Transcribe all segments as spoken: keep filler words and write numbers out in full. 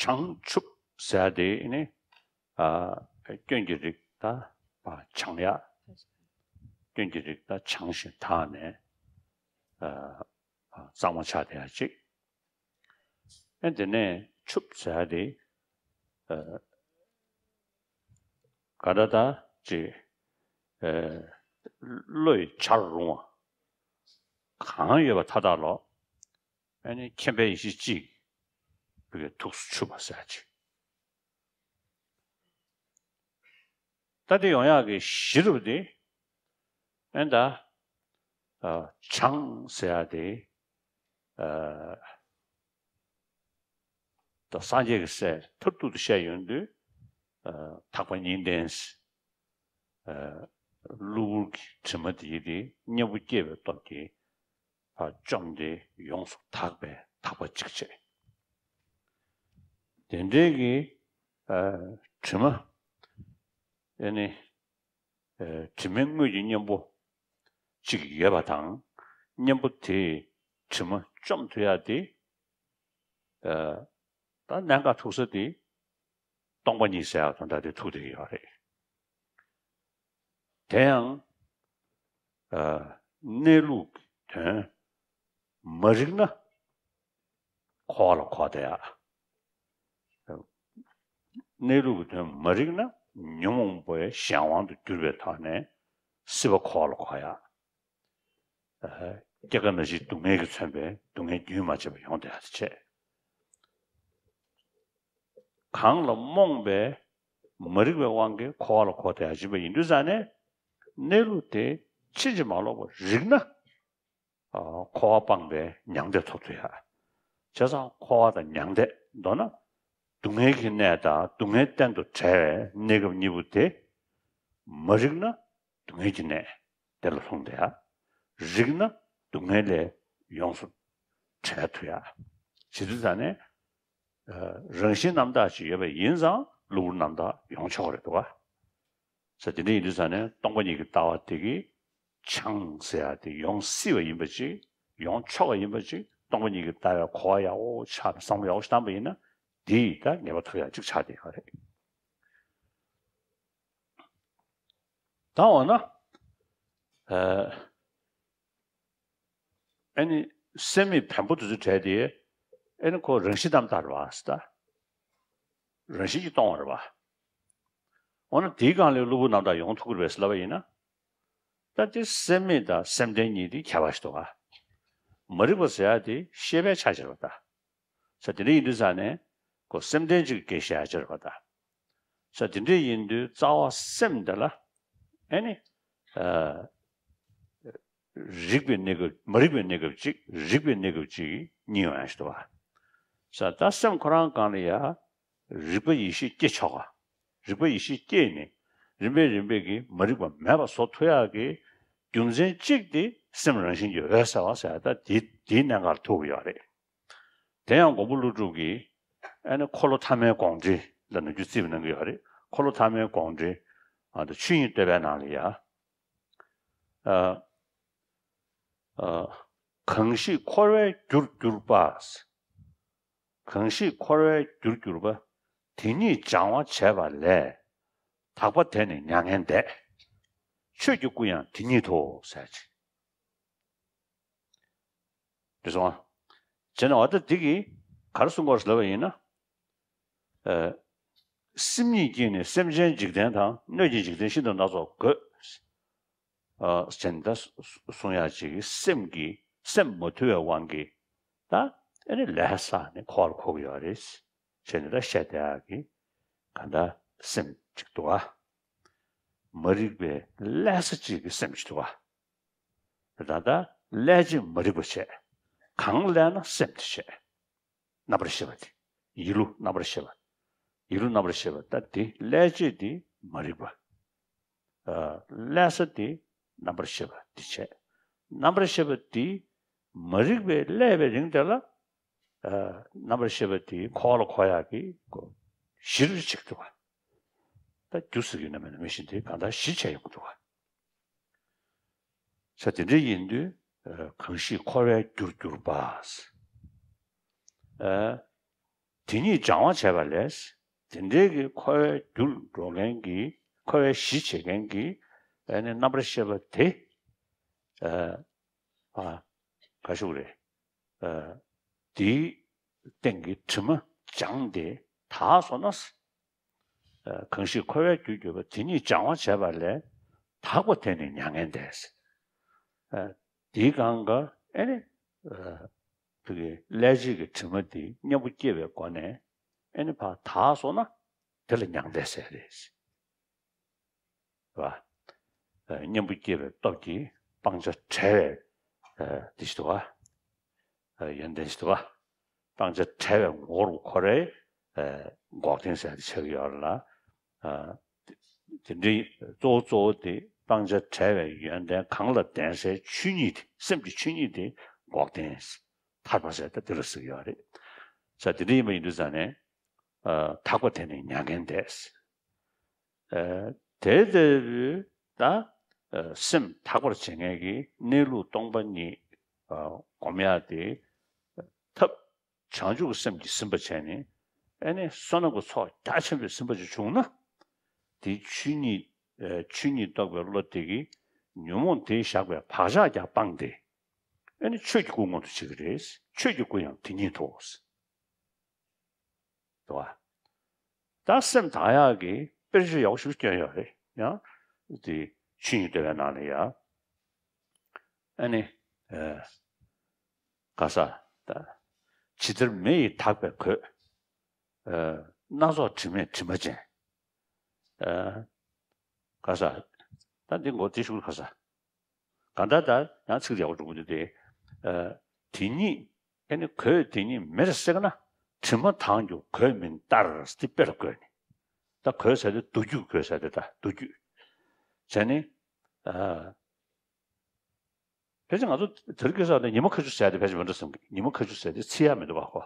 བྱང་ཆུབ་ཟེར་ཡ་དེ་ནི་ཨ་སྐྱོན་གྱི་རིགས་དང་བྱང་ཡ། སྐྱོན་གྱི་རིགས་དང་བྱང་ཞིང་དག་ནས་ཨ་གཙང་མ་ཆགས་བསྡད་ཡ་གཅིག་ཨེ་དེ་ནས་ཆུབ་ཟེར་ཡ་དེ་ཨ་ག་འདྲ་ད་ཅིག་ཨ་བློ་ཡི་བྱར་རུང་བ་གང་ཡོད་པ་མཐའ་དག་ལོ། ཨ་ནི་མཁྱེན་པའི་ཡེ་ཤེས་གཅིག་བོད་སྐད་ཐུགས་སུ་ཆུད་པ་ཟེར་ཡ་ཅིག་ད་དེ་ཡོང་ཡག་གི་གཞི་རུ་དེ་ཨེ་ད་ཨ་བྱང་ཟེར་ཡ་དེ་ཨ་ད་སངས་རྒྱས་ཀྱི་སྲས་མཐར་ཐུག་ཏུ་བཤད་ཡོང་དུས་ཨ་ཐེག་པ་གཉིས་ལྡན་ཨ་གློ་བུར་གྱི་དྲི་མ་དེ་ཡི་དེ་གཉེན་པོ་སྐྱེས་པའི་སྟོབས་ཀྱིས་ཕར་བཅོམ་སྟེ་ཡོངས་སུ་དག་པའི་དག་པ་གཅིག་བྱས། དེ་འདྲའི་གི་ཨ་དྲི་མ་ཨེ་ནི་ཨ་དྲི་མའི་དངོས་ཀྱི་གཉེན་པོ་གཅིག་ཡོད་པ་དང་། གཉེན་པོ་དེས་དྲི་མ་བཅོམ་ཐུབ་ཡ་དེ་ཨ་ད་གནད་འགག་ཐུག་ས་དེ་སྟོང་པ་ཉིད་ཟེར་ཡ་དོན་དག་དེ་ཐུག་བསྡད་ཀྱི་ཡོད་རེད། དེ་ཡང་ཨ་གནས་ལུགས་ཀྱི་དོན་མ་རིག་ན་འཁོར་བ་ལ་འཁོར་བསྡད་ཡ། གནས་ལུགས་ཀྱི་དོན་མ་རིག་ན་ཉོན་མོངས་པའི་གཞན་དབང་དུ་གྱུར་པའི་ཐོག་ནས་སྲིད་པ་འཁོར་བ་ལ་འཁོར་ཡ། ཨ་སྐྱེ་རྒ་ན་འཆིའི་སྡུག་བསྔལ་གྱིས་མཚོན་པའི་སྡུག་བསྔལ་རྒྱུན་མ་ཆད་པ་ཡོང་བསྡད་ཡ་དེ་བྱས། གང་ལ་རྨོངས་པའི་མ་རིག་པའི་དབང་གིས་འཁོར་བ་ལ་འཁོར་བསྡད་ཡ་ཡིན་པ་ཡིན་དུས་ཙང་ནས་གནས་ལུགས་དེ་ཕྱིན་ཅི་མ་ལོག་པར་རིག་ན། ཨ་འཁོར་བ་སྤངས་པའི་མྱང་འདས་ཐོབ་ཐུབ་ཡ། བྱས་ཙང་འཁོར་བ་དང་མྱང་འདས། མདོར་ན་སྡུག་བསྔལ་གྱི་གནས་དང་སྡུག་བསྔལ་གཏན་དུ་བྲལ་བའི་གནས་སྐབས་གཉིས་པོ་དེ་མ་རིག་ན་སྡུག་བསྔལ་གྱི་གནས་དེ་ལ་ལྷུང་བསྡད་ཡ། རིག་ན་སྡུག་བསྔལ་ལས་ཡོངས་སུ་བྲལ་ཐུབ་ཡ། བྱེད་དུས་ཙང་ནས་ཨ་རང་བཞིན་རྣམ་དག་ཅིག་ཡོད་པ་ཡིན་ཙང་གློ་བུར་རྣམ་དག་ཡོང་ཆོག་གི་རེད་འདུག་ག་ས་དེ་འདྲ་ཡིན་དུས་ཙང་ནས་སྟོང་པ་ཉིད་ཀྱི་ལྟ་བ་དེ་གིས་བྱང་ཟེར་ཡ་དེ་ཡོང་སྲིད་པ་ཡིན་པ་ཅིག་ཡོང་ཆོག་པ་ཡིན་པ་ཅིག་སྟོང་པ་ཉིད་ཀྱི་ལྟ་བའི་གོ་བ་ཡག་པོ་ཆགས་ནས་བསམ་བློ་ཡག་པོ་ཞིག་བཏང་པ་ཡིན་ན་དེ་ཡིས་ད་ངེས་པ་ཐོབ་ཡག་ཅིག་ཆགས་བསྡད་ཡོད་རེད། ད་འོ་ན་ཨ། ཨ་ནི་སེམས་མེད་བེམ་པོ་དེ་ཚོའི་གྲས་དེ་ཨ་ནི་ཁོ་རང་བཞིན་རྣམ་དག་རེད་བ་ཟེར་ད། རང་བཞིན་གྱིས་སྟོང་བ་རེད་བ། འོ་ན་དེའི་སྒང་ལས་གློ་བུར་རྣམ་དག་ཡོང་ཐུབ་ཀྱི་རེད་པས་ཟེར་ལབ་པ་ཡིན་ན། ད་དེ་སེམས་མེད་དང་སེམས་ལྡན་གཉིས་དེ་ཁྱད་པར་ཞིག་འདུག་ག་མ་རིག་པ་ཟེར་ཡ་དེ་ཤེས་པའི་ཆ་ཕྱིར་བ་ད། ས་དེ་འདྲ་ཡིན་དུས་ཙང་ནས་ཁོ་སེམས་ལྡན་གཅིག་གི་སྐད་བཤད་ཡ་ཅིག་རེད་བ་ད། ས་དེ་འདྲ་ཡིན་དུས་རྩ་བ་སེམས་འདི་ལ་ཨེ་ནི་ཨ་རིག་པའི་གནས་སྐབས་མ་རིག་པའི་གནས་སྐབས་གཅིག་རིག་པའི་གནས་སྐབས་གཅིག་གཉིས་ཡོང་ཡ་ཞིག་འདུག་བ། ས་ད་སེམས་ཁོ་རང་སྒང་ལ་ཡ་རིག་པ་ཡེ་ཤེས་སྐྱེ་ཆོག་ག་རིག་པ་ཡེ་ཤེས་སྐྱེས་ནས་རིམ་པས་རིམ་པས་ཀྱིས་མ་རིག་པ་མེད་པ་བཟོ་ཐུབ་ཡག་གི་རྒྱུ་མཚན་གཅིག་དེ་སེམས་རང་བཞིན་གྱིས་འོད་གསལ་བ་ཟེར་ཡ་ད་དེ་དེའི་གནད་འགག་ལ་ཐུག་གི་ཡོད་རེད། དེ་ཡང་མགོན་པོ་ཀླུ་སྒྲུབ་ཀྱིས་ཨ་ནི་འཁོར་ལོ་ཐ་མའི་དགོངས་འགྲེལ་ལ་ནམ་རྒྱུན་རྩིས་པ་གནང་གི་ཡོད་རེད། འཁོར་ལོ་ཐ་མའི་དགོངས་འགྲེལ་ཨ་ནི་ཆོས་དབྱིངས་བསྟོད་པའི་ནང་ལ་ཡ། ཨ་ཨ་གང་ཞིག་འཁོར་བའི་རྒྱུར་གྱུར་པ། གང་ཞིག་འཁོར་བའི་རྒྱུར་གྱུར་པ། དེ་ཉིད་སྦྱང་བ་བྱས་པ་ལས། དག་པ་དེ་ནི་མྱ་ངན་འདས། ཆོས་ཀྱི་སྐུ་ཡང་དེ་ཉིད་དོ་ཟེར་ཅིག་དེ་སོང་ང་། བྱས་ན་འོ་ད་འདི་གིས་ག་རེ་གསུང་གི་ཡོད་རེད་ལབ་པ་ཡིན་ན། ཨ་སེམས་ཉིད་ཀྱིས་ནི་སེམས་ཅན་འཇིག་རྟེན་དང་སྣོད་ཀྱི་འཇིག་རྟེན་ཤིན་ཏུ་སྣ་ཚོགས་བགོས། ཨ་བྱས་ན་ད་གསུང་ཡག་ཅིག་གིས་སེམས་ཀྱིས་སེམས་མ་དུལ་བའི་དབང་གིས་ད་ཨ་ནི་ལས་བསགས་ནས་འཁོར་བར་འཁོར་གྱི་ཡོད་རེད། བྱས་ན་ད་བཤད་བསྡད་ཡག་གི་ག་ད་སེམས་ཅིག་འདུག་ཨ། མ་རིག་པའི་བསླད་ས་ཅིག་གི་སེམས་ཅིག་འདུག་ཨ། ད་ལྟ་བསླད་བྱེད་མ་རིག་པ་བྱས། གང་བསླད་ན་སེམས་དེ་བྱས། རྣམ་པར་ཤེས་པ་དེ། ཡིད་ལུགས་རྣམ་པར་ཤེས་པ། ཡིད་ལུགས་རྣམ་པར་ཤེས་པ་ད་དེ་བསླད་བྱེད་དེ་མ་རིག་པ། ཨ་བསླད་ས་དེ་རྣམ་པར་ཤེས་པ་དེ་བྱས། རྣམ་པར་ཤེས་པ་དེ་མ་རིག་པས་བསླད་པའི་རིང་དེ་ལ་ཨ་རྣམ་པར་ཤེས་པ་དེ་འཁོར་བ་ལ་འཁོར་ཡག་གི་གཞིར་ཆགས་འདུག་པ། ད་རྒྱུ་ཟེར་གྱི་ནི་མེད་ན་མེད་བཞིན་དེ་གང་ལྟར་གཞི་བྱས་ཡོང་གི་འདུག་པ། ས་དེ་འདྲ་ཡིན་དུས་ཨ་གང་ཞིག་འཁོར་བའི་རྒྱུར་གྱུར་པ། ཨ་ དེ་ཉིད་སྦྱང་བ་བྱས་པ་ལས། དེ་འདྲའི་གི་འཁོར་བའི་རྒྱུར་འགྲོ་མཁན་གྱི། འཁོར་བའི་གཞི་བྱེད་མཁན་གྱི། ཨ་ནི་རྣམ་པར་ཤེས་པ་དེ། ཨ་ཨ། ག་ཞུ་རེད། ཨ་དེའི་སྟེང་གི་དྲི་མ་སྦྱངས་ཏེ་དག་སོང་ན། ཨ་གང་ཞིག་འཁོར་བའི་རྒྱུར་གྱུར་པ་དེ་ཉིད་སྦྱང་བ་བྱས་པ་ལས། དག་པ་དེ་ནི་མྱ་ངན་འདས། ཨ་དེའི་སྒང་ག་ཨེ་ནི། ཨ་དེ་གི་ཀླད་ཀྱི་དྲི་མ་དེ་གཉེན་པོ་སྐྱེས་པའི་སྒོ་ནས་ཨེ་ནི་ཕར་དག་སོང་ན། དེ་ལ་མྱང་འདས་ཟེར་རེད། རེད་བ། ཨ་གཉེན་པོ་སྐྱེས་པའི་སྟོབས་ཀྱིས་སྤང་བྱ་བྲལ་བའི། ཨ་དེ་ཞིག་འདུག་བ། ཨ་ཡོན་ཏན་ཞིག་འདུག་བ། སྤང་བྱ་བྲལ་བའི་ངོ་བོར་གོ་རེ། ཨ་འགོག་བདེན་ཟེར་ཡ་དེ་ཆགས་ཀྱི་ཡོད་རེད་ལ། ཨ་དེ་འདྲའི་གཙོ་བོ་གཙོ་བོ་དེ་སྤང་བྱ་བྲལ་བའི་ཡོན་ཏན་གང་ལ་ལྡན་སའི་ཆོས་ཉིད་དེ། སེམས་ཀྱི་ཆོས་ཉིད་དེ་འགོག་བདེན། ཐར་པ་ཟེར་ད་དེ་ལ་ཟེར་གྱི་ཡོད་རེད། ས་དེ་འདྲ་ཡིན་པ་ཡིན་དུས་ཙང་ནས། ཨ་དག་པ་དེ་ནི་མྱ་ངན་འདས། ཨ་དེ་ལྟ་བུའི་ད་ཨ་སེམས་དག་པར་བྱེད་མཁན་གྱི་གནས་ལུགས་སྟོང་པ་ཉིད་ཨ་སྒོམ་ཡག་དེ་ཐབས་བྱང་ཆུབ་ཀྱི་སེམས་ཀྱིས་ཟིན་པ་བྱས་ནས། ཨ་ནི་བསོད་ནམས་ཀྱི་ཚོགས་རྒྱ་ཆེན་པོས་ཟིན་པ་ཅིག་བྱུང་ན། དེ་ཆོས་ཉིད། ཨ་ཆོས་ཉིད་རྟོགས་པའི་བློ་དེ་གིས་ཉོན་མོངས་དེས་བཞག་པའི་བག་ཆགས་ཀྱང་སྤངས་ཏེ། ཨ་ནི་ཆོས་ཀྱི་སྐུ་མངོན་དུ་བྱེད་ཀྱི་རེད། ཆོས་ཀྱི་སྐུ་ཡང་དེ་ཉིད་དོ། འདུག་བ། ད་སེམས་དག་ཡག་གི་དཔེར་བརྗོད་ཡག་པོ་ཞིག་བསྐྱོན་ཡོད་རེད་ཡང་། དེ་ཆོས་ཉིད་བསྟོད་པའི་ནང་ལ་ཡང་། ཨ་ནི། ཨ་ག་ས། ད་ཇི་ལྟར་མེ་ཡིས་དག་པའི་གོས། ཨ་སྣ་ཚོགས་དྲི་མས་དྲི་མ་བརྒྱན། ཨ་ག་ས། ད་འདི་མགོ་དེ་ཤུགས་ག་ས། གང་ལྟར་ད་ཡང་ཚིག་ཡག་པོ་འགྲོ་གི་འདུག་སྟེ། ཨ་དེ་ཉིད། ཨ་ནི་གོས་དེ་ཉིད་མེར་བསྲེགས་ན། དྲི་མ་དག་འགྱུར་གོས་མིན་ལྟར་ཟེར་ཏེ་དཔེ་ལ་བཀོད་ནས། ད་གོས་ཟེར་དེ་མདོ་རྒྱུད། གོས་ཟེར་དེ་ད་མདོ་རྒྱུད། བྱས་ནས། ཨ་ཕལ་ཆེར་ང་ཚོ་དེ་རིང་ཁ་སང་ནས་ཉི་མ་ཁ་ཆུ་ཟེར་དེ་ཕལ་ཆེར་མི་འགྲོ་བསམ་གི། ཉི་མ་ཁ་ཆུ་ཟེར་དེ་ཚིག་ཡག་མི་འདུག་པ་ཁོ།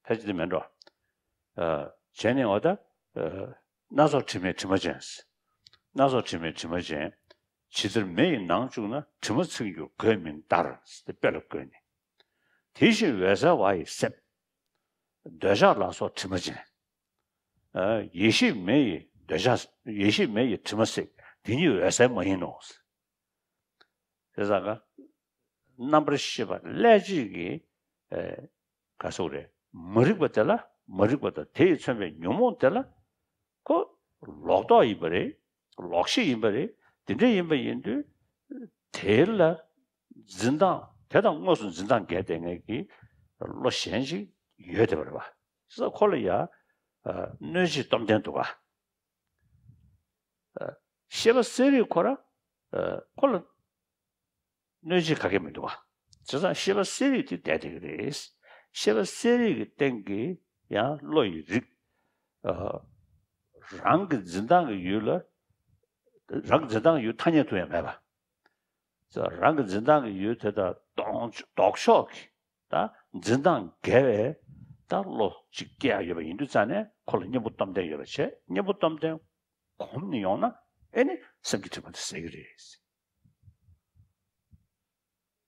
ཕལ་ཆེར་དེ་མིན་འགྲོ། ཨ་བྱས་ནས་འོ་ད། ཨ་སྣ་ཚོགས་དྲི་མས་དྲི་མ་བརྒྱན། སྣ་ཚོགས་དྲི་མས་དྲི་མ་བརྒྱན། ཇི་ལྟར་མེ་ཡི་ནང་བཅུག་ན། དྲི་མ་ཚིག་འགྱུར་གོས་མིན་ལྟར་ཟེར་ཏེ་དཔེ་ལ་བཀོད་ནས། དེ་བཞིན་འོད་གསལ་བ་ཡི་སེམས། འདོད་ཆགས་ལ་སོགས་དྲི་མ་ཅན། ཨ་ཡེ་ཤེས་མེ་ཡིས་འདོད་ཆགས། ཡེ་ཤེས་མེ་ཡིས་དྲི་མ་བསྲེགས། དེ་ཉིད་འོད་གསལ་མ་ཡིན་ནོ། དེ་ཙང་ཀ་རྣམ་པར་ཤེས་པ་ཀླད་གཅིག་གིས། ཨེ་ག་ཟེར་རེད། མ་རིག་པ་དེ་ལ། མ་རིག་པ་དང་དེ་ཡིས་མཚོན་པའི་ཉོན་མོངས་དེ་ལ། ཁོ་ལོག་རྟོག་ཡིན་པ་རེད། ལོག་ཤེས་ཡིན་པ་རེད། དེ་འདྲ་ཡིན་པ་ཡིན་དུས། དེ་ལ་འཛིན་སྟངས། དེ་དང་དངོས་སུ་འཛིན་སྟངས་འགལ་བསྡད་མཁན་གྱི་བློ་གཞན་ཞིག་ཡོད་བསྡད་པ་རེད་པ། ས་ཁོ་ལ་ཡ། ཨ་གནོད་བྱེད་སྟོབས་ལྡན་འདུག་ག་ཨ་ཤེས་པ་གསལ་རིག་ཁོ་ར། ཨ་ཁོ་ལ་གནོད་བྱེད་ག་གེ་མི་འདུག་ག་བྱས་ཙང་ཤེས་པ་གསལ་རིག་དེ་བསྡད་བསྡད་ཀྱི་རེད། ཤེས་པ་གསལ་རིག་གི་སྟེང་གི་ཡང་བློ་ཡི་རིགས། ཨ་རང་གི་འཛིན་སྟངས་ཀྱི་ཡུལ་ལ། རང་གི་འཛིན་སྟངས་ཀྱི་ཡུལ་ཐ་སྙད་དུ་ཡང་མེད་པ། རང་གི་འཛིན་སྟངས་ཀྱི་ཡུལ་དེ་དང་ལྡོག་ལྡོག་ཕྱོགས་ཀྱི། ད་འཛིན་སྟངས་འགལ་བའི་ད་བློ་གཅིག་སྐྱེ་ཡག་ཡོད་པ་ཡིན་དུས་ཙང་ནས། ཁོ་ལ་གཉེན་པོ་སྟོབས་ལྡན་ཡོད་པ་བྱས། གཉེན་པོ་སྟོབས་ལྡན་གོམས་ནས་ཡོང་ན། ཨེ་ནི་སེམས་ཀྱི་དྲི་མ་དེ་ཟད་ཀྱི་རེད།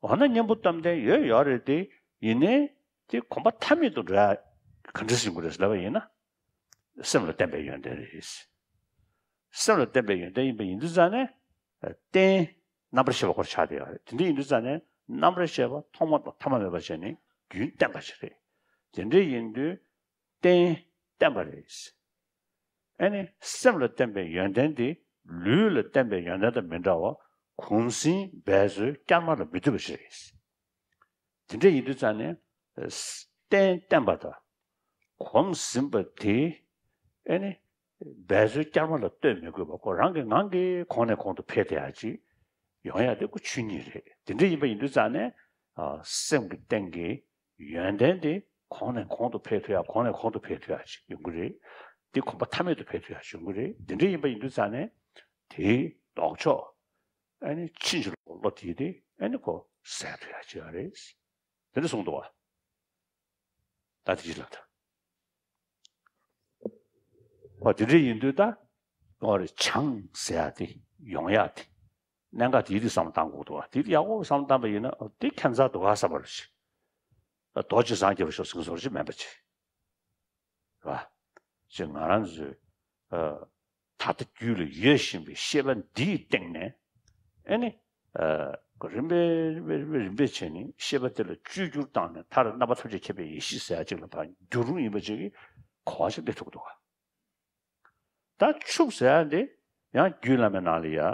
འོ་ན་གཉེན་པོ་སྟོབས་ལྡན་ཡོད་ཡོད་རེད་དེ། ཡིན་ནའི་དེ་གོམས་པ་མཐའ་མེད་དུ་འགྲོ་ཡག་ག་འདྲ་ཞིག་དགོས་རེད་ལབ་པ་ཡིན་ན། སེམས་ལ་བརྟེན་པའི་ཡོན་ཏན་རེད། སེམས་ལ་བརྟེན་པའི་ཡོན་ཏན་ཡིན་པ་ཡིན་དུས་ཙང་ནས། རྟེན་རྣམ་པར་ཤེས་པ་སྐོར་ཆགས་བསྡད་ཡོད་རེད། དེ་འདྲ་ཡིན་དུས་ཙང་ནས་རྣམ་པར་ཤེས་པ་ཐོག་མ་དང་ཐ་མ་མེད་པ་བྱས་ནས་རྒྱུན་བརྟན་པ་ཞིག་རེད། དེ་འདྲ་ཡིན་དུས་རྟེན་བརྟན་པ་རེད། ཨ་ནི་སེམས་ལ་བརྟེན་པའི་ཡོན་ཏན་དེ་ལུས་ལ་བརྟེན་པའི་ཡོན་ཏན་དང་མི་འདྲ་བར་གུང་གསེང་འབད་རྩོལ་བསྐྱར་མ་ལ་མི་ལྟོས་པ་ཞིག་རེད། དེ་འདྲ་ཡིན་དུས་ཙང་ནས་རྟེན་བརྟན་པ་དང་གོམས་ཟིན་པ་དེ། ཨ་ནི་འབད་རྩོལ་བསྐྱར་མ་ལ་ལྟོས་མི་དགོས་པ། ཁོ་རང་གི་ངང་གིས་གོང་ནས་གོང་དུ་འཕེལ་བསྡད་ཡག་ཅིག་ཡོང་ཡག་དེ་ཁོ་ཆོས་ཉིད་རེད། དེ་འདྲ་ཡིན་པ་ཡིན་དུས་ཙང་ནས། ཨ་སེམས་ཀྱི་སྟེང་གི་ཡོན་ཏན་དེ་གོང་ནས་གོང་དུ་འཕེལ་ཐུབ་ཡག་གོང་ནས་གོང་དུ་འཕེལ་ཐུབ་ཡག་ཅིག་ཡོང་གི་རེད། དེ་གོམས་པ་མཐའ་མེད་དུ་འཕེལ་ཐུབ་ཡག་ཅིག་ཡོང་གི་རེད། དེ་འདྲ་ཡིན་པ་ཡིན་དུས་ཙང་ནས་དེའི་ལྡོག་ཕྱོགས། ཨ་ནི་ཕྱིན་ཅི་ལོག་གི་བློ་དེ་དེ་ཨ་ནི་ཁོ་ཟད་ཐུབ་ཡག་ཅིག་ཡོད་རེད། དེ་འདྲ་གསུངས་འདུག་བ། ད་དེ་ཅི་ལབ་ད། འོ་དེ་འདྲ་ཡིན་དུས་ད། འོ་རེད། བྱང་ཟེར་ཡག་དེ་ཡོང་ཡག་དེ། གནད་འགག་དེའི་རིགས་བསམ་བློ་བཏང་དགོས་འདུག་བ། དེ་ཡག་པོ་བསམ་བློ་བཏང་པ་ཡིན་ན། འོ་དེ་ཁྱད་མཚར་འདུག་ག་བསམ་པ་རེད། ད་རྡོ་རྗེ་འཆང་རྒྱལ་པོ་ཤོག་ཟེར་བཟོ་འདྲ་ཅིག་མིན་པ་ཅིག་རེད་བ། ཅེས་ང་རང་ཚོའི་ཨ། ད་ལྟ་རྒྱུད་ལ་ཡོད་བཞིན་པའི་ཤེས་པ་འདིའི་སྟེང་ནས་ཨེ་ནི། ཨ། རིམ་པས་རིམ་པས་རིམ་པས་རིམ་པས་བྱས་ནས་ཤེས་པ་དེ་ལ་བཅོས་བསྒྱུར་བཏང་ནས་མཐར་རྣམ་པ་ཐམས་ཅད་ཁྱབ་པའི་ཡེ་ཤེས་ཟེར་ཡ་ཅིག་ལ་ཕར་འགྱུར་རུང་ཡིན་པ་ཅིག་གི་གོ་བ་ཞིག་སླེབས་ཐུབ་ཀྱི་འདུག་ག། ད་ཕྱུག་ཟེར་ཡ་འདི་ཡང་རྒྱུད་བླ་མའི་ནང་ལ་ཡ།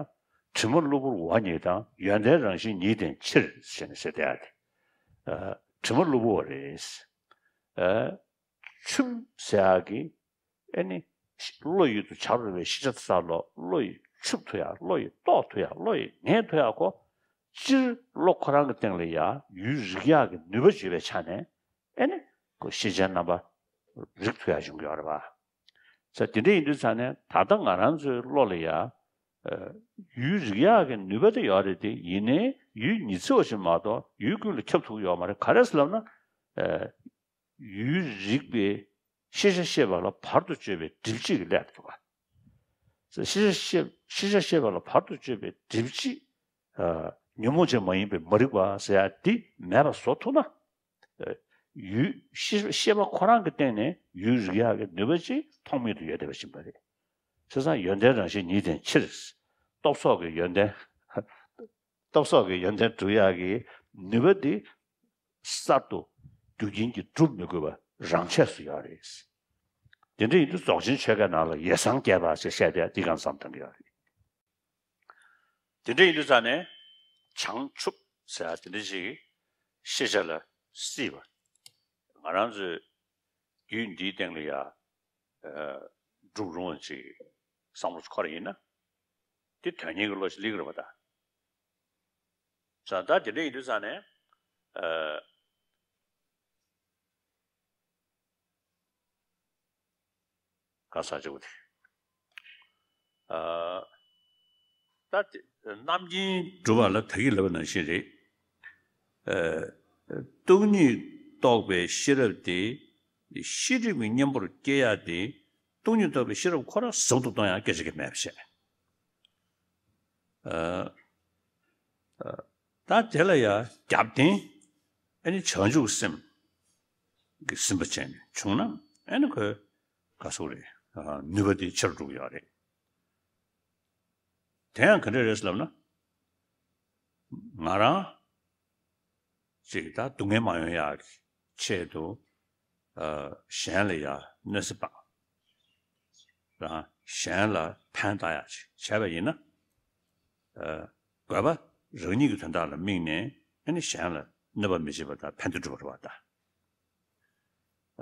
དྲི་མ་གློ་བུར་འོ་ཉིད་དང་། ཡོན་ཏན་རང་བཞིན་ཉིད་ལྡན་ཕྱིར་ཞེས་ནས་ཟེར་བསྡད་ཡ་དེ། ཨ། དྲི་མ་གློ་བུར་བ་རེད། ཨ། ཆུ་ཟེར་ཡ་གི་ཨེ་ནི། བློ་ཡི་དུ་བྱ་རུང་བའི་ཤེས་བྱ་དེ་ལ་བློ་ཡིས་ཕྱུག་ཐུབ་ཡ། བློ་ཡིས་རྟོགས་ཐུབ་ཡ། བློ་ཡིས་ངེས་ཐུབ་ཡ་ཁོ། སྤྱིར་བློ་ཁོ་རང་གི་སྟེང་ལ་ཡ་ཡུལ་རིག་ཡག་གི་ནུས་པ་ཡོད་པའི་ཆ་ནས་ཨེ་ནི་ཁོ་ཤེས་བྱའི་རྣམ་པ་རིག་ཐུབ་ཡ་ཡོང་གི་ཡོད་རེད་བ། ས་དེ་འདྲ་ཡིན་དུས་ཙང་ནས་ད་ལྟ་ང་རང་ཚོའི་བློ་ལ་ཡ། ཨ། ཡུལ་རིག་ཡག་གི་ནུས་པ་དེ་ཡོད་རེད་དེ། ཡིན་ནའི་ཡུལ་ཉི་ཚེ་བ་ཞིག་མ་གཏོགས་ཡུལ་ཀུན་ལ་ཁྱབ་ཐུབ་ཀྱི་ཡོད་མ་རེད། ག་རེ་ཟེར་ལབ་ན། ཨ། ཡུལ་རིག་པའི་ཤེས་བྱ་ཤེས་པ་ལ་བར་དུ་གཅོད་པའི་སྒྲིབ་བྱེད་ཀྱི་སླད་དུ་ག། ཤེས་བྱ་ཤེས་ཤེས་བྱ་ཤེས་པ་ལ་བར་དུ་གཅོད་པའི་སྒྲིབ་བྱེད། ཨ། ཉོན་མོངས་ཅན་མ་ཡིན་པའི་མ་རིག་པ་ཟེར་ཡ་འདི་མེད་པ་བཟོ་ཐུབ་ན། ཨ། ཡུལ་ཤེས་ཤེས་པ་ཁོ་རང་གི་སྟེང་ནས་ཡུལ་རིག་ཡག་གི་ནུས་པ་ཅིག་ཐོགས་མེད་དུ་ཡོད་བསྡད་པ་ཡིན་པ་རེད། བྱས་ཙང་ཡོན་ཏན་རང་བཞིན་ཉིད་ལྡན་ཕྱིར། སྟོབས་སོགས་ཀྱི་ཡོན་ཏན། སྟོབས་སོགས་ཀྱི་ཡོན་ཏན་སྒྲུབ་ཡག་གི་ནུས་པ་འདི་གསར་དུ་རྒྱུ་རྐྱེན་གྱིས་སྒྲུབ་མི་དགོས་པ་རང་ཆས་སུ་ཡོད་རེད། དེ་འདྲ་ཡིན་དུས་རྫོགས་ཆེན་ཆོས་སྐད་ནང་ལ་ཡེ་སངས་རྒྱས་པ་ཞེས་བཤད་པས་འདི་གང་བསམ་བཏང་གི་ཡོད་རེད། དེ་འདྲ་ཡིན་དུས་ཙང་ནས་བྱང་ཆུབ་ཟེར་ཡ་དེ་འདྲ་ཞིག་ཤེས་བྱ་ལ་སྲིད་པ། ང་རང་ཚོའི་རྒྱུད་འདིའི་སྟེང་ལ་ཡ། ཨ། སྒྲུབ་རུང་བ་ཅིག་བསམ་བློ་འཁོར་ཡིན་ན། དེ་དོན་གཉེར་གྱི་བློ་ཞིག་སླེབས་ཀྱི་རེད་པ་ད། ཙང་ད་དེ་འདྲ་ཡིན་དུས་ཙང་ནས། ཨ། ག་ས་ཆེ་བོ་དེ། ཨ། ད་དེ་རྣམ་མཁྱེན་སྒྲུབ་པ་ལ་ད་གིན་ལབ་པ་ནང་བཞིན་རེད། ཨ། སྟོང་ཉིད་རྟོགས་པའི་ཤེས་རབ་དེ་ཤེས་སྒྲིབ་ཀྱི་གཉེན་པོར་སྐྱེ་ཡ་དེ། སྟོང་ཉིད་རྟོགས་པའི་ཤེས་རབ་ཁོ་རང་ཟབ་ཏུ་གཏོང་ཡ་སྐད་ཆ་གི་མེད་པ་བཤད། ཨ། ཨ། ད་དེ་ལ་ཡ་རྒྱབ་རྟེན་ཨ་ནི་བྱང་ཆུབ་སེམས་ཀྱི་སེམས་པ་ཅན་བྱུང་ན་ཨ་ནི་ཁོའི་ག་སོགས་རེད། ཨ། ནུས་པ་དེ་ཆེར་འགྲོ་གི་ཡོད་རེད། དེ་ཡང་ག་འདྲ་རེད་ཟེར་ལབ་ན། ང་རང་ཅིག་ད་སྡུག་བསྔལ་མ་ཡོང་ཡག་གི་ཆེད་དུ། ཨ། གཞན་ལ་ཡ་གནོད་འཚེ་སྤང་། རང་གཞན་ལ་ཕན་བཏགས་ཡག་ཅིག་བྱས་པ་ཡིན་ན། ཨ། དགོས་པ་རང་ཉིད་ཀྱི་དོན་དག་ལ་དམིགས་ནས་ཨ་ནི་གཞན་ལ་གནོད་པ་མི་བྱེད་པ་དང་ཕན་བདེ་སྒྲུབ་པ་རེད་པ་ད།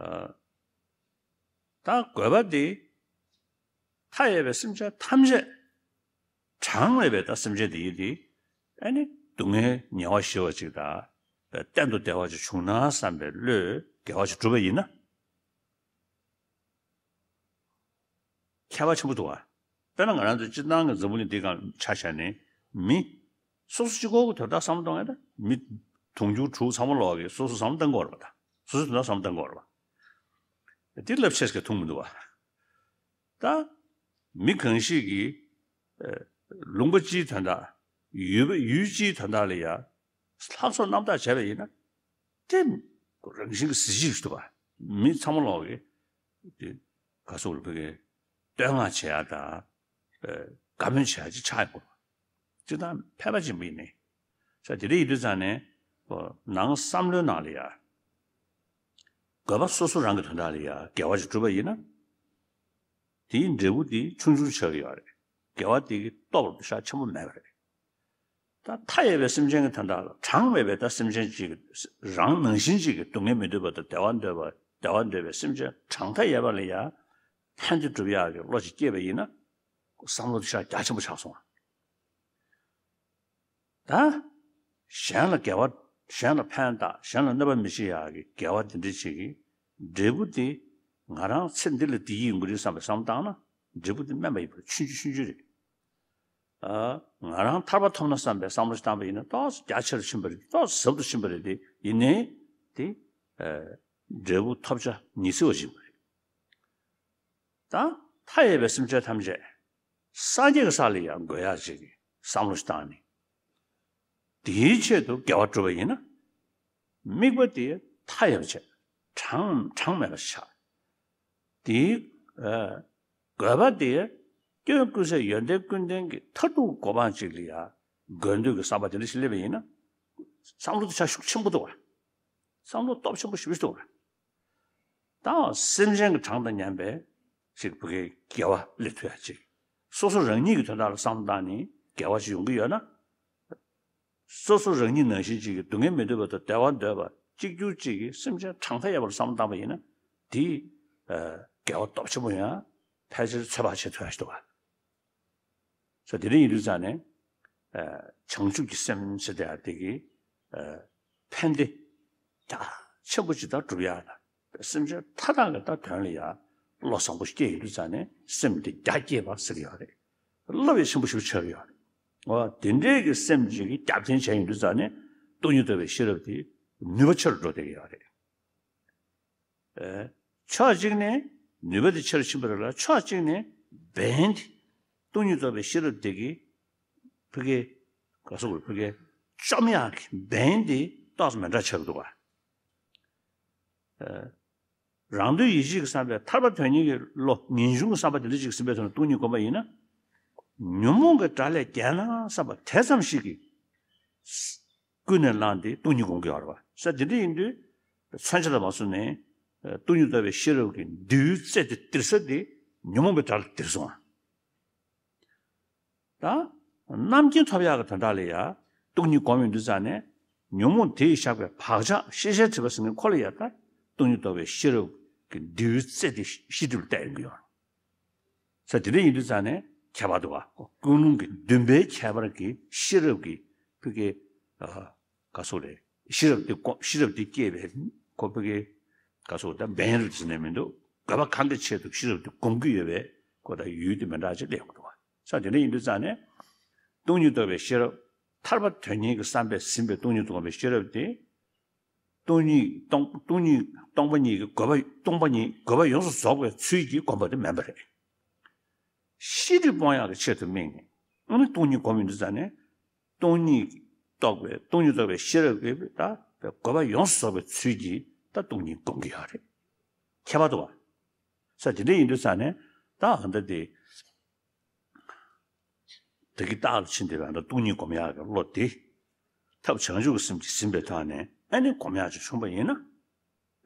ཨ། ད་དགོས་པ་འདི་མཐའ་ཡས་པའི་སེམས་ཅན་ཐམས་ཅད། གྲངས་མེད་པའི་ད་སེམས་ཅན་འདི་ཡིན་ཏེ། ཨ་ནི་སྡུག་བསྔལ་ཉེ་བར་ཞི་བ་ཅིག་དང་། གཏན་དུ་བདེ་བ་ཅིག་བྱུང་ན་བསམ་པའི་བློས་དགེ་བ་ཅིག་བསྒྲུབས་པ་ཡིན་ན། ཁྱད་པར་ཆེན་པོ་འདུག་བ། དཔེར་ན་ང་རང་ཚོ་སྤྱིར་བཏང་གི་འཛམ་བུ་གླིང་འདི་སྒང་ཆ་བཞག་ནས་མི་སོ་སོ་གཅིག་པོ་གི་དོན་དག་བསམ་བློ་གཏོང་ཡ་ད་མི་དུང་ཕྱུར་དྲུག་ཚང་མ་ལོག་གིས་སོ་སོ་བསམ་བློ་གཏང་གི་ཡོད་རེད་པ་ད། སོ་སོའི་དོན་དག་བསམ་བློ་གཏང་གི་ཡོད་རེད་པ། འདི་རླབས་ཆེ་ཞིག་མཐོང་མི་འདུག་བ། ད་མི་གང་ཞིག་གིས་ཨ་ལུང་པ་སྤྱིའི་དོན་དག་ཡུལ་པ་ཡུལ་སྤྱིའི་དོན་དག་ལ་ཡ་ལྷག་བསམ་རྣམ་དག་བྱས་པ་ཡིན་ན། དེ་རང་བཞིན་གྱི་གཟི་བརྗིད་ཞིག་འདུག་བ། མི་ཚང་མ་ལོག་གིས་དེ་ག་སོགས་ལ་ཕ་གི་བསྟོད་བསྔགས་བྱེད་ཡ་དང་། ཨ་བཀའ་མོལ་བྱེད་ཡ་ཅིག་ཆགས་ཡོང་གི་རེད། སྤྱིར་བཏང་ཕལ་པ་ཅིག་མི་ཡིན་ནི། ས་དེ་འདྲ་ཡིན་དུས་ཙང་ནས་ནང་བསམ་བློའི་ནང་ལ་ཡ། དགོས་པ་སོ་སོ་རང་གི་དོན་དག་ལ་ཡ་དགེ་བ་ཅིག་བསྒྲུབས་པ་ཡིན་ན། དེའི་འབྲས་བུ་དེ་ཆུང་ཆུང་ཆགས་ཀྱི་ཡོད་རེད། དགེ་བ་དེ་གི་སྟོབས་ཤག་ཆེན་པོ་མེད་པ་རེད། ད་མཐའ་ཡས་པའི་སེམས་ཅན་གྱི་དོན་དག་ལ་གྲངས་མེད་པའི་ད་སེམས་ཅན་གཅིག་གི་རང་ནང་བཞིན་གཅིག་གི་སྡུག་བསྔལ་མི་འདོད་པ་དང་བདེ་བ་འདོད་པ་བདེ་བ་འདོད་པའི་སེམས་ཅན་གྲངས་མཐའ་ཡས་པ་ལ་ཡ་ཕན་བདེ་སྒྲུབ་ཡག་གི་བློ་ཅིག་སྐྱེས་པ་ཡིན་ན། བསམ་བློ་དེ་ཤག་རྒྱ་ཆེན་པོ་ཆགས་སོང་བ། ད་གཞན་ལ་དགེ་བ་གཞན་ལ་ཕན་བཏགས་གཞན་ལ་གནོད་པ་མི་བྱེད་ཡག་གི་དགེ་བ་དེ་འདྲ་ཅིག་གི་འབྲས་བུ་དེ་ང་རང་ཚེ་འདི་ལ་བདེ་སྐྱིད་ཡོང་གི་རེད་བསམ་པའི་བསམ་བློ་བཏང་ན་འབྲས་བུ་དེ་དམན་པ་ཡིན་པ་ཆུང་ཆུང་ཆུང་ཆུང་རེད། ཨ་ང་རང་ཐར་པ་ཐོབ་ན་བསམ་པའི་བསམ་བློ་ཞིག་བཏང་པ་ཡིན་ན་ཏོག་ཙམ་རྒྱ་ཆེ་རུ་ཕྱིན་པ་རེད། ཏོག་ཙམ་ཟབ་ཏུ་ཕྱིན་པ་རེད་དེ། ཡིན་ནའི་དེ་ཨ་འབྲས་བུ་ཐོབ་བྱ་ཉི་ཚེ་བ་ཞིག་ཡིན་པ་རེད། ད་མཐའ་ཡས་པའི་སེམས་ཅན་ཐམས་ཅད་སངས་རྒྱས་ཀྱི་ས་ལ་ཡང་འགོད་ཡག་ཅིག་གི་བསམ་བློ་ཞིག་བཏང་ནས་དེའི་ཆེད་དུ་དགེ་བ་བསྒྲུབ་པ་ཡིན་ན། དམིགས་པ་དེ་མཐའ་ཡས་པ་བྱས། གྲངས་གྲངས་མེད་པ་ཆགས། དེའི་ཨ་དགོས་པ་དེ་སྐྱོན་ཀུན་ཟད་ཡོན་ཏན་ཀུན་ལྡན་གྱི་མཐར་ཐུག་གོ་འཕང་ཅིག་ལ་ཡ་དགོས་འདོད་ཀྱི་བསམ་པ་དེ་འདྲ་ཞིག་སླེབས་པ་ཡིན་ན། བསམ་བློ་དེ་ཆ་ཤུགས་ཆེན་པོ་འདུག་བ། བསམ་བློ་སྟོབས་ཆེན་པོ་ཞེ་པོ་ཞིག་འདུག་བ། ད་སེམས་ཅན་གྱི་གྲངས་དང་མཉམ་པའི་ཞིག་བུ་གའི་དགེ་བ་སླེབས་ཐུབ་ཡ་ཅིག་སོ་སོ་རང་ཉིད་ཀྱི་དོན་དག་ལ་བསམ་བློ་བཏང་ནས་དགེ་བ་ཞིག་ཡོང་གི་ཡོད་ན། སོ་སོ་རང་ཉིད་ནང་བཞིན་ཅིག་གི་སྡུག་བསྔལ་མི་འདོད་པ་དང་བདེ་བ་འདོད་པ་གཅིག་གྱུར་ཅིག་གི་སེམས་ཅན་གྲངས་ཀ་ཡོད་པར་བསམ་བློ་བཏང་པ་ཡིན་ན། དེས་ཨ་དགེ་བ་སྟོབས་ཆེན་པོ་ཡང་ཕལ་ཆེར་ཚོད་དཔག་བྱེད་ཐུབ་ཡ་ཞིག་འདུག་བ། ས་དེ་འདྲ་ཡིན་དུས་ཙང་ནས་ཨ་བྱང་ཆུབ་ཀྱི་སེམས་ཟེར་དེ་ཡང་དེ་གི་ཨ་ཕན་བདེ་རྒྱ་ཆེན་པོ་ཅིག་ད་སྒྲུབ་ཡ་ལ། སེམས་ཅན་མཐའ་དག་གི་ད་དོན་ལ་ཡ་བློ་བཟང་པོ་སྐྱེ་ཡོང་དུས་ཙང་ནས་སེམས་དེ་རྒྱ་སྐྱེད་པ་ཟེར་གི་ཡོད་རེད། བློ་བས་ཆེན་པོ་ཞིག་ཆགས་ཀྱི་ཡོད་རེད། འོ་དེ་འདྲའི་གི་སེམས་ཅིག་གི་རྒྱབ་རྟེན་བྱས་ཡོང་དུས་ཙང་ནས་སྟོང་ཉིད་རྟོགས་པའི་ཤེས་རབ་དེ་ནུས་པ་ཆེ་རུ་འགྲོ་བསྡད་ཀྱི་ཡོད་རེད། ཨེ། ཕྱོགས་གཅིག་ནས་ནུས་པ་དེ་ཆེ་རུ་ཕྱིན་པ་རེད་ལ། ཕྱོགས་གཅིག་ནས་འབེན་དེ་སྟོང་ཉིད་རྟོགས་པའི་ཤེས་རབ་དེ་གི་ཕ་གི་ག་སོགས་ཕ་གི་བཅོམ་ཡག་གི་འབེན་དེ་ཏོག་ཙམ་མི་འདྲ་ཆགས་ཀྱི་འདུག་བ། ཨེ། རང་དོན་ཡིད་བྱེད་ཀྱི་བསམ་པས་ཐར་པ་དོན་གཉེར་གྱི་བློ་ངེས་འབྱུང་གི་བསམ་པ་དེ་འདྲ་ཅིག་ཟིན་པའི་ཐོག་ནས་སྟོང་ཉིད་བསྒོམ་པ་ཡིན་ན། ཉོན་མོངས་ཀྱི་དགྲ་ལས་རྒྱལ་ན་བསམ་པ་དེ་ཙམ་ཞིག་གིས་ཀུན་ནས་བསླངས་ཏེ་སྟོང་ཉིད་བསྒོམ་གྱི་ཡོད་རེད་བ། ས་དེ་འདྲ་ཡིན་དུས་མཚོན་བྱེད་དུ་མ་བཟུང་ནས་སྟོང་ཉིད་རྟོགས་པའི་ཤེས་རབ་ཀྱི་མདུད་རྩེ་དེ་དིར་ས་དེ་ཉོན་མོངས་པའི་དགྲ་ལ་དིར་སོང་བ། ད་རྣམ་མཁྱེན་ཐོབ་ཡག་གི་དོན་དག་ལ་ཡ་སྟོང་ཉིད་བསྒོམ་ཡོང་དུས་ཙང་ནས་ཉོན་མོངས་དེས་བཞག་པའི་བག་ཆགས་ཤེས་བྱའི་སྒྲིབ་པ་ཟེར་མཁན་ཁོ་ལ་ཡ་ད་སྟོང་ཉིད་རྟོགས་པའི་ཤེས་རབ་ཀྱི་མདུད་རྩེ་དེ་ཤེས་སྒྲིབ་ལ་གཏད་ཡོང་གི་ཡོད། ས་དེ་འདྲ་ཡིན་དུས་ཙང་ནས་ཁྱད་པར་འདུག་བ། ཀུན་སློང་གི་འདུན་པའི་ཁྱད་པར་གྱི་ཤེས་རབ་ཀྱི་ཕ་གི་ཨ་ག་སོགས་རེད། ཤེས་རབ་དེ་ཀོ་ཤེས་རབ་དེ་སྐྱེས་པའི་ཁོ་ཕ་གི་ག་སོགས་ད་འབེན་རེད་ཟེར་ནས་མི་འདུག་དགོས་པ་གང་གི་ཆེད་དུ་ཤེས་རབ་དེ་སྒོམ་གྱི་ཡོད་པའི་ཁོ་ད་ཡུལ་དེ་མི་འདྲ་ཅིག་སླེབས་ཡོང་གི་འདུག་བ། ས་དེ་འདྲ་ཡིན་དུས་ཙང་ནས་སྟོང་ཉིད་རྟོགས་པའི་ཤེས་རབ། ཐར་པ་དོན་གཉེར་གྱི་བསམ་པས་ཟིན་པའི་སྟོང་ཉིད་རྟོགས་པའི་ཤེས་རབ་དེ། སྟོང་ཉིད་སྟོང་སྟོང་ཉིད་སྟོང་པ་ཉིད་ཀྱི་དགོས་པ་སྟོང་པ་ཉིད་དགོས་པ་ཡོངས་སུ་རྫོགས་པའི་ཚུལ་གྱིས་བསྒོམ་པ་དེ་མིན་པ་རེད། ཤེས་སྒྲིབ་སྤོང་ཡག་གི་ཆེད་དུ་དམིགས་ནས་ཨ་ནི་སྟོང་ཉིད་བསྒོམ་ཡོང་དུས་ཙང་ནས་སྟོང་ཉིད་རྟོགས་པའི་སྟོང་ཉིད་རྟོགས་པའི་ཤེས་རབ་ཀྱིས་ད་དགོས་པ་ཡོངས་སུ་རྫོགས་པའི་ཚུལ་གྱིས་ད་སྟོང་ཉིད་བསྒོམ་གྱི་ཡོད་རེད། ཁྱད་པར་འདུག་བ། ས་དེ་འདྲ་ཡིན་དུས་ཙང་ནས་ད་ཨ་ད་དེ། དེ་གི་རྟགས་ལ་ཕྱིན་ཏེ་རང་དང་སྟོང་ཉིད་སྒོམ་ཡག་གི་བློ་དེ། ཐབས་བྱང་ཆུབ་ཀྱི་སེམས་ཀྱིས་ཟིན་པའི་ཐོག་ནས་ཨ་ནི་སྒོམ་ཡག་ཅིག་བྱུང་བ་ཡིན་ན།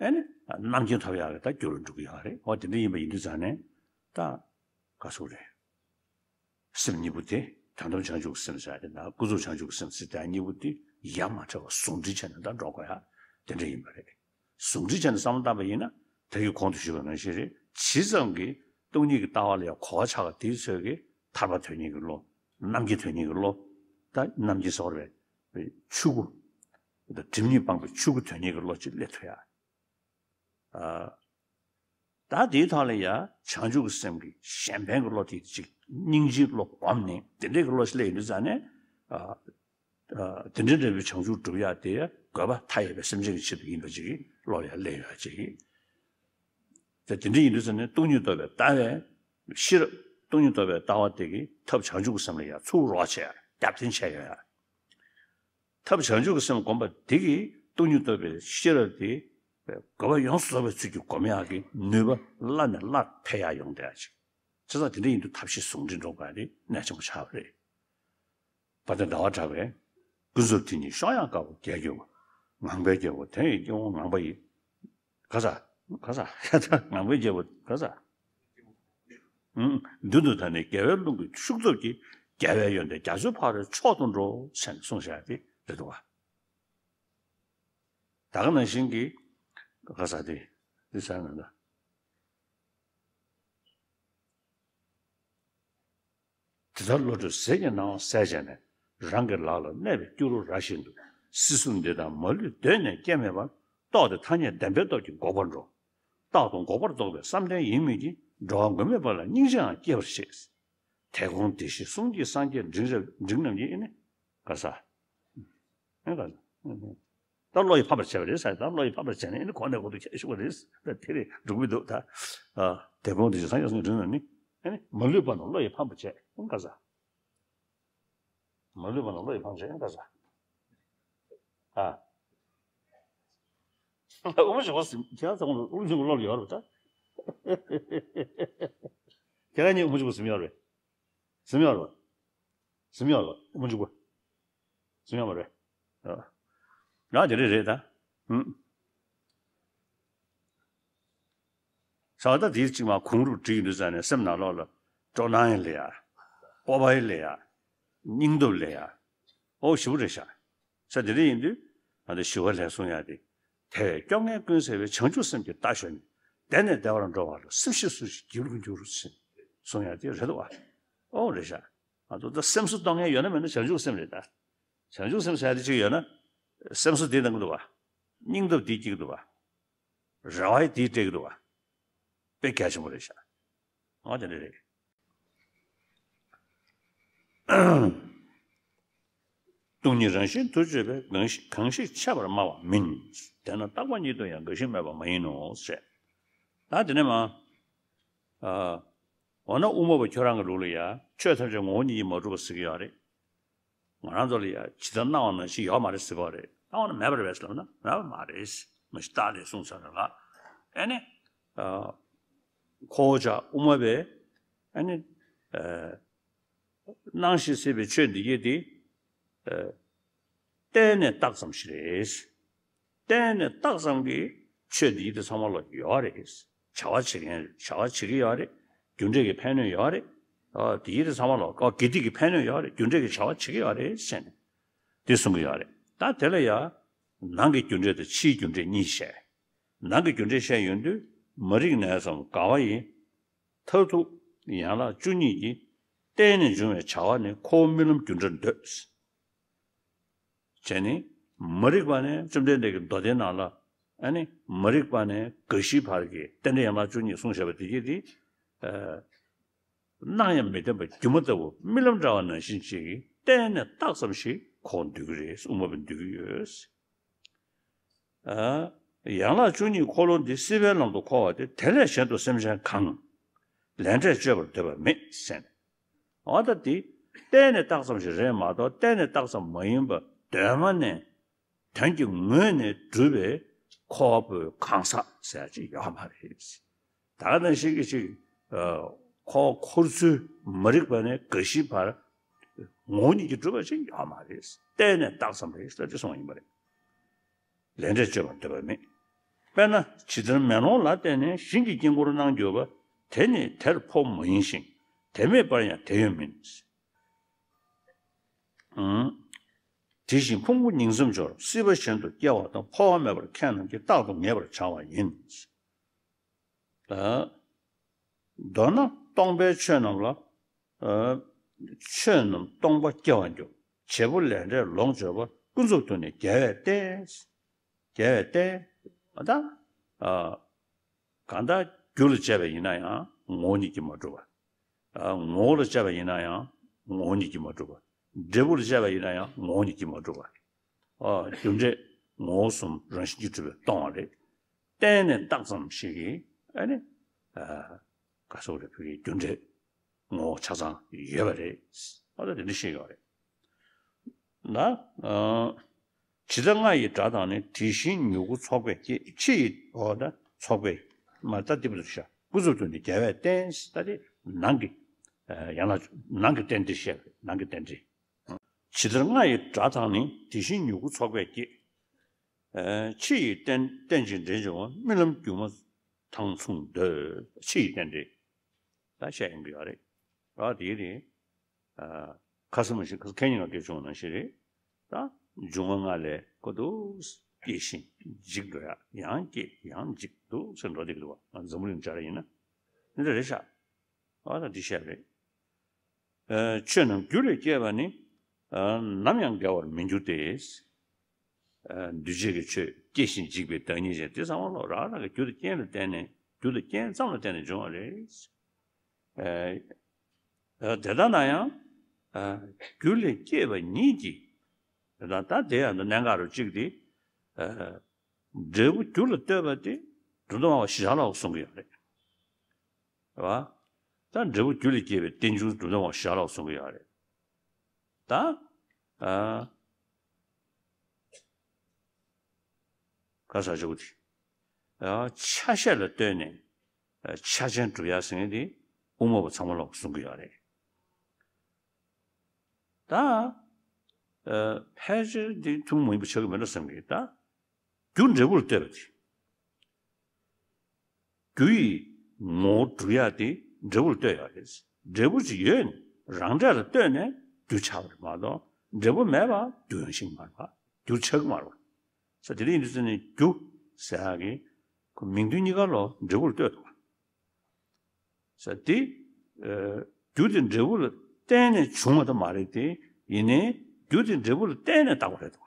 ཨ་ནི་རྣམ་མཁྱེན་ཐོབ་ཡག་གི་ད་རྒྱུ་རུ་འགྲོ་གི་ཡོད་རེད། འོ་དེ་འདྲ་ཡིན་པ་ཡིན་དུས་ཙང་ནས་ད་ག་སུ་རེད། སེམས་གཉིས་པོ་དེ་དོན་དམ་བྱང་ཆུབ་ཀྱི་སེམས་ཟེར་ཡག་དེ་དང་ཀུན་རྫོབ་བྱང་ཆུབ་ཀྱི་སེམས་ཟེར་དེ་གཉིས་པོ་དེ་ཡ་མ་བྲལ་བར་ཟུང་འབྲེལ་བྱས་ནས་ད་འགྲོ་དགོས་ཡག་དེ་འདྲ་ཡིན་པ་རེད། ཟུང་འབྲེལ་བྱས་ནས་བསམ་བློ་བཏང་པ་ཡིན་ན་ད་གིན་གོང་དུ་ཞུས་པ་ནང་བཞིན་རེད། ཇི་ཙམ་གྱིས་སྟོང་ཉིད་ཀྱི་ལྟ་བ་ལ་ཡང་གོ་བ་ཆགས་པ་དེའི་ཚོད་ཀྱིས་ཐར་པ་དོན་གཉེར་གྱི་བློ། རྣམ་མཁྱེན་དོན་གཉེར་གྱི་བློ། ད་རྣམ་མཁྱེན་ཟེར་བ་རེད། ཆོས་སྐུ། ད་སྒྲིབ་གཉིས་སྤངས་པའི་ཆོས་སྐུ་དོན་གཉེར་གྱི་བློ་ཅིག་སླེབས་ཐུབ་ཡ། ཨ། ད་དེའི་ཐོག་ལ་ཡ་བྱང་ཆུབ་ཀྱི་སེམས་ཀྱི་གཞན་ཕན་གྱི་བློ་དེ་ཅིག་སྙིང་རྗེའི་བློ་བསྒོམས་ནས་དེ་འདྲའི་གི་བློ་ཞིག་སླེབས་ཡོང་དུས་ཙང་ནས། ཨ། ཨ། དེ་འདྲའི་འདྲ་བའི་བྱང་ཆུབ་སྒྲུབ་ཡག་དེ་དགོས་པ་མཐའ་ཡས་པའི་སེམས་ཅན་གྱི་ཆེད་དུ་ཡིན་པ་ཅིག་གི་བློ་ལ་ཡང་སླེབས་ཡོད་ཅིག། དེ་དེ་འདྲ་ཡིན་དུས་ཙམ་ནས་སྟོང་ཉིད་རྟོགས་པའི་ལྟ་བའི་ཤེས་རབ། སྟོང་ཉིད་རྟོགས་པའི་ལྟ་བ་དེ་གིས་ཐབས་བྱང་ཆུབ་ཀྱི་སེམས་ལ་ཡང་ཚུར་རོགས་བྱས་ཡ། རྒྱབ་རྟེན་བྱས་ཡོད་ཡ། ཐབས་བྱང་ཆུབ་ཀྱི་སེམས་བསྒོམ་པ་དེ་གིས་སྟོང་ཉིད་རྟོགས་པའི་ཤེས་རབ་དེ་དགོས་པ་ཡོངས་སུ་རྫོགས་པའི་ཚུལ་གྱིས་བསྒོམ་ཡག་གི་ནུས་པ་སླར་ནས་སླར་འཕེལ་ཡག་ཡོང་བསྡད་ཡག་ཅིག། བྱས་ཙང་དེ་འདྲ་ཡིན་དུས་ཐབས་ཤེས་ཟུང་འབྲེལ་འགྲོ་དགོས་ཡག་དེ་གནད་ཆེན་པོ་ཆགས་པ་རེད། དཔལ་ལྡན་ཟླ་བ་གྲགས་པས། ཀུན་རྫོབ་དེ་ཉིད་ཤོག་ཡངས་དཀར་པོ་རྒྱས་རྒྱལ་པོ། ངང་པའི་རྒྱལ་པོ་དོན་ཡོད་སྐྱེ་བོ་ངང་པ་ཡི། ག་ས། ག་ས། ངང་པའི་རྒྱལ་པོ་ག་ས། ཨུམ། མདུན་དུ་ད་ནི་རྒྱལ་བའི་ཀླུང་གི་ཤུགས་སྟོབས་ཀྱིས། རྒྱལ་བའི་ཡོན་ཏན་རྒྱ་མཚོའི་ཕ་རོལ་མཆོག་ཏུ་འགྲོ། ཟེར་ནས་གསུངས་བཞག་དེ་རེད་འདུག་བ། ད་ག་ནང་བཞིན་གྱི། ག་ས་དེ། འདི་ས་ན་ད། དེ་ལྟར་བློ་གྲོས་ཟས་ཀྱི་སྣང་བ་བསལ་བྱས་ནས། རང་གི་ལག་ལ་གནས་པའི་སྐྱུ་རུ་ར་བཞིན་དུ། སྲིད་གསུམ་འདི་དག་མ་ལུས་གདོད་ནས་སྐྱེ་མེད་པར། རྟོགས་ཏེ་ཐ་སྙད་བདེན་པའི་སྟོབས་ཀྱིས་འགོག་པར་འགྲོ། རྟག་ཏུ་འགོག་པར་རྟོགས་པའི་བསམ་གཏན་ཡིན་མོད་ཀྱི། འགྲོ་བ་མགོན་མེད་པ་ལ་སྙིང་རྗེའང་སྐྱེ་བར་བྱེད། དེ་དགོངས་དེ་བཞིན་གསུང་གི་སངས་རྒྱས་འབྲིང་རབ་འབྲིང་རྣམས་ཀྱིས། ཨེ་ནི། ག་ས། ཨེ་ག་ས། ད་བློ་ཡིས་ཕམ་པར་བྱས་པ་རེད་ཟེར། ད་བློ་ཡིས་ཕམ་པར་བྱས་ནས་ཨེ་ནི་གོང་ནས་གོང་དུ་ཁྱེར་ཞུ་བ་རེད། ད་དེ་རེད་འགྲུབ་མི་འདུག་ད། ཨ། དེ་དགོངས་དེ་བཞིན་སངས་རྒྱས་གསུང་གི་འབྲིང་རྣམས་ནི། ཨེ་ནི་མ་ལུས་པ་རྣམས་བློ་ཡིས་ཕམ་པར་བྱས། ཨེ་ག་ས། མ་ལུས་པ་རྣམས་བློ་ཡིས་ཕམ་བྱས། ཨེ་ག་ས། ཨ། དབུ་མ་བཞི་པོ་ཟིན་ཁྱེད་ཚང་མ་དབུ་མ་བཞི་པོ་བློ་ལ་ཡོད་རེད་ད། ཁྱེད་རང་གཉིས་དབུ་མ་འཇུག་པ་ཟིན་ཡོད་རེད། ཟིན་ཡོད་རེད། ཟིན་ཡོད་རེད། དབུ་མ་འཇུག་པ། ཟིན་ཡོད་མ་རེད། ཨ། ཡང་དེ་རེད་རེད་ད། ཧུམ། ས་བ་ད་དེའི་གཅིག་མ་གོང་རུ་བྲིས་ཡོད་འདུག་ཟེར་ནས་སེམས་ནང་ལོགས་ལ་སྤྲོ་སྣང་ཡི་ལས་ཡ། སྤོབས་པ་ཡི་ལས་ཡ། སྙིང་སྟོབས་ལས་ཡ། ཨོ་ཞེ་པོ་རེད་ཤག་ས་དེ་འདྲ་ཡིན་དུས་ང་ཚོ་ཞི་བ་ལྷས་གསུང་ཡ་དེ། དེ་བས་སྐྱོ་ངལ་ཀུན་སེལ་བའི། བྱང་ཆུབ་སེམས་ཀྱིས་བདག་གཞོལ་ནས། བདེ་ནས་བདེ་བར་འགྲོ་བ་ལ། སེམས་ཤེས་སུ་ཞིག་སྒྱིད་ལུག་འགྱུར་ཟེར་གསུང་ཡ་དེ་རེད་དོ་བ། ཨོ་རེད་ཤག་ང་ཚོ་ད་སེམས་གསོ་གཏོང་མཁན་ཡོད་ན་མེད་ན་བྱང་ཆུབ་སེམས་རེད་ད། བྱང་ཆུབ་སེམས་ཟེར་ཡ་དེ་ཅིག་ཡོད་ན། སེམས་གསོ་དེ་གཏོང་གི་འདུག་བ། སྙིང་སྟོབས་དེ་སྐྱེ་གི་འདུག་བ། རེ་བ་དེ་སྤྲད་ཀྱི་འདུག་བ། དཔེ་གལ་ཆེན་པོ་རེད་ཤག་ཨོ་དེ་འདྲ་རེད། སྟོང་ཉིད་རང་བཞིན་དུ་བརྗོད་པས། གང་ཞིག་གང་ཞིག་འཆད་པར་སྨྲ་བ་མིན། དེས་ན་བརྟག་པ་ཉིད་དུ་ཡང་། འགའ་ཞིག་སྨྲས་པ་མ་ཡིན་ནོ་ཞེས། ད་དེ་ནས་མ། ཨ། འོ་ན་དབུ་མ་པ་ཁྱོད་རང་གི་ལུགས་ལ་ཡ་ཆོས་ཐམས་ཅད་ངོ་བོ་ཉིད་ཀྱིས་མ་གྲུབ་པ་ཟེར་གྱི་ཡོད་རེད། ང་རང་ཚོ་ལ་ཡ་ཇི་ལྟར་སྣང་བ་ནང་བཞིན་ཡོད་མ་རེད་ཟེར་གྱི་ཡོད་རེད། སྣང་བ་ན་མེད་པ་རེད་པས་ལབ་ན་མེད་པ་མ་རེད། མ་གཞི་རྟགས་ལས་གསུངས་ཚར་རེད་ལ། ཨ་ནི། ཨ། ཁོ་བོ་ཅག་དབུ་མ་པས་ཨ་ནི། ཨ། སྣང་ཞིང་སྲིད་པའི་ཆོས་འདི་གྱད་དེ། ཨ། བལྟས་ནས་བཏགས་ཙམ་ཞིག་རེད། བལྟས་ནས་བཏགས་ཙམ་གྱི་ཆོས་འདི་གྱད་དེ་ཚང་མ་ལ་ཡོད་རེད། བྱ་བ་བྱེད་མཁན་བྱ་བ་བྱེད་ཀྱི་ཡོད་རེད། རྒྱུ་འབྲས་ཀྱི་ཕན་གནོད་ཡོད་རེད། ཨ། འདི་གྱད་དེ་ཚང་མ་ལ་ཨ་དགེ་སྡིག་གི་ཕན་གནོད་ཡོད་རེད། རྒྱུ་འབྲས་ཀྱི་བྱ་བ་བྱེད་ཀྱི་ཡོད་རེད་ཟེར་ནས་དེ་གསུང་གི་ཡོད་རེད། ད་དེ་ལ་ཡ་ནང་གི་རྒྱུ་འབྲས་དང་ཕྱིའི་རྒྱུ་འབྲས་གཉིས་བཤད། ནང་གི་རྒྱུ་འབྲས་བཤད་ཡོང་དུས། མ་རིག་ནས་སམ་དགའ་བ་ཡི། མཐར་ཐུག་ཡན་ལག་བཅུ་གཉིས་ཀྱི། བརྟེན་ནས་འབྱུང་བའི་བྱ་བ་ནི། ཁོ་བོ་རྨི་ལམ་རྒྱུ་འབྲས་འདོད། བྱས་ནས་མ་རིག་པ་ནས་བཅོམ་ལྡན་འདས་ཀྱི་མདོ་སྡེའི་ནང་ལ། ཨ་ནི་མ་རིག་པ་ནས་རྒ་ཤིའི་བར་གྱི་རྟེན་འབྲེལ་ཡན་ལག་བཅུ་གཉིས་གསུངས་བཞག་པ་དེ་གྱད་དེ། ཨ། སྣང་ཡང་མི་བདེན་པ་སྒྱུ་མ་ལྟ་བུ། རྨི་ལམ་འདྲ་བ་ནང་བཞིན་ཅིག་གིས་བལྟས་ནས་བཏགས་ཙམ་ཞིག་ཁོ་འདོད་ཀྱི་རེད། དབུ་མ་པས་འདོད་ཀྱི་ཡོད། ཨ། ཡན་ལག་བཅུ་གཉིས་འཁོར་ལོ་འདི། སྲིད་པའི་ལམ་དུ་འཁོར་བ་སྟེ། དེ་ལས་གཞན་དུ་སེམས་ཅན་གང་། ལས་འབྲས་སྤྱོད་པར་འདོད་པ་མེད་ཟེར་ནས། འོ་ད་འདི་བལྟས་ནས་བཏགས་ཙམ་ཞིག་རེད་མ་གཏོགས། བལྟས་ནས་བཏགས་ཙམ་མ་ཡིན་པ་གདོད་མ་ནས། དོན་གྱི་ངོས་ནས་གྲུབ་པའི་འཁོར་བའི་གང་ཟག་ཟེར་ཅིག་ཡོད་མ་རེད། ད་ག་ནང་བཞིན་གྱི་ཅིག་ཨ། འཁོར་འཁོར་ཚུལ་མ་རིག་པ་ནས་རྒ་ཤིའི་བར་ངོ་བོ་ཉིད་ཀྱིས་གྲུབ་པ་ཅིག་ཡོད་མ་རེད། བལྟས་ནས་བཏགས་ཙམ་རེད་ཟེར་ཅིག་གསུངས་པ་ཡིན་པ་རེད། ལས་འབྲས་སྤྱོད་པར་འདོད་པ་མེད། དཔེར་ན་ཇི་ལྟར་མེ་ལོང་ལ་བརྟེན་ནས་ཞིང་གི་དཀྱིལ་འཁོར་སྣང་གྱུར་པ། དེ་ནི་དེར་འཕོ་མ་ཡིན་ཞིང་། དེ་མེད་པར་ཡང་དེ་ཡང་མིན། ཨང་། དེ་བཞིན་ཕུང་པོ་ཉིང་མཚམས་སྦྱོར། སྲིད་པ་གཞན་དུ་སྐྱེ་བ་དང་། འཕོ་བ་མེད་པར་མཁས་རྣམས་ཀྱིས། རྟག་ཏུ་ངེས་པར་བྱ་བ་ཡིན། ད། མདོར་ན་སྟོང་པའི་ཆོས་རྣམས་ལ། ཨ། ཆོས་རྣམས་སྟོང་པ་སྐྱེ་བར་འགྱུར། བྱེད་པོ་ལས་འབྲས་ལོངས་སྤྱོད་པ། ཀུན་རྫོབ་ཏུ་ནི་རྒྱལ་བས་བརྟེན། རྒྱལ་བས་བརྟེན། ད། ཨ། གང་ལྟར་རྒྱུ་ལ་དཔྱད་པ་ཡིན་ན་ཡང་ངོ་བོ་ཉིད་ཀྱིས་མ་གྲུབ་པ། ཨ། ངོ་བོ་ལ་དཔྱད་པ་ཡིན་ན་ཡང་ངོ་བོ་ཉིད་ཀྱིས་མ་གྲུབ་པ། འབྲས་བུ་ལ་དཔྱད་པ་ཡིན་ན་ཡང་ངོ་བོ་ཉིད་ཀྱིས་མ་གྲུབ་པ། ཨ། རྒྱུ་འབྲས་ངོ་བོ་གསུམ་རང་བཞིན་གྱིས་གྲུབ་པས་སྟོང་བ་རེད། བརྟེན་ནས་བཏགས་ཙམ་ཞིག་གིས་ཨ་ནི། ཨ། ག་སོགས་རེ་བོད་ཀྱི་རྒྱུ་འབྲས་ངོ་བོ་ཆ་ཚང་ཡོད་པ་རེད། ཨ་ད་དེ་འདྲ་བཤད་ཡོད་རེད། ན། ཨ། ཇི་ལྟར་རྔ་ཡི་སྒྲ་དང་ནི། དེ་བཞིན་མྱུ་གུ་ཚོགས་པས་སྐྱེ། ཕྱི་ཡི་འོ་ད་ཚོགས་པས་མ་ད་ཏི་པ་དུ་ཤ། ཀུན་རྫོབ་ཏུ་ནི་རྒྱལ་བས་བརྟེན། ད་དེ་ནང་གི། ཨ། ཡང་ན་ནང་གི་རྟེན་འབྲེལ་བཤད་པ་རེད། ནང་གི་རྟེན་འབྲེལ། ཇི་ལྟར་རྔ་ཡི་སྒྲ་དང་ནི། དེ་བཞིན་མྱུ་གུ་ཚོགས་པས་སྐྱེ། ཨ། ཕྱི་ཡི་རྟེན་རྟེན་ཅིང་འབྲེལ་འབྱུང་བ། རྨི་ལམ་སྒྱུ་མ་མཐའ་མཚུངས་འདོད། ཕྱི་ཡི་རྟེན་འབྲེལ། ད་བཤད་ཡོང་གི་ཡོད་རེད། ཨ་དེ་རེད། ཨ། ཁ་སང་མ་ཞིག་ཁ་སང་ཁེ་ཉིན་ལ་སྐད་བྱུང་བ་ནང་བཞིན་རེད། ད་འབྱུང་བ་ལྔ་ལས་ཀོ་དུ་སྐྱེ་ཞིང་འཇིག་འགྲོ་ཡ། ཡང་སྐྱེ་ཡང་འཇིག་འདུག་ཟེར་འགྲོ་བསྡད་ཀྱི་འདུག་བ། ང་འཛམ་བུ་གླིང་སྦྱར་ཡིན་ན་འདི་འདྲ་རེད་ཤག་ཨ་ད་འདི་བཤད་རེད། ཨ། ཆོས་རྣམས་རྒྱུ་ལས་སྐྱེས་པ་ནི། ཨ། ནམ་ཡང་འགལ་བར་མི་འགྱུར་ཏེ། ཨ། འདུས་བྱས་ཀྱི་ཆོས་སྐྱེ་ཞིང་འཇིག་པའི་བདག་ཉིད་ཅན་དེ་ཚང་མ་ལོ་རང་རང་གི་རྒྱུ་དང་རྐྱེན་ལ་བརྟེན་ནས། རྒྱུ་དང་རྐྱེན་ཙམ་ལ་བརྟེན་ནས་འབྱུང་བ་རེད། ཨ། ཨ། དེ་ལྟ་ན་ཡང་། ཨ། རྒྱུ་ལས་སྐྱེས་པ་ཉིད་ཀྱིས། དེ་ལྟ་ད་དེ་ཡང་དུ་གནད་འགག་རུ་གཅིག་སྟེ། ཨ། འབྲས་བུ་རྒྱུ་ལ་ལྟོས་པ་དེ་སྒྲུབ་སྡོམ་པ་བཞི་ཆར་ལོག་གསུང་གི་ཡོད་རེད། རེད་བ། ད་འབྲས་བུ་རྒྱུ་ལས་སྐྱེས་པའི་རྟེན་འབྱུང་སྒྲུབ་སྡོམ་པ་བཞི་ཆར་ལོག་གསུང་གི་ཡོད་རེད། ད། ཨ། ག་ས་ཆོག་གི། ཨ། ཆ་ཤས་ལ་ལྟོས་ནས། ཆ་ཅན་སྒྲུབ་ཡ་ཟེར་མཁན་དེ་དབུ་མ་པ་ཚང་མ་ལོག་གསུང་གི་ཡོད་རེད། ད་ཨ་ཕལ་ཆེར་འདི་ཐུན་མོང་མ་ཡིན་པ་ཆགས་ཀྱི་མེད་འགྲོ་བསམ་གི། ད་རྒྱུ་འབྲས་བུ་ལ་ལྟོས་པ་དེ། རྒྱུ་ཡི་ངོ་བོ་སྒྲུབ་ཡ་དེ་འབྲས་བུ་ལ་ལྟོས་ཡོད་རེད། འབྲས་བུ་ཅིག་ཡོད་ནས་རང་འབྲས་ལ་ལྟོས་ནས་རྒྱུ་ཆགས་པ་རེད་མ་གཏོགས། འབྲས་བུ་མེད་པ་རྒྱུ་ཡང་ཤིང་མ་རེད་པ། རྒྱུ་ཆགས་ཀྱི་མ་རེད་པ། ས་དེ་འདྲ་ཡིན་དུས་ཙང་ནས་རྒྱུ་ཟེར་ཡག་གི་ཁོ་མིང་དོན་གཉིས་ཀ་ལོ་འབྲས་བུ་ལ་ལྟོས་འདུག་པ། ས་དེ་ཨ་རྒྱུ་དེ་འབྲས་བུ་ལ་བརྟེན་ནས་བྱུང་བ་དང་མ་རེད་དེ། ཡིན་ནའི་རྒྱུ་དེ་འབྲས་བུ་ལ་བརྟེན་ནས་བཏགས་པ་རེད་འདུག་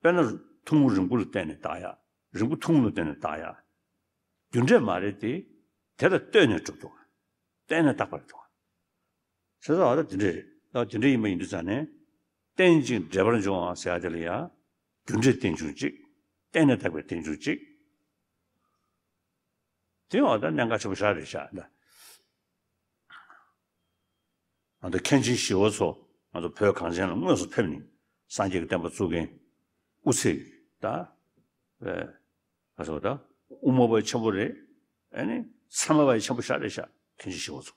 པ། དཔེར་ན་ཐུང་ངུ་རིང་པོ་ལ་བརྟེན་ནས་བཏགས་ཡ། རིང་པོ་ཐུང་ངུ་ལ་བརྟེན་ནས་བཏགས་ཡ། རྒྱུ་འབྲས་མ་རེད་དེ། དེ་ལ་ལྟོས་ནས་གྲུབ་འདུག། བརྟེན་ནས་བཏགས་པ་རེད་འདུག། ཟེར་ཚར་བ་ད་དེ་འདྲ་རེད། ད་དེ་འདྲ་ཡིན་པ་ཡིན་དུས་ཙང་ནས། རྟེན་ཅིང་འབྲེལ་པར་འབྱུང་བ་ཟེར་ཡ་དེ་ལ་ཡ། རྒྱུ་འབྲས་རྟེན་འབྱུང་གཅིག། བརྟེན་ནས་བཏགས་པའི་རྟེན་འབྱུང་གཅིག། དེ་འོ་ད་གནད་འགག་ཆེན་པོ་ཞིག་རེད་ཤག་ད། ང་ཚོ་མཁན་ཆེན་ཞི་བ་འཚོ་ང་ཚོ་བོད་གངས་ཅན་ལ་དངོས་སུ་ཕེབས་ནས་སངས་རྒྱས་ཀྱི་བསྟན་པ་བཙུགས་མཁན་དབུ་ཚད་ད། ཨེ། ག་ཚོད་ད། དབུ་མ་པ་ཆེན་པོ་རེད། ཨ་ནི་ཚད་མ་པ་ཆེན་པོ་ཞིག་རེད་ཤག། མཁན་ཆེན་ཞི་བ་འཚོ།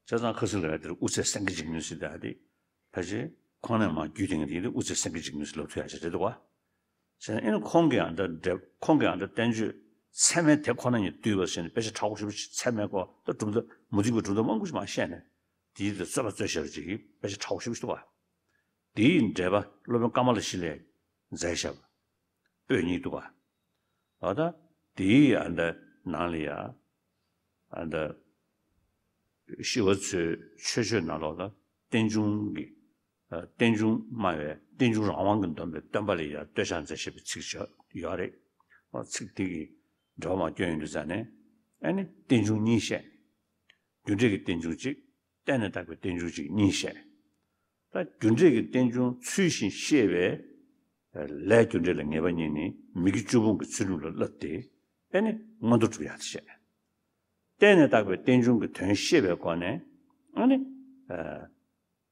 བྱས་ཙང་ཁ་སང་ལ་ཡ་དེར་དབུ་ཚད་སེང་གེ་འཇིགས་མྱོང་ཟེར་ད་དེ། ཕལ་ཆེར་ཁོང་ནས་མར་བརྒྱུད་དེ་ངས་དེ་དབུ་ཚད་སེང་གེ་འཇིགས་མྱོང་ཟེར་ལབ་ཐུབ་ཡ་ཞིག་རེད་འདུག་པ། བྱས་ན་ཨེ་ནི་ཁོང་གི་ཨ་འདྲ་འདྲ་ཁོང་གི་ཨ་འདྲ་བསྟན་བཅོས་ཚད་མའི་དེ་ཁོ་ན་ཉིད་བསྡུས་པ་ཟེར་ནས་དཔེ་ཆ་ཕྲ་བོ་ཞེ་པོ་ཅིག། ཚད་མའི་སྐོར་ད་གྲུབ་མཐའ་མུ་སྟེགས་པའི་གྲུབ་མཐའ་མང་པོ་ཞིག་མར་བཤད་ནས། དེའི་དེ་རྩོད་པ་རྩོད་བཞག་པ་ཅིག་གི་དཔེ་ཆ་ཕྲ་བོ་ཞེ་པོ་ཅིག་འདུག་པ། དེའི་འགྲེལ་པ་སློབ་དཔོན་ཀ་མ་ལ་ཤཱི་ལས་མཛད་བཞག་པ་པོད་གཉིས་འདུག་པ། འོ་ད་དེའི་ཨ་འདྲ་ནང་ལ་ཡ་ཨ་འདྲ་ཞི་བ་འཚོའི་མཆོད་བརྗོད་ནང་ལོགས་ལ་རྟེན་འབྱུང་གི་ཨ་རྟེན་འབྱུང་སྨྲ་བའི་རྟེན་འབྱུང་རང་དབང་གིས་འདོམས་པའི་སྟོན་པ་ལ་ཡ་བསྟོད་ཕྱག་མཛད་བཞག་པའི་ཚིག་ཅིག་ཡོད་རེད། ཨ་ཚིག་དེ་གི་འགྲེལ་པ་མར་སྐྱོན་ཡོང་དུས་ཙང་ནས། ཨ་ནི་རྟེན་འབྱུང་གཉིས་བཤད། རྒྱུ་འབྲས་ཀྱི་རྟེན་འབྱུང་གཅིག། བརྟེན་ནས་བཏགས་པའི་རྟེན་འབྱུང་གཅིག་གཉིས་བཤད། ད་རྒྱུ་འབྲས་ཀྱི་རྟེན་འབྱུང་ཚུལ་བཞིན་ཤེས་པའི་ལས་རྒྱུ་འབྲས་ལ་ངེས་པ་རྙེད་ནས་མི་དགེ་བཅུ་སྤོང་གི་ཚུལ་ཁྲིམས་ལ་བསླབས་ཏེ། ཨ་ནི་མངོན་མཐོ་སྒྲུབ་ཡག་དེ་བཤད། བརྟེན་ནས་བཏགས་པའི་རྟེན་འབྱུང་གི་དོན་ཤེས་པའི་སྒོ་ནས། ཨ་ནི་ཨ་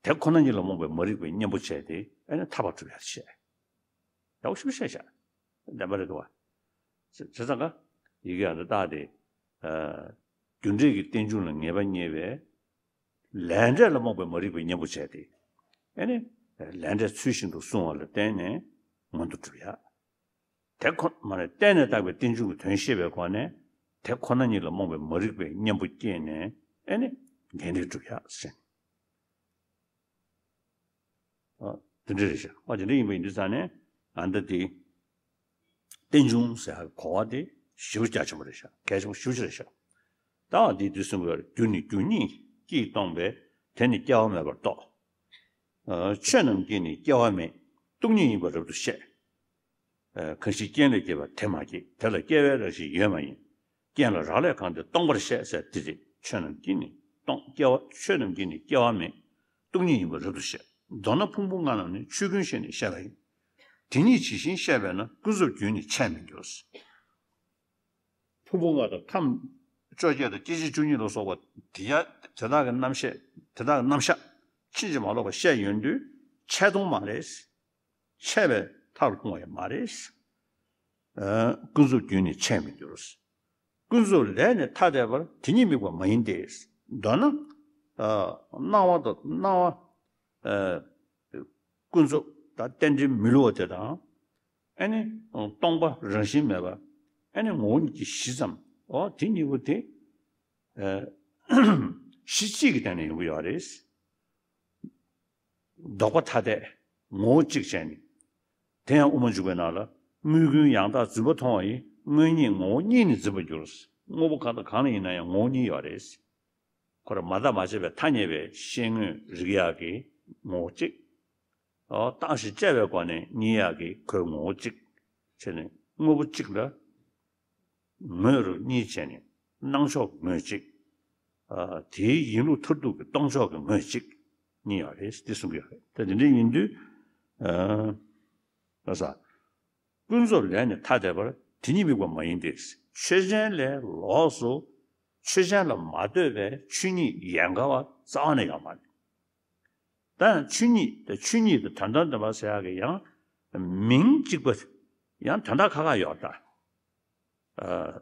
དེ་ཁོ་ན་ཉིད་ལ་རྨོངས་པའི་མ་རིག་པའི་གཉེན་པོ་བྱས་ཏེ། ཨ་ནི་ཐར་པ་སྒྲུབ་ཡག་དེ་བཤད། ཡག་པོ་ཞེ་པོ་བཤད་ཤག། བདེན་པ་རེད་འདུག་བ། བྱས་ཙང་ཀ་ཡི་གེ་ཨ་འདྲ་བཏགས་ཏེ། ཨ་རྒྱུ་འབྲས་ཀྱི་རྟེན་འབྱུང་ལ་ངེས་པ་རྙེད་པའི་ལས་འབྲས་ལ་རྨོངས་པའི་མ་རིག་པའི་གཉེན་པོ་བྱས་ཏེ། ཨ་ནི་ལས་འབྲས་ཚུལ་བཞིན་དུ་བསྲུང་བ་ལ་བརྟེན་ནས་མངོན་མཐོ་སྒྲུབ་ཡག། དེ་ཁོ་མ་རེད། བརྟེན་ནས་བཏགས་པའི་རྟེན་འབྱུང་གི་དོན་ཤེས་པའི་སྒོ་ནས་དེ་ཁོ་ན་ཉིད་ལ་རྨོངས་པའི་མ་རིག་པའི་གཉེན་པོ་སྐྱེས་ནས། ཨ་ནི་འགལ་འདུས་སྒྲུབ་ཡག་ཟེར། ཨ་དེ་འདྲ་རེད་ཤག། ཨ་དེ་འདྲ་ཡིན་པ་ཡིན་དུས་ཙང་ནས་ཨ་འདྲ་དེ་རྟེན་འབྱུང་ཟེར་ཡག་གོ་བ་དེ་ཞེ་པོ་རྒྱ་ཆེན་པོ་རེད་ཤག། གལ་ཆེན་པོ་ཞེ་པོ་ཅིག་རེད་ཤག། ད་འདི་དུས་གསུང་གི་རྒྱུ་ནི་རྒྱུ་ཉིད་ཀྱིས་སྟོང་པས། དེ་ནི་སྐྱེ་བ་མེད་པར་རྟོགས། ཨ་ཆོས་རྣམས་ཀྱིས་ནི་སྐྱེ་བ་མེད། སྟོང་ཉིད་ཡིན་པར་རབ་ཏུ་ཤེས། ཨ་གང་ཞིག་རྐྱེན་ལས་སྐྱེས་པ་དེ་མ་སྐྱེས། དེ་ལ་སྐྱེ་བའི་རང་བཞིན་ཡོད་མ་ཡིན། རྐྱེན་ལ་རག་ལས་གང་དེ་སྟོང་པར་བཤད་ཟེར་དེ་རེད། ཆོས་རྣམས་ཀྱིས་ནི་སྟོང་སྐྱེ་བ་ཆོས་རྣམས་ཀྱིས་ནི་སྐྱེ་བ་མེད། སྟོང་ཉིད་ཡིན་པར་རབ་ཏུ་ཤེས། མདོར་ན་ཕུང་པོ་ལྔ་རྣམས་ནི་ཆོས་ཀུན་ཤེས་ནས་བཤད་པ་ཡིན། དེ་ཉིད་ཇི་བཞིན་བཤད་པས་ན་ཀུན་རྫོབ་རྒྱུན་ནི་ཆད་མི་འགྱུར། ཕུང་པོ་ལྔ་དང་ཁམས་བཅོ་བརྒྱད་དང་སྐྱེ་མཆེད་བཅུ་གཉིས་ལ་སོགས་པ་དེ་ཡ་དེ་དག་གི་རྣམ་བཤད་དེ་དག་གི་རྣམ་གཞག་ཕྱིན་ཅི་མ་ལོག་པ་བཤད་ཡོང་དུས་ཆད་དོན་མ་རེད། ཆད་པའི་མཐར་ལྷུང་བ་ཡང་མ་རེད། ཨ་ཀུན་རྫོབ་རྒྱུན་ནི་ཆད་མི་འགྱུར། ཀུན་རྫོབ་ལས་ནི་ཐ་དད་པར་དེ་ཉིད་དམིགས་པ་མ་ཡིན་ཏེ། མདོར་ན་ཨ་སྣང་བ་དང་སྣང་བ་ཨ་ཀུན་རྫོབ་དང་རྟེན་འབྲེལ་མི་བསླུ་བ་དེ་དང་། ཨ་ནི་སྟོང་པ་རང་བཞིན་མེད་པ། ཨ་ནི་ངོ་བོ་ཉིད་ཀྱི་གཞི་ཙམ། འོ་དེ་གཉིས་པོ་དེ་ཨ་གཞི་གཅིག་གི་སྟེང་ནས་ཡོང་གི་ཡོད་རེད། ལྡོག་པ་ཐ་དད་ངོ་བོ་གཅིག་བྱས་ནས། དེ་ཡང་དབུ་མ་འཇུག་པའི་ནང་ལ། དངོས་ཀུན་ཡང་དག་རྫུན་པ་མཐོང་བ་ཡིས། དངོས་ཉིད་ངོ་བོ་གཉིས་ནི་འཛིན་པར་འགྱུར། དངོས་པོ་གང་དང་གང་ལ་ཡིན་ན་ཡང་ངོ་བོ་གཉིས་ཡོད་རེད། ཁོ་རང་མ་བརྟགས་མ་དཔྱད་པའི་ཐ་སྙད་པའི་ཤེས་དངོས་རིག་ཡག་གི་ངོ་བོ་གཅིག། འོ་བརྟགས་ཤིང་དཔྱད་པའི་སྒོ་ནས་རྙེད་ཡག་གི་ཁོའི་ངོ་བོ་གཅིག་བྱས་ནས་དངོས་པོ་གཅིག་ལ་ངོས་རུ་གཉིས་བྱས་ནས་སྣང་ཕྱོགས་ཀྱི་ངོས་གཅིག། ཨ་དེའི་ཡིན་ལུགས་མཐར་ཐུག་གི་སྟོང་ཕྱོགས་ཀྱི་ངོས་གཅིག་གཉིས་ཡོད་རེད་དེ་གསུང་གི་ཡོད་རེད། ད་དེ་འདྲ་ཡིན་དུས་ཨ་ལ་ས། ཀུན་རྫོབ་ལས་ནི་ཐ་དད་པར་དེ་ཉིད་དམིགས་པ་མ་ཡིན་ཏེ། ཆོས་ཅན་ལས་ལོགས་སུ་ཆོས་ཅན་ལ་མ་ལྟོས་པའི་ཆོས་ཉིད་ཡན་གར་བ་རྩ་བ་ནས་ཡོད་མ་རེད། ད་ཡང་ཆོས་ཉིད་དང་ཆོས་ཉིད་དང་དོན་དམ་བདེན་པ་ཟེར་ཡག་གི་ཡང་མིང་གཅིག་པ་ཡང་དོན་དག་ཁ་ཁ་ཡོད་ད། ཨ་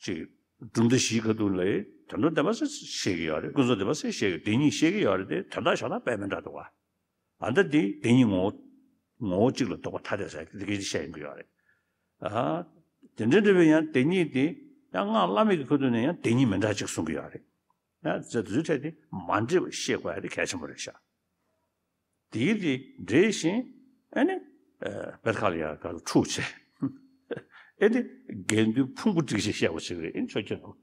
ཅིག་གྲུབ་མཐའ་བཞིའི་ཁ་ཐུག་ལ་དོན་དམ་བདེན་པ་ཟེར་བཤད་ཀྱི་ཡོད་རེད། ཀུན་རྫོབ་བདེན་པ་ཟེར་བཤད་ཀྱི། དེ་གཉིས་བཤད་ཀྱི་ཡོད་རེད་དེ། དོན་དག་ཞོག་ན་དཔེ་མི་འདྲ་འདུག་བ། ཨ་ད་འདི་དེ་གཉིས་ངོ་བོ་ངོ་བོ་གཅིག་ལ་ལྡོག་པ་ཐ་དད་ཟེར་གྱི་དེ་སྐད་ཆ་བཤད་ཡོང་གི་ཡོད་རེད། ཨ་དེ་འདྲ་འདྲ་བའི་ཡང་དེ་གཉིས་དེ་ཡང་སྔགས་བླ་མེད་ཀྱི་ཁ་ཐུག་ནས་ཡང་དེ་གཉིས་མི་འདྲ་གཅིག་གསུང་གི་ཡོད་རེད། ཡང་ཟེར་དུས་ཚོད་དེ་མ་འདྲེས་པ་ཤེས་དགོས་ཡ་དེ་གལ་ཆེན་པོ་རེད་ཤག་དེའི་དེ་འདྲེས་ཤིང་ཨ་ནི་པད་ཁ་ལ་ཡ་ག་ལ་འཁྲུག་བྱས། ཨེ་དེ་དགེ་འདུན་ཕུང་པོ་སྒྲིག་བྱས་བཤད་པ་ཞིག་རེད། ཨེ་ཆོས་ཁྱོད་རང་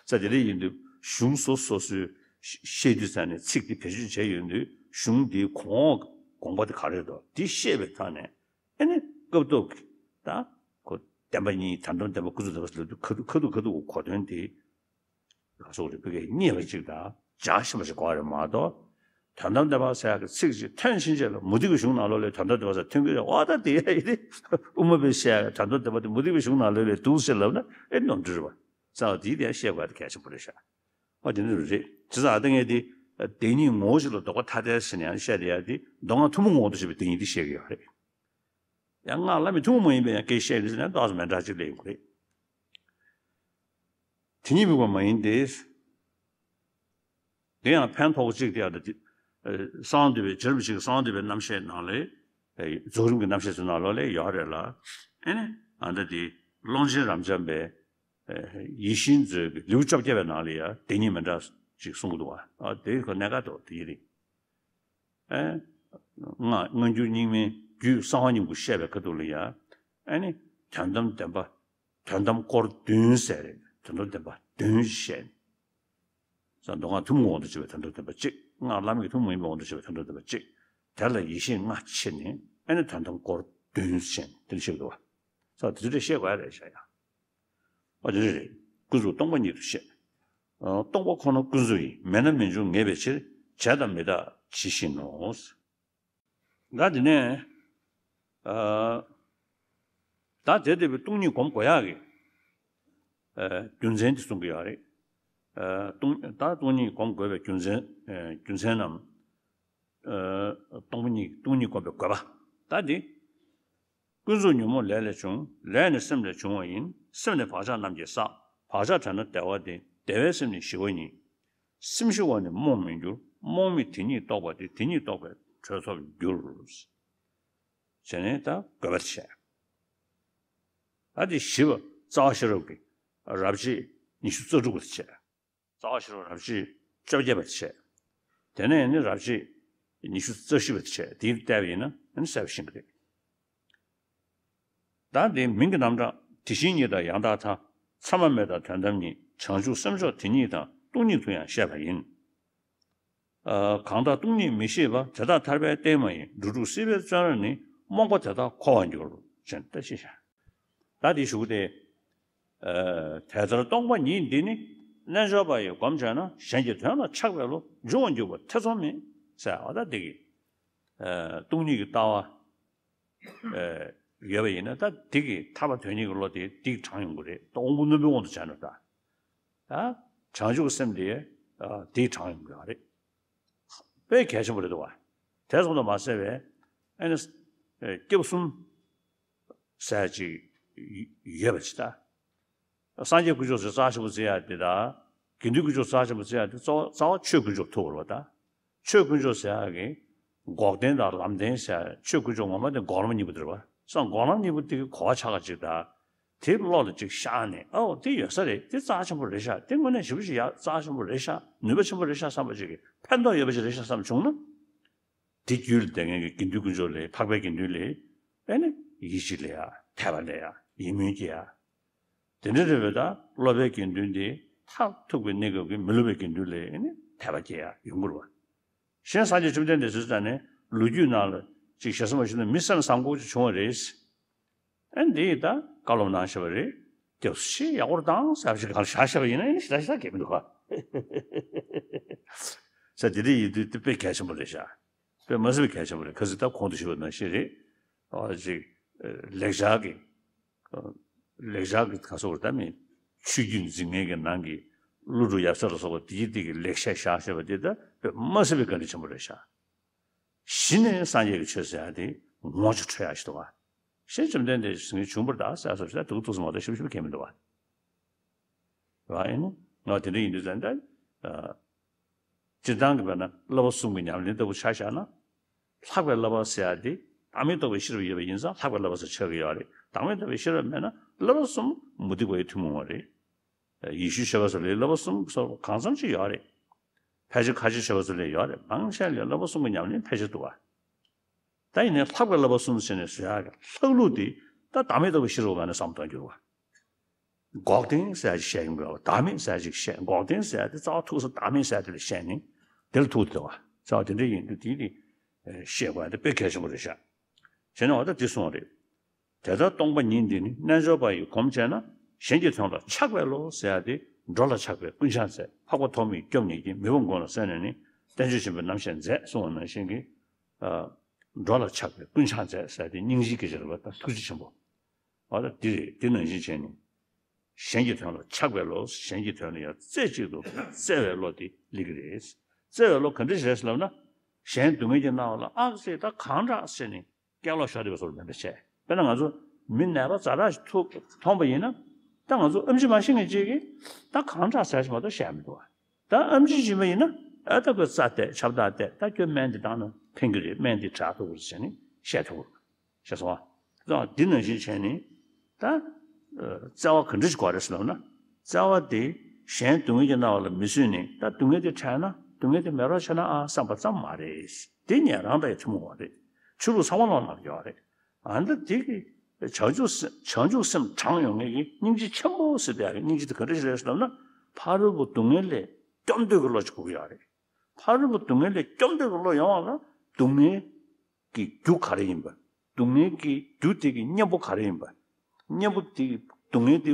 ས་དེ་འདྲ་ཡིན་དུས་གཞུང་སོ་སོ་སོའི་བཤད་དུས་ས་ནས་ཚིག་དེ་བེད་སྤྱོད་བྱས་ཡོང་དུས་གཞུང་དེའི་གོང་འོག་དགོངས་པ་དེ་ག་རེ་འདུག་དེ་ཤེས་པའི་ཐོག་ནས་ཨེ་ནི་སྐབས་ཐོག་གི་ད་ཁོ་བདེན་པ་གཉིས་དོན་དམ་བདེན་པ་ཀུན་རྫོབ་བདེན་པ་ཟེར་དུས་ཁ་ཐུག་ཁ་ཐུག་ཁ་ཐུག་གོ་དོན་དེ། ལ་སོགས་རིག་པའི་རྙེད་པ་ཅིག་དང་འཇགས་ཤེས་པ་ཞིག་དགོས་རེད་མ་གཏོགས། དོན་དམ་བདེན་པ་ཟེར་ཡག་གི་ཚིག་ཅིག་ཐོན་ཕྱིན་ཆད་ལ་མུ་སྟེགས་པའི་གཞུང་ནང་ལོགས་ལ་དོན་དམ་བདེན་པ་ཟེར་ཐོན་གྱི་རེད། འོ་ད་དེ་ཡ་ཡི་དེ་དབུ་མ་པས་བཤད་ཡག་དོན་དམ་བདེན་པ་དེ་མུ་སྟེགས་པའི་གཞུང་ནང་ལོགས་ལ་འདུག་ཟེར་ལབ་ན་ཨེ་ནོར་འཁྲུལ་རེད་པ། ས་བ་དེའི་དེ་ཡང་བཤད་དགོས་ཡག་དེ་གལ་ཆེན་པོ་རེད་ཤག་འོ་དེ་འདྲ་རེད། བྱས་ཙང་ཨ་ད་ངས་དེ་དེ་གཉིས་ངོ་བོ་ཞིག་ལ་ལྡོག་པ་ཐ་དད་ཟེར་ནས་ཡང་བཤད་དེ་ཡ་དེ་མདོ་སྔགས་ཐུན་མོང་དབང་དུ་བྱས་པའི་དེ་གཉིས་དེ་བཤད་ཀྱི་ཡོད་རེད། ཡང་སྔགས་བླ་མེད་ཐུན་མོང་མ་ཡིན་པའི་ཡང་སྐད་བཤད་ཡོད་ཟེར་ན་ཏོག་ཙམ་མི་འདྲ་ཅིག་སླེབས་ཡོང་གི་རེད། དེ་ཉིད་དམིགས་པ་མ་ཡིན་ཏེ། དེ་ཡང་ཕན་ཐོགས་གཅིག་དེ་ཡང་ད་དེ་གསང་བ་འདུས་པའི་རྗེ་རིན་པོ་ཆེ་གི་གསང་བ་འདུས་པའི་རྣམ་བཤད་ནང་ལས། རྫོགས་རིམ་གྱི་རྣམ་བཤད་ཚོའི་ནང་ལོགས་ལས་ཡོད་རེད་ལ། ཨེ་ནི་ཨ་ད་དེ་ཀློང་ཆེན་རབ་འབྱམས་པའི་ཡིད་བཞིན་མཛོད་ཀྱི་ལེའུ་བཅོ་བརྒྱད་པའི་ནང་ལ་ཡང་དེ་གཉིས་མི་འདྲ་ཅིག་གསུང་གི་འདུག་བ། ཨ་དེ་ཁོ་གནད་འགག་འདུག་དེ་ཡིན་རེད། ཨེ། སྔགས་སྔ་འགྱུར་རྙིང་མའི་རྒྱུད་གསང་བ་སྙིང་པོ་བཤད་པའི་ཁ་ཐུག་ལ་ཡང་། ཨེ་ནི། དོན་དམ་བདེན་པ། དོན་དམ་སྐོར་བདུན་ཟེར་རེད། དོན་དམ་བདེན་པ་བདུན་བཤད། ས་མདོ་སྔགས་ཐུན་མོང་དབང་དུ་བྱས་པའི་དོན་དམ་བདེན་པ་གཅིག་སྔགས་བླ་མེད་ཀྱི་ཐུན་མོང་མ་ཡིན་པའི་དབང་དུ་བྱས་པའི་དོན་དམ་བདེན་པ་གཅིག་དེ་ལ་ཡེ་ཤེས་ལྔ་ཕྱེ་ནས་ཨེ་ནི་དོན་དམ་སྐོར་བདུན་བཤད་དེ་འདྲ་བཤད་འདུག་བ། ས་དེ་ཚོ་དེ་བཤད་དགོས་ཡ་རེད་ཤག་ཡ། ཨོ་དེ་འདྲ་རེད། ཀུན་རྫོབ་སྟོང་པ་ཉིད་དུ་བཤད། ཨ་སྟོང་པ་ཁོ་ན་ཀུན་རྫོབ་ཡིན། མེད་ན་མི་འབྱུང་ངེས་པའི་ཕྱིར། བྱས་དང་མི་རྟག་ཇི་བཞིན་ནོ། ད་དེ་ནས་ཨ་ད་དེ་ལྟ་བུའི་སྟོང་ཉིད་སྒོམ་དགོས་ཡག་གི་ཨ་རྒྱུ་མཚན་དེ་གསུང་གི་ཡོད་རེད། ཨ་སྟོང་ད་སྟོང་ཉིད་སྒོམ་དགོས་པའི་རྒྱུ་མཚན་ཨ་རྒྱུ་མཚན་ནམ། ཨ་སྟོང་པ་ཉིད་སྟོང་ཉིད་སྒོམ་པའི་དགོས་པ། ད་འདི། ཀུན་རྫོབ་ཉོན་མོངས་ལས་ལས་བྱུང་། ལས་ནི་སེམས་ལས་བྱུང་བ་ཡིན། སེམས་ནི་བག་ཆགས་རྣམས་ཀྱིས་བསགས། བག་ཆགས་བྲལ་ན་བདེ་བ་སྟེ། བདེ་བའི་སེམས་ནི་ཞི་བ་ཉིད། སེམས་ཞི་བ་ནི་རྨོངས་མི་འགྱུར། རྨོངས་མེད་དེ་ཉིད་རྟོགས་པ་སྟེ། དེ་ཉིད་རྟོགས་པས་གྲོལ་ཐོབ་འགྱུར། བྱས་ནས་ད་དགོས་པ་བྱས། ད་དེ་ཞི་བ་རྩ་བ་ཤེས་རབ་ཀྱི་རབ་བྱེད་ཉི་ཤུ་རྩ་དྲུག་པ་དེ་བྱས། རྩ་བ་ཤེས་རབ་རབ་བྱེད་བཅོ་བརྒྱད་པ་བྱས། དེ་ནས་ནི་རབ་བྱེད་ཉི་ཤུ་རྩ་བཞི་པ་བྱས། དེའི་བལྟས་པ་ཡིན་ན་ནི་གསལ་པོ་ཤེས་ཀྱི་རེད། ད་འདི་མིང་གི་རྣམ་གྲངས་དེ་བཞིན་ཉིད་དང་ཡང་དག་མཐའ། མཚན་མ་མེད་དང་དོན་དམ་ཉིད། བྱང་ཆུབ་སེམས་མཆོག་དེ་ཉིད་དང་། སྟོང་ཉིད་དུ་ཡང་བཤད་པ་ཡིན། ཨ་གང་དག་སྟོང་ཉིད་མི་ཤེས་པ། དེ་དག་ཐར་པའི་རྟེན་མ་ཡིན། འགྲོ་དྲུག་སྲིད་པའི་བཙོན་ར་ནི། རྨོངས་པ་དེ་དག་འཁོར་བར་འགྱུར། ཅེས་ད་ཅི་བྱ། ད་འདི་ཞུ་སྟེ། ཨ་དེ་ལྟར་སྟོང་པ་ཉིད་འདི་ནི། རྣལ་འབྱོར་པ་ཡིས་བསྒོམས་བྱས་ན། གཞན་གྱི་དོན་ལ་ཆགས་པའི་བློ། འབྱུང་བར་འགྱུར་བ་ཐེ་ཚོམ་མེད། ཟེར་བ་ད་འདི་གི། ཨ་སྟོང་ཉིད་ཀྱི་ལྟ་བ། ཨ་ཡོད་པ་ཡིན་ན་ད་འདི་གི་ཐར་པ་དོན་གཉེར་གྱི་བློ་དེ་འདི་གི་དྲངས་ཡོང་གི་རེད། ད་དབང་པོ་རྣོན་པོའི་དབང་དུ་བྱས་ན་ད། ད་བྱང་ཆུབ་སེམས་དེ་ཨ་འདི་གི་དྲངས་ཡོང་གི་རེད། དཔེ་གལ་ཆེན་པོ་རེད་འདུག་བ། དེ་ཙམ་དུ་མ་ཟད་པའི་ཨ་ནི་ཨ་སྐྱབས་གསུམ་ཟེར་ཅིག་ཡོད་པ་ཅིག་ད། སངས་རྒྱས་དཀོན་མཆོག་ཟེར་རྩ་ཆེན་པོ་བརྩི་ཡ་དེ་དང་། དགེ་འདུན་དཀོན་མཆོག་རྩ་ཆེན་པོ་བརྩི་ཡ་དེ་རྩ་བ་རྩ་བ་ཆོས་དཀོན་མཆོག་ཐུག་པ་རེད་པ་ད། ཆོས་དཀོན་མཆོག་ཟེར་ཡ་གི་འགོག་བདེན་དང་ལམ་བདེན་ཟེར་ཡ་ཆོས་དཀོན་མཆོག་ངོ་མ་དེ་འགོག་ལམ་གཉིས་པོ་དེ་རེད་པ། སོང་འགོག་ལམ་གཉིས་པོ་དེ་གི་གོ་བ་ཆགས་པ་ཅིག་དང་། དེ་བློ་ལ་ཅིག་ཤར་ནས་ཨོ་དེ་ཡོད་ས་རེད། དེ་རྩ་ཆེན་པོ་རེད་ཤག་དེ་དངོས་གནས་ཞེ་པོ་ཅིག་ཡ་རྩ་ཆེན་པོ་རེད་ཤག་ནུས་པ་ཆེན་པོ་རེད་ཤག་བསམ་པ་ཅིག་གི་ཕན་ཐོགས་ཡོད་པ་ཅིག་རེད་ཤག་བསམ་བྱུང་ན། དེ་རྒྱུད་ལ་བསྡད་མཁན་གྱི་དགེ་འདུན་དཀོན་མཆོག་ལས་འཕགས་པའི་དགེ་འདུན་ལས་ཨེ་ནི་ཡིད་ཆེས་ལས་ཡ་དད་པ་ལས་ཡ་ཡིད་སྨོན་སྐྱེ་ཡ། དེ་འདྲ་རེད་པས་ད་སློབ་པའི་དགེ་འདུན་དེ་མཐར་ཐུག་པའི་གནས་སྐབས་ཀྱི་མི་སློབ་པའི་དགེ་འདུན་ལས་ཨེ་ནི་དད་པ་སྐྱེ་ཡ་ཡོང་གི་རེད་པ། གཞན་སངས་རྒྱས་བཅོམ་ལྡན་འདས་ཟེར་ཙམ་ནས་ལོ་རྒྱུས་ནང་ལ་ཅིག་ཞེ་ས་མ་ཞུ་ན་མི་སེམས་བཟང་པོ་ཅིག་བྱུང་བ་རེད། ཨ་འདི་ཡིས་ད་བཀའ་སློབ་གནང་བཞག་པ་རེད། སྐྱབས་སུ་མཆི། ཡག་པོ་བཏང་ཟེར་བ་ཞིག་གང་བཞག་བཞག་པ་ཡིན་ན་ཨ་ནི་ཞེ་དྲག་ཞེ་དྲག་གལ་མི་འདུག་ག་ས་དེ་འདྲ་ཡིན་དུས་དེ་དཔེ་གལ་ཆེན་པོ་རེད་ཤག་དཔེ་མ་སྲིད་པའི་གལ་ཆེན་པོ་རེད། ཁ་སང་ད་གོང་དུ་ཞུས་པ་ནང་བཞིན་རེད། ཨ་ཅིག་ལེགས་སྦྱར་གྱི་ལེགས་སྦྱར་གྱི་ག་སོགས་ད་མི་ཆོས་བརྒྱུད་འཛིན་མཁན་གྱི་ནང་གི་ཀླུ་སྒྲུབ་ཡབ་སྲས་ལ་སོགས་པ་དེ་གི་དེ་གི་ལེགས་བཤད་བཞག་བཞག་པ་དེ་ད་དཔེ་མ་སྲིད་པའི་བཀའ་དྲིན་ཆེན་པོ་རེད་ཤག་གཞི་ནས་སངས་རྒྱས་ཀྱི་ཆོས་ཟེར་ཡ་དེ་ངོ་ཅིག་འཕྲོད་ཡ་ཞིག་འདུག་བ། ཞེས་བཅོམ་ལྡན་འདས་ཀྱིས་ཟེར་མཁན་བྱུང་བར་གདའ་ཟེར་སོགས་ཞེ་དྲག་འདུག་ཏོག་ཙམ་མ་གཏོགས་ཞིབ་ཞིབ་གལ་མི་འདུག་བ། རེད་བ། ཨེ་ནི་ང་དེ་འདྲ་ཡིན་དུས་ཙང་ད། སྤྱིར་བཏང་གི་བར་ན་བསླབ་པ་གསུམ་གྱི་ཉམས་ལེན་ལྟ་བུ་ཆ་བཞག་ན། ལྷག་པའི་བསླབ་པ་ཟེར་ཡ་དེ་བདག་མེད་རྟོགས་པའི་ཤེས་རབ་ཡོད་པ་ཡིན་ཙང་ལྷག་པའི་བསླབ་པ་ཟེར་ཆགས་ཀྱི་ཡོད་རེད། བདག་མེད་རྟོགས་པའི་ཤེས་རབ་མེད་ན་བསླབ་པ་གསུམ་མུ་སྟེགས་པ་ཡི་ཐུན་མོང་བ་རེད། ཡེ་ཤུའི་ཆོས་པ་ཚོ་ལ་བསླབ་པ་གསུམ་སོགས་གང་འཚམ་ཅིག་ཡོད་རེད། ཕལ་ཆེར་ཁ་ཆེའི་ཆོས་པ་ཚོ་ལ་ཡོད་རེད། མང་ཆེ་ལ་བསླབ་པ་གསུམ་གྱི་ཉམས་ལེན་ཕལ་ཆེར་འདུག་བ། ད་ཡིན་ནའི་ལྷག་པའི་བསླབ་པ་གསུམ་ཟེར་ནས་བཟོ་ཡག་གི་ལྷག་ལུགས་དེ་ད་བདག་མེད་རྟོགས་པའི་ཤེས་རབ་ངོས་ནས་བསམ་བློ་གཏོང་རྒྱུ་རེད་བ། འགོག་བདེན་ཟེར་ཡག་ཅིག་བཤད་ཡོང་གི་རེད་བ། བདག་མེད་ཟེར་ཡག་ཅིག་བཤད། འགོག་བདེན་ཟེར་ཡག་དེ་རྩ་བ་ཐུག་ས་བདག་མེད་ཟེར་ཡག་དེ་ལ་བཤད་ནས་དེ་ལ་ཐུག་བསྡད་པ། རྩ་བ་དེ་འདྲ་ཡིན་དུས་དེ་དེ་ཤེས་དགོས་ཡག་དེ་དཔེ་གལ་ཆེན་པོ་རེད་ཤག་བྱས་ནས་འོ་ད་དེ་གསུངས་པ་རེད། དེ་ལྟར་སྟོང་པ་ཉིད་འདི་ནི་རྣལ་འབྱོར་པ་ཡིས་སྒོམ་བྱས་ན། གཞན་གྱི་དོན་ལ་ཆགས་པས་ལོག་ཟེར་ཡག་དེ་འགྲོ་ལ་ཆགས་པས་ཀུན་ཆགས་མཛད། འཕགས་པ་ཐོགས་མེད་སྐྱོབ་ཉིད་ཀྱིས། མི་ཕམ་དགོངས་ལ་གསན་ནས་ནི། བསྟན་བཅོས་ཆེན་པོའི་རྣམ་བཤད་མཛད་གསུངས་པ་ནང་བཞིན་གྱི། ཨ། འགྲོ་ལ་ཆགས་པས་ཀུན་ཆགས་མཛད་ཟེར་ཡག་དེ་སྙིང་རྗེའི་སྐད་ཆ་རེད་བ། ད་ཐུགས་རྗེ་ཆེན་པོ། འོ་ད་འདི་རེད། འདི་ནང་བཞིན་བྱས་ནས། གཞན་གྱི་དོན་ལ་ཆགས་པས་ལོག་གཞན་གྱི་དོན་ལ་ཡང་རྩེ་གཅིག་ཏུ་བརྩེ་བའི་བློ་དེ་སླེབས་ཀྱི་རེད། བརྩེ་བའི་བློ་ག་འདྲ་ཞིག་རེད་ཟེར་ལབ་ན། གཞན་སྡུག་བསྔལ་གྱིས་མནར་བ་ལ་ཨག་ཅེ་ད་གང་དྲག་ཟེར་ནས་སྐད་ལོག་ཤོར་བསྡད་པ་བཟོ་འདྲ་མིན་པ་བྱས། དཔེར་ན་ང་ཚོ་མི་ནད་པ་ཛ་དྲག་ཞིག་ཐུག་མཐོང་པ་ཡིན་ན། ད་ང་ཚོ་ཨེམ་ཆི་མ་ཤེས་མཁན་ཅིག་གིས་ད་གང་དྲག་ཟེར་ཞིག་མ་གཏོགས་བཤད་མི་འདུག་བ། ད་ཨེམ་ཆི་ཡིན་པ་ཡིན་ན་ཨ་ད་ཁོས་རྩ་གཏད་ཆབ་ཏག་གཏད། ད་ཁྱོད་སྨན་འདི་བཏང་ན་ཕན་གྱི་རེད། སྨན་འདི་དྲག་ཐུབ་ཀྱི་རེད་ཟེར་ནས་བཤད་ཐུབ་ཀྱི་རེད། ཤེས་སོང་ཨ། ད་འདི་ནང་བཞིན་བྱས་ནས་ད། ཨ། བརྩེ་བ་ག་འདྲ་ཞིག་དགོས་རེད་ཟེར་ལབ་ན། བརྩེ་བ་དེ་གཞན་སྡུག་བསྔལ་གྱིས་མནར་བ་ལ་མི་བཟོད་ནས། ད་སྡུག་བསྔལ་དེ་འཕྲད་ན་སྡུག་བསྔལ་དེ་མེད་རོགས་བྱས་ན་ཨ་བསམ་པ་ཙམ་མ་རེད། དེ་ཉན་རང་དང་ཡང་ཐུན་མོང་བ་རེད། ཆོས་ལུགས་ཚང་མ་ལོག་ལབ་ཡོད་རེད། ཨ་ནི་དེ་གི་བྱང་ཆུབ་སེམས། བྱང་ཆུབ་སེམས་དྲངས་ཡོང་མཁན་གྱི་སྙིང་རྗེ་ཆེན་པོ་ཟེར་བསྡད་ཡག་གི་སྙིང་རྗེ་དེ་ག་འདྲ་ཞིག་རེད་ཟེར་ལབ་ན། ཕ་རོལ་པོ་སྡུག་བསྔལ་ལས་སྐྱོབ་འདོད་ཀྱི་བློ་ཅིག་དགོས་ཀྱི་ཡོད་རེད། ཕ་རོལ་པོ་སྡུག་བསྔལ་ལས་སྐྱོབ་འདོད་ཀྱི་བློ་ཡོང་བ་ལ་སྡུག་བསྔལ་གྱི་རྒྱུ་ག་རེ་ཡིན་པ། སྡུག་བསྔལ་གྱི་རྒྱུ་དེ་གི་གཉེན་པོ་ག་རེ་ཡིན་པ། གཉེན་པོ་དེ་གི་སྡུག་བསྔལ་དེ།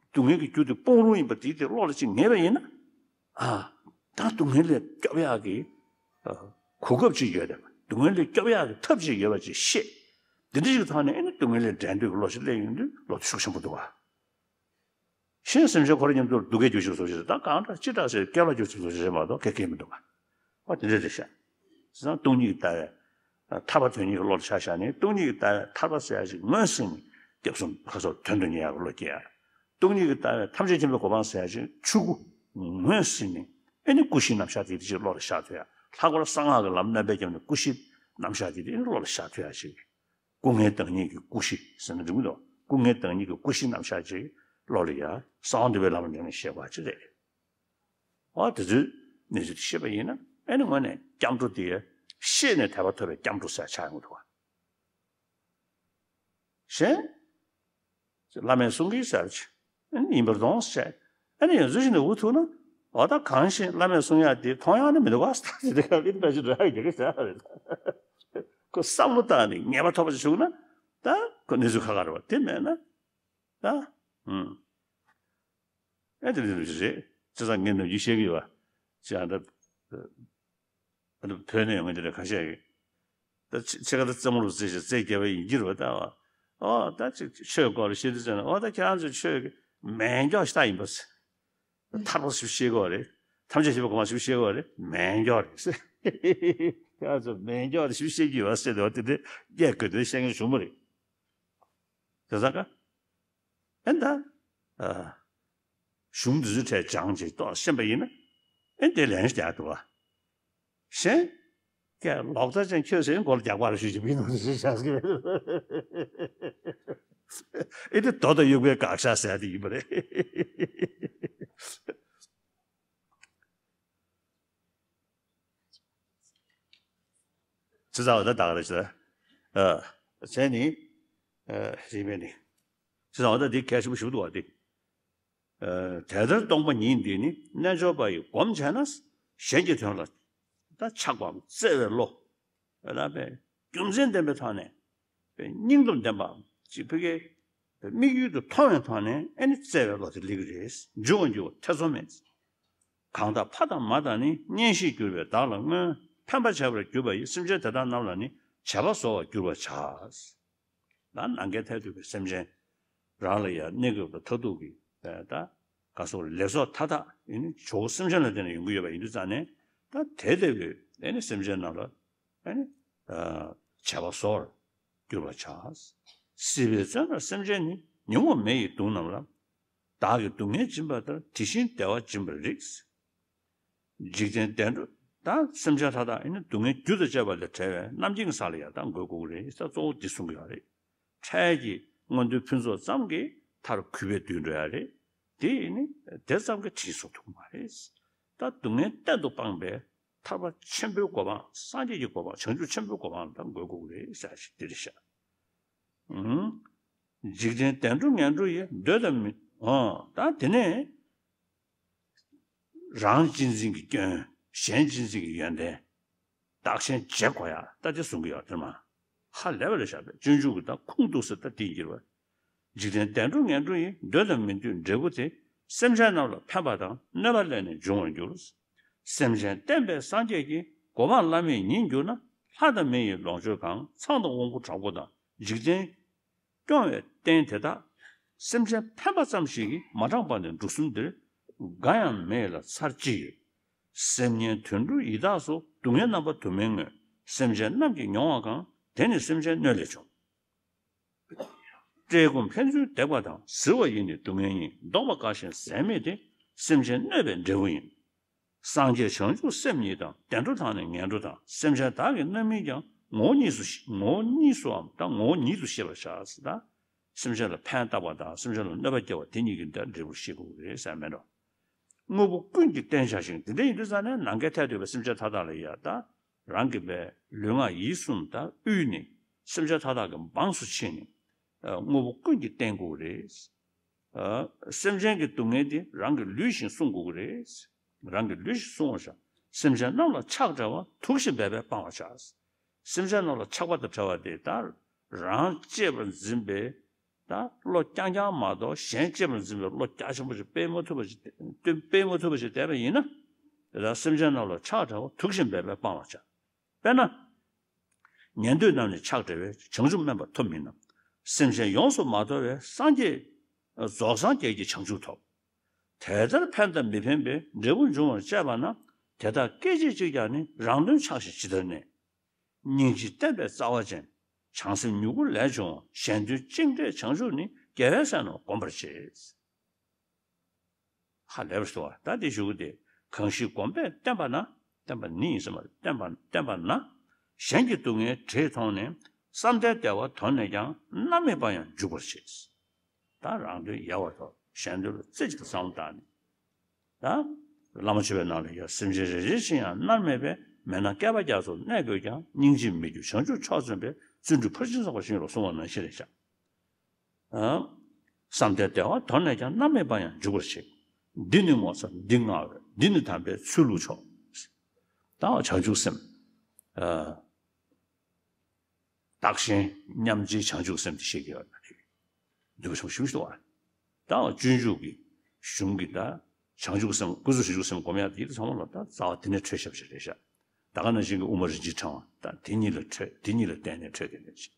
སྡུག་བསྔལ་གྱི་རྒྱུ་དེ་སྤོང་རུང་ཡིན་པ་དེ་དེ་བློ་ལ་ཅིག་ངེས་པ་ཡིན་ན། ཨ། ད་སྡུག་བསྔལ་ལས་སྐྱོབ་ཡག་གི། ཨ། གོ་སྐབས་ཅིག་ཡོད་དེ། སྡུག་བསྔལ་ལས་སྐྱོབ་ཡག་གི་ཐབས་ཅིག་ཡོད་པ་ཅིག་ཤེས། དེ་འདྲ་ཞིག་ཐོག་ནས་ཨེ་ནི་སྡུག་བསྔལ་ལས་འབྲལ་འདོད་ཀྱི་བློ་ཞིག་སླེབས་ཡོང་དུས་བློ་དེ་ཤུགས་ཆེན་པོ་འདུག་བ། གཞན་སེམས་ཅན་འཁོར་བའི་ཉམས་སུ་སྡུག་བསྔལ་རྒྱུ་ཞིག་བཟོ་ཞིག་ད་གང་འདྲ་ཅི་འདྲ་ཟེར་སྐད་ལ་རྒྱུ་ཞིག་བཟོ་ཞིག་མ་གཏོགས་གལ་གལ་མི་འདུག་ག། ཨོ་དེ་འདྲ་རེད་ཤག། བྱས་ཙང་སྟོང་ཉིད་ཀྱི་ལྟ་བས་ཐར་པ་དོན་གཉེར་གྱི་བློ་ལ་ཆ་བཞག་ནས། སྟོང་ཉིད་ཀྱི་ལྟ་བས་ཐར་པ་ཟེར་ཡ་ཞིག་ངོས་ཟིན་ནས་སྐྱབས་གསུམ་ཁ་སོར་དོན་དུ་གཉེར་ཡག་གི་བློ་སྐྱེ་ཡ། སྟོང་ཉིད་ཀྱི་ལྟ་བས་ཐམས་ཅད་མཁྱེན་པའི་གོ་འཕང་ཟེར་ཡ་ཞིག་ཆོས་སྐུ་ངོས་ཟིན་ནས། ཨེ་ནི་སྐུ་བཞིའི་རྣམ་གཞག་དེ་དེ་ཅིག་བློ་ལ་ཤར་ཐུབ་ཡ། ལྷག་པར་གསང་སྔགས་ཀྱི་ལམ་རྣམ་པས་བརྒྱབ་ནས་སྐུ་བཞིའི་རྣམ་གཞག་དེ་དེ་ཨེ་ནི་བློ་ལ་ཤར་ཐུབ་ཡ་ཞིག། སྐུ་ལྔའི་བདག་ཉིད་ཀྱི་སྐུ་བཞི་ཟེར་ན་འགྲིག་མི་འདུག། སྐུ་ལྔའི་བདག་ཉིད་ཀྱི་སྐུ་བཞིའི་རྣམ་གཞག་ཅིག་བློ་ལ་ཡ་གསང་བ་འདུས་པའི་ལམ་ལ་འབྲེལ་ནས་ཤེས་དགོས་པ་ཅིག་རེད། འོ་དེ་ཚོའི་གནས་ཚུལ་དེ་ཤེས་པ་ཡིན་ན་ཨེ་ནི་དངོས་གནས་སྐྱབས་འགྲོ་དེ་ཤེས་ནས་དད་པ་ཐོབ་པའི་སྐྱབས་འགྲོ་ཟེར་ཆགས་ཡོང་གི་འདུག་བ། གཞན། བླ་མས་གསུང་གི་ཟེར་བ་ཅིག་ཨ་ནི་ཡིན་པར་གདོན་ཟེར། ཨ་ནི་ཡོད་ཚུལ་ཞིག་ནས་འུ་ཐུག་ན། འོ་ད་གང་ཞིག་བླ་མས་གསུང་ཡག་དེ་མཐོང་ཡག་ནི་མི་འདུག་ག་ཟེར། དེ་འདྲ་ཡིན་པ་ཞིག་འགྲོ་ཡག་ཡོད་གི་ཟེར་བ་རེད། ཁོ་བསམ་བློ་བཏང་ནས་ངེས་པ་ཐོབ་པ་ཞིག་བྱུང་ན། ད་ཁོ་གནས་ཚུལ་ཁག་ཁག་རེད་བ། དེ་མེད་ན། ད། ཨུམ། ཨེ་དེ་འདྲ་ཞིག་རེད། བྱས་ཙང་ངས་ནམ་རྒྱུན་བཤད་ཀྱི་ཡོད་བ། ཅི་ཨ་ད། ཨ་ནི་བོད་ནས་ཡོང་མཁན་དེ་འདྲ་ཁ་ཤས་ཀྱིས། ད་ཕྱི་ཕྱི་ཁ་ད་རྩེད་མོ་ལ་རྩེ་ཞིང་རྩེ་རྒྱབ་པ་ཡིན་གྱི་རེད་པ་ད་བ། ཨོ་ད་ཅིག་ཆོས་སྐོར་ལ་བཤད་དུས་ཙམ་ན། ཨོ་ད་ཁྱེད་རང་ཚོ་ཆོས་ཀྱི་མེ་སྒྱོགས་ཤིག་ད་ཡིན་པ་ཟེར། ཐར་པ་ཞིག་བཤད་དགོས་རེད། ཐམས་ཅད་མཁྱེན་པའི་གོ་འཕང་ཞིག་བཤད་དགོས་རེད། མེ་སྒྱོགས་རེད་ཟེར། ཁྱེད་རང་ཚོ་མེ་སྒྱོགས་རེད་ཞིག་བཤད་ཀྱི་ཡོད་ཟེར་ཏེ་བ་དེ་འདྲ་སྐད་དགོས་དེ་བཤད་མཁན་བྱུང་བ་རེད། དེ་ཙང་ཀ་ཨེ་ད། ཨ། གཞུང་འདི་ཚོའི་གྲས་སྦྱངས་ཅིག་ཏོག་ཤེས་པ་ཡིན་ན། ཨེ་དེ་ལན་རྒྱག་འདུག་བ། གཞན། ཀྱེ་ལོག་ལྟ་ཅན་ཁྱོད་ཟེར་མགོ་ལ་རྒྱག་པ་རེ་ཞུ་ཅིག་བིན་ནོ་ཞེས་བྱ་ཟེར་གི་རེད། ཨེ་དེ་རྡོ་དང་དབྱུག་པའི་དགག་བཞག་ཟེར་ཡ་དེ་ཡིན་པ་རེད། ཅི་ཙང་བ་ད་ད་ག་རེ་ཞུ། ཨ། བྱས་ནི། ཨ། རིག་པས་ནི། ཅི་ཙང་བ་ད་འདི་གལ་ཆེན་པོ་ཞིག་འདུག་བ་འདི། ཨ། དེ་ལྟར་སྟོང་པ་ཉིད་འདི་ནི་རྣལ་འབྱོར་པ་ཡིས་སྒོམ་བྱས་ན། གཞན་གྱི་དོན་ལ་ད་ཆགས་པའམ་བརྩེ་བའི་བློ། ཨ་ལ་པའི་རྒྱུ་མཚན་ལྡན་པའི་ཐོག་ནས། པའི་སྙིང་སྟོབས་ལྡན་པའམ་ཅིག་ཕ་གིའི་དམིགས་ཡུལ་དུ་མཐོང་བའི་ཐོག་ནས་ཨེ་ནི་བརྩེ་བའི་བློ་དེ་སླེབས་ཀྱི་རེད། འགྱུར་བ་འགྱུར་བ་ཐེ་ཚོམ་མེད། གང་དག་ཕ་དང་མ་དང་ནི། གཉེན་བཤེས་གྱུར་པས་བདག་ལ་མངོན། ཕན་པར་བྱ་བར་གྱུར་པ་ཡིས། སེམས་ཅན་དེ་དག་རྣམས་ལ་ནི། བྱ་བ་བཟོ་བར་འགྱུར་བར་བྱ། ད་ནམ་མཁའི་མཐས་གཏུགས་པའི་སེམས་ཅན་རང་ལ་ཡང་གནོད་སྐྱེལ་བ་མཐར་ཐུག་གི་ད་ག་སོགས་ལེགས་ཚོགས་མཐའ་དག་ཨེ་ནི་ཇོ་བོ་སེམས་ཅན་ལ་བརྟེན་ནས་ཡོང་གི་ཡོད་པ་ཡིན་དུས་ཙང་ནས། ད་དེ་ལྟ་བུའི་ཨེ་ནི་སེམས་ཅན་རྣམས་ལ་ཨེ་ནི་བྱ་བ་བཟོ་བར་འགྱུར་བར་བྱ། སྲིད་པའི་བཙོན་རར་སེམས་ཅན་ནི། ཉོན་མོངས་མེ་ཡིས་གདུང་རྣམས་ལ། བདག་གིས་སྡུག་བསྔལ་སྦྱིན་པ་ལྟར། དེ་བཞིན་བདེ་བ་སྦྱིན་པར་རིགས། འཇིག་རྟེན་བདེ་འགྲོ། ད་སེམས་ཅན་མཐའ་དག་ཡིན་ན་སྡུག་བསྔལ་རྒྱུ་དང་བཅས་པ་ལས་བྲལ་བའི་རྣམ་མཁྱེན་གྱི་ས་ལ་ཡར་ད་འགོད་དགོས་ཀྱི་རེད། ད་གཙོ་བོ་འདི་གསུང་གི་ཡོད་རེད། འཕྲལ་གྱི་མངོན་མཐོའི་ཕུན་ཚོགས་ཙམ་གྱིས་མཐར་གུས་པས་བསྡུས་འགྲོ་ཡ་རེད། དེ་ཡིན་ནི་དེ་ཙམ་གྱིས་དྲིན་གཟོ་ཐུབ་མ་རེད། ད་སྡུག་བསྔལ་གཏན་དུ་སྤངས་པའི་ཐར་པ་ཆེན་པོའི་གོ་འཕང་། སངས་རྒྱས་ཀྱི་གོ་འཕང་། བྱང་ཆུབ་ཆེན་པོའི་གོ་འཕང་ལ་འགོད་དགོས་ཀྱི་རེད་ཟེར་ཞིག་འདི་རེད་ཤག་འཇིག་རྟེན་བདེ་འགྲོ་ངན་འགྲོ་ཡི། འདོད་དང་མི་འོ་ད་དེ་ནས་རང་གཅེས་འཛིན་གྱི་སྐྱོན། གཞན་གཅེས་འཛིན་གྱི་ཡོན་ཏན། བདག་གཞན་བརྗེ་དགོས་ཡ་ད་དེ་གསུང་གི་ཡོད་དེ་མ། ཧ་ལས་པ་རེད་ཤག་པས་སྤྱོད་འཇུག་གི་ད་ཁུངས་གཏུགས་ས་ད་དེ་ཡིན་གྱི་རེད་པ། འཇིག་རྟེན་བདེ་འགྲོ་ངན་འགྲོ་ཡི། འདོད་དང་མི་འདོད་འབྲས་བུ་དེ། སེམས་ཅན་རྣམས་ལ་ཕན་པ་དང་གནོད་པ་ལས་ནི་འབྱུང་བར་འགྱུར། སེམས་ཅན་བསྟན་པའི་སངས་རྒྱས་ཀྱི། གོ་འཕང་བླ་མེད་ཉིད་གྱུར་ན། ལྷ་དང་མི་ཡི་ལོངས་སྤྱོད་གང་། ཚངས་དང་དབང་པོ་དྲག་པོ་དང་། འཇིག་རྟེན་སྐྱོང་བའི་རྟེན་དེ་དག་སེམས་ཅན་ཕན་པ་ཙམ་ཞིག་གིས་མ་འགྲངས་པ་ནི་འབྲུ་གསུམ་འདིར། འགའ་ཡང་མེད་ལ་ཚར་གཅིག་ཡོད། སེམས་ཉིད་དུད་འགྲོ་ཡི་དྭགས་སོགས། སྡུག་བསྔལ་རྣམ་པ་དུ་མས་མངོན། སེམས་ཅན་རྣམས་ཀྱིས་མྱོང་བ་གང་། དེ་ནི་སེམས་ཅན་གནོད་ལས་བྱུང་། བཀྲེས་སྐོམ་ཕན་ཚུན་བརྡེག་པ་དང་། གཟིར་བ་ཡིས་ནི་སྡུག་བསྔལ་ཉིད། བཟློག་པ་དཀའ་ཞིང་ཟད་མེད་དེ། སེམས་ཅན་གནོད་པའི་འབྲས་བུ་ཡིན། སངས་རྒྱས་བྱང་ཆུབ་སེམས་ཉིད་དང་། བདེ་འགྲོ་དང་ནི་ངན་འགྲོ་དང་། སེམས་ཅན་བདག་གི་རྣམ་སྨིན་ཀྱང་། ངོ་བོ་གཉིས་སུ་ཤེས། ངོ་བོ་གཉིས་སུའམ་ད་ངོ་བོ་ཉིད་དུ་ཤེས་པར་བྱ། ད་སེམས་ཅན་ལ་ཕན་བཏགས་པ་དང་སེམས་ཅན་ལ་གནོད་པ་སྐྱེལ་བ་དེ་གཉིས་ཀྱི་འབྲས་བུར་ཤེས་དགོས་ཀྱི་རེད་ཟེར་མེད་འགྲོ། དངོས་པོ་ཀུན་གྱི་རྟེན་བྱ་ཞིང་། དེ་འདྲ་ཡིན་དུས་ཙང་ནས་ནམ་མཁའི་མཐས་གཏུགས་པའི་སེམས་ཅན་མཐའ་དག་ལ་ཡ་ད་རང་གི་པའི་ལུས་ངག་ཡིད་གསུམ་ད་དབུས་ནས་སེམས་ཅན་མཐའ་དག་གི་འབངས་སུ་ཕྱིན་ནས་དངོས་པོ་ཀུན་གྱི་རྟེན་དགོས་ཀྱི་རེད། ཨ། སེམས་ཅན་གྱི་སྡུག་བསྔལ་དེ་རང་གི་ལུས་བཞིན་བསྲུང་དགོས་ཀྱི་རེད། རང་གི་ལུས་བཞིན་བསྲུང་བར་བྱ། སེམས་ཅན་རྣམས་ལ་ཆགས་བྲལ་བ། དུག་བཞིན་འབད་པས་སྤང་བར་བྱ། སེམས་ཅན་རྣམས་ལ་ཆགས་པ་དང་བྲལ་བ་དེ་ད་རང་གཅེས་པར་འཛིན་པའི་ད་བློ་རྐྱང་རྐྱང་མ་གཏོགས་གཞན་གཅེས་པར་འཛིན་པའི་བློ་རྒྱ་ཆེན་པོ་ཞིག་སྤེལ་མ་ཐུབ་པ་ཞིག་སྤེལ་མ་ཐུབ་པ་ཞིག་བསྡད་པ་ཡིན་ན། དེ་དག་སེམས་ཅན་རྣམས་ལ་ཆགས་བྲལ་བ། དུག་བཞིན་འབད་པས་སྤང་བར་བྱ། དཔེར་ན། ཉན་ཐོས་རྣམས་ནི་ཆགས་བྲལ་བས། བྱང་ཆུབ་སྨོན་པ་ཐོབ་མིན་ནམ། སེམས་ཅན་ཡོངས་སུ་མ་དོར་བས། སངས་རྒྱས། རྫོགས་སངས་རྒྱས་ཀྱི་བྱང་ཆུབ་ཐོབ། དེ་ལྟར་ཕན་དང་མི་ཕན་པའི། འབྲས་བུ་འབྱུང་བར་སྤྱད་པ་ན། དེ་དག་སྐད་ཅིག་གཅིག་ཀྱང་ནི། རང་དོན་ཆགས་ཤིང་ཇི་ལྟར་གནས། སྙིང་རྗེ་བསྟན་པའི་རྩ་བ་ཅན། བྱང་སེམས་མྱུ་གུ་ལས་བྱུང་བ། གཞན་དོན་གཅིག་འབྲས་བྱང་ཆུབ་ནི། རྒྱལ་བའི་སྲས་རྣམས་བསྒོམ་པར་བྱེད། ཧ་ལས་པ་ཞིག་འདུག་བ། ད་འདི་ཞུ་གི་དེ། གང་ཞིག་བསྒོམས་པས་བསྟེན་པ་ན། བསྟེན་པ་ནི་ཡིན་ས་མ་རེད། བསྟེན་པ་བསྟེན་པ་ན། གཞན་གྱི་སྡུག་བསྔལ་དེ་མཐོང་ནས། བསམ་གཏན་བདེ་བ་དོར་ནས་ཀྱང་། མནར་མེད་པར་ཡང་འཇུག་པར་བྱེད། ད་རང་དོན་ཡལ་བར་དོར། གཞན་དོན་ལ་རྩེ་གཅིག་ཏུ་བསམ་བློ་བཏང་ནས། ད་བླ་མ་མཆོད་པའི་ནང་ལ་ཡང་། སེམས་ཅན་རེ་རེ་བཞིན་ཡང་མནར་མེད་པའི། མེ་ནང་བསྐལ་པ་རྒྱ་མཚོར་གནས་དགོས་ཀྱང་། སྙིང་རྗེས་མི་འགྱུར་བྱང་ཆུབ་མཆོག་བཙུན་པས། བརྩོན་འགྲུས་ཕར་ཕྱིན་བསགས་པ་བཞིན་ནོ་གསུངས་པ་ནང་བཞིན་རེད་ཤག་ཨ། བསམ་གཏན་བདེ་བ་དོར་ནས་ཀྱང་། མནར་མེད་པར་ཡང་འཇུག་པར་བྱེད། འདི་ནི་ངོ་མཚར་འདི་མངའ་བས། འདི་ནི་དམ་པའི་ཚུལ་ལུགས་མཆོག་ད་བྱང་ཆུབ་སེམས། ཨ། བདག་གཞན་མཉམ་བརྗེའི་བྱང་ཆུབ་སེམས་དེ་ཤེས་ཀྱི་ཡོད་པ་རེད། འདུན་པ་ཆེན་པོ་ཞིག་འདུག་བ། ད་སྤྱོད་འཇུག་གི་གཞུང་གི་ད་བྱང་ཆུབ་སེམས། ཀུན་རྫོབ་བྱང་ཆུབ་སེམས་སྒོམ་ཡག་དེ་ཚང་མ་ལ་ད་རྩ་བ་དེ་ནས་འཕྲོས་བཞག་པ་ཞིག་རེད་ཤག་ད་ག་ནང་བཞིན་གྱི་དབུ་མ་རིན་ཆེན་ཕྲེང་བ་ད་དེ་གཉིས་ལ་འཕྲོས། དེ་གཉིས་ལ་བརྟེན་ནས་འཕྲོས་དེ་ནས་ཅི།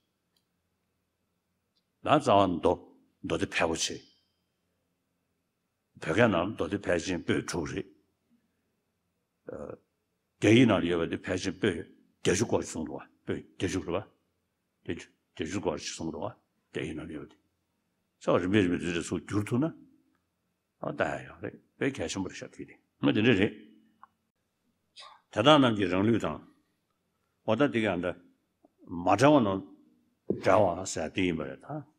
ད་རྩ་བ་མདོ། མདོ་སྡེ་ཕལ་པོ་ཆེ། བོད་སྐད་ནང་མདོ་སྡེ་ཕལ་ཆེན་པོད་དྲུག་རེད། ཨ། རྒྱ་ཡིག་ནང་ལ་ཡོད་པ་དེ་ཕལ་ཆེན་པོད་བརྒྱད་ཅུ་སྐོར་ཞིག་གསུངས་འདུག་བ། པོད་བརྒྱད་ཅུ་རེད་བ། བརྒྱད་ཅུ། བརྒྱད་ཅུ་སྐོར་ཞིག་གསུངས་འདུག་བ། རྒྱ་ཡིག་ནང་ལ་ཡོད་པ་དེ། ས་བ་རིམ་པས་རིམ་པས་དེ་འདྲ་ཚུར་བསྒྱུར་ཐུབ་ན། ཨ། ད་ཡག་ཡག་རེད། དཔེ་གལ་ཆེན་པོ་རེད་ཤག་དེ་དེ་ང་དེ་འདྲ་རེད། དེ་དག་རྣམས་ཀྱི་རང་ལུས་དང་། འོ་ད་དེ་ག་འདྲ། མ་བྲལ་བ་ནང་བྲལ་བ་ཟེར་དེ་ཡིན་པ་རེད་ད།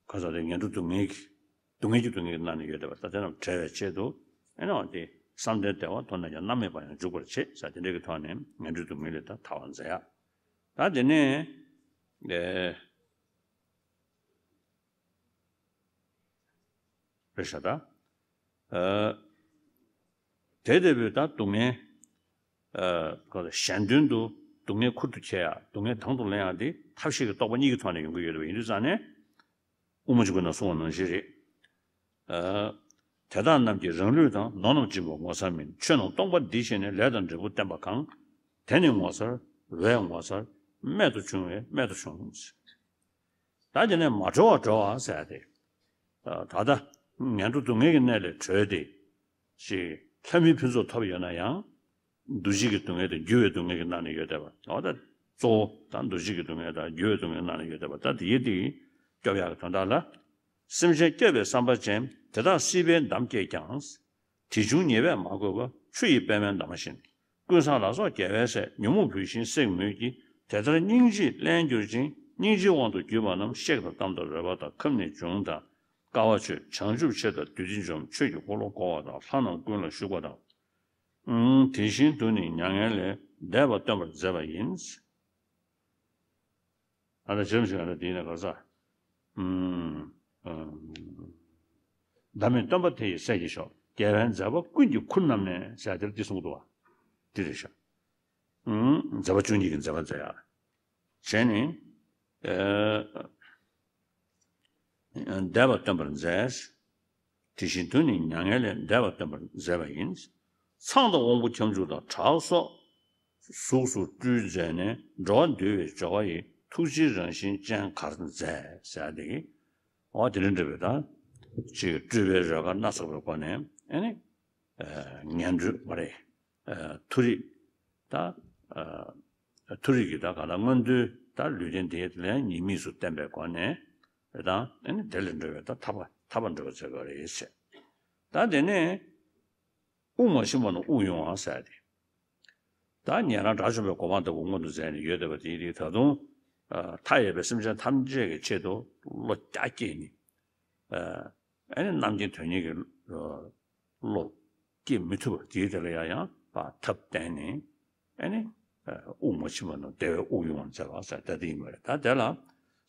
ཁ་ས་དེ་ངན་འགྲོ་སྡུག་བསྔལ་གྱི། སྡུག་བསྔལ་གྱི་སྡུག་བསྔལ་གྱི་ནང་ནས་ཡོད་བསྡད་པ་ད་དེ་རྣམས་བྲལ་བའི་ཆེད་དུ། ཨེ་ནའང་དེ་བསམ་གཏན་བདེ་བ་དོར་ནས་ཀྱང་། མནར་མེད་པར་ཡང་འཇུག་པར་བྱེད་ཟེར་དེ་འདྲ་གི་ཐོག་ནས་ངན་འགྲོའི་སྡུག་བསྔལ་ལས་ད་ཐར་བར་མཛད་ཡ། ད་དེ་ནས། ཨེ། རེད་ཤག་ད། ཨ། དེ་ལྟ་བུའི་ད་སྡུག་བསྔལ། ཨ། གཞན་དོན་དུ་སྡུག་བསྔལ་ཁུར་དུ་འཁྱེར་ཡ། སྡུག་བསྔལ་དང་དུ་ལེན་ཡ་དེ་ཐབས་ཤེས་ཀྱི་རྟོག་པ་གཉིས་ཀྱི་ཐོག་ནས་ཡོང་གི་ཡོད་པ་ཡིན་དུས་ཙང་ནས། དབུ་མ་འཇུག་པའི་ནང་གསུངས་པ་ནང་བཞིན་རེད། ཨ། དེ་དག་རྣམས་ཀྱི་རང་ལུས་དང་། ནོར་རྣམས་སྦྱིན་པ་ངོ་མཚར་མིན། ཆོས་རྣམས་སྟོང་པ་འདི་ཤེས་ནས། ལས་དང་འབྲས་བུ་བསྟེན་པ་གང་། དེ་ནི་ངོ་མཚར་བས་ངོ་མཚར་རྨད་དུ་བྱུང་བས་རྨད་དུ་བྱུང་། ད་དེ་ནས་མ་གྲོལ་བར་གྲོལ་བ་ཟེར་ཏེ། ད་ལྟ་ངན་འགྲོ་སྡུག་བསྔལ་གྱི་གནས་ལས་གྲོལ་ཏེ། ཅིག་ལྷ་མིའི་ཕུན་ཚོགས་ཐོབ་ཡོད་ན་ཡང་། འདུ་བྱེད་ཀྱི་སྡུག་བསྔལ་དང་འགྱུར་བའི་སྡུག་བསྔལ་གྱི་ནང་ནས་ཡོད་བསྡད་པ། འོ་ད་གཙོ་བོ་ད་འདུ་བྱེད་ཀྱི་སྡུག་བསྔལ་དང་འགྱུར་བའི་སྡུག་བསྔལ་ནང་ནས་ཡོད་བསྡད་པ། ད་དེ་ཡི་དེ་སྐྱོབ་ཡག་གི་དོན་དག་ལ། སེམས་ཅན་བསྐྱབ་པའི་བསམ་པ་ཅན། དེ་དག་སྲིད་པའི་འདམ་སྐྱེས་ཀྱང་། དེ་བྱུང་ཉེས་པས་མ་གོས་པ། ཆུ་ཡི་པདྨའི་འདབ་མ་བཞིན། ཀུན་བཟང་ལ་སོགས་རྒྱལ་བའི་སྲས། ཉོན་མོངས་བུད་ཤིང་བསྲེགས་མོད་ཀྱི། དེ་ལྟར་སྙིང་རྗེས་བརླན་གྱུར་ཅིང་། སྙིང་རྗེའི་དབང་དུ་གྱུར་པ་རྣམས། གཤེགས་དང་གཏམ་དང་རོལ་པ་དང་། ཁམས་ནས་བྱུང་དང་དཀའ་བ་སྤྱོད། བྱང་ཆུབ་ཆེ་དང་བདུད་རྩི་འཇོམས། ཆོས་ཀྱི་འཁོར་ལོ་བསྐོར་བ་དང་། ལྷ་རྣམས་ཀུན་ལ་བཞུགས་པ་དང་། ཨུམ། དེ་བཞིན་དུ་ནི་མྱ་ངན་ལས། འདས་པ་སྟོན་པར་མཛད་པ་ཡིན། ཨ་ད་བྱམས་ཤིང་ཨ་ད་དེ་ནས་ག་ས། ཨུམ། ཨུམ། བདག་མེད་སྟོན་པ་དེ་ཡི་སྲས་ཀྱི་མཆོག་རྒྱལ་བའི་མཛད་པ་ཀུན་གྱི་ཁུར་བསྣམས་ནས་ཟེར་དེར་འདི་གསུངས་འདུག་བ། འདི་རེད་ཤག་ཨུམ། མཛད་པ་བཅུ་གཉིས་ཀྱི་མཛད་པ་མཛད་ཡ། བྱས་ནས། ཨེ། འདས་པ་སྟོན་པར་མཛད། དེ་བཞིན་དུ་ནི་མྱ་ངན་ལས་འདས་པ་སྟོན་པར་མཛད་པ་ཡིན། ཚངས་དང་དབང་པོ་ཁྱབ་འཇུག་དང་དྲག་སོགས་གཟུགས་སུ་སྤྲུལ་མཛད་ནས། འགྲོ་བ་འདུལ་བའི་སྦྱོར་བ་ཡི། ཐུགས་རྗེའི་རང་བཞིན་ཅན་གར་མཛད་ཟེར་ཏེ། འོ་དེ་ནས་འདྲ་བའི་ད་ཅིག་སྤྲུལ་པའི་རོལ་གར་སྣ་ཚོགས་པའི་སྒོ་ནས་ཨེ་ནི་ངན་འགྲོའི་བ་རེད། མཐོ་རིས་ད་མཐོ་རིས་ཀྱི་ད་ག་ད་མངོན་མཐོའི་ད་ལུས་རྟེན་དེ་ལ་ཉེས་དམིགས་སུ་བསྟན་པའི་སྒོ་ནས། དང་ཨ་ནི་དེ་ལས་འགྲོ་བའི་ད་ཐར་པ་ཐར་པ་འགྲོ་བའི་རྩ་བ་རེད་ཟེར། ད་དེ་ནས་དབུགས་མ་ཕྱིན་པ་ན་དབུགས་དབྱུང་བ་ཟེར་ཏེ། ད་ཉན་རང་དགྲ་བཅོམ་པའི་གོ་འཕང་ལྟ་བུ་མངོན་དུ་མཛད་ནས་ཡོད་བསྡད་པ་དེ་ཡིན་དུས། ད་དུང་མཐའ་ཡས་པའི་སེམས་ཅན་ཐམས་ཅད་ཀྱི་ཆེད་དུ་བློ་རྒྱ་བསྐྱེད་ནས། ཨ་ནི་རྣམ་མཁྱེན་དོན་གཉེར་གྱི་བློ་སྐྱེ་མི་ཐུབ་པ་དེའི་དེ་ལ་ཡང་ཡང་ཐབས་བསྟན་ནས། ཨ་ནི་དབུགས་མ་ཕྱིན་པ་ན་བདེ་བའི་དབུགས་དབྱུང་བ་མཛད་པ་ཟེར་ད་དེ་ཡིན་པ་རེད། ད་དེ་ལ་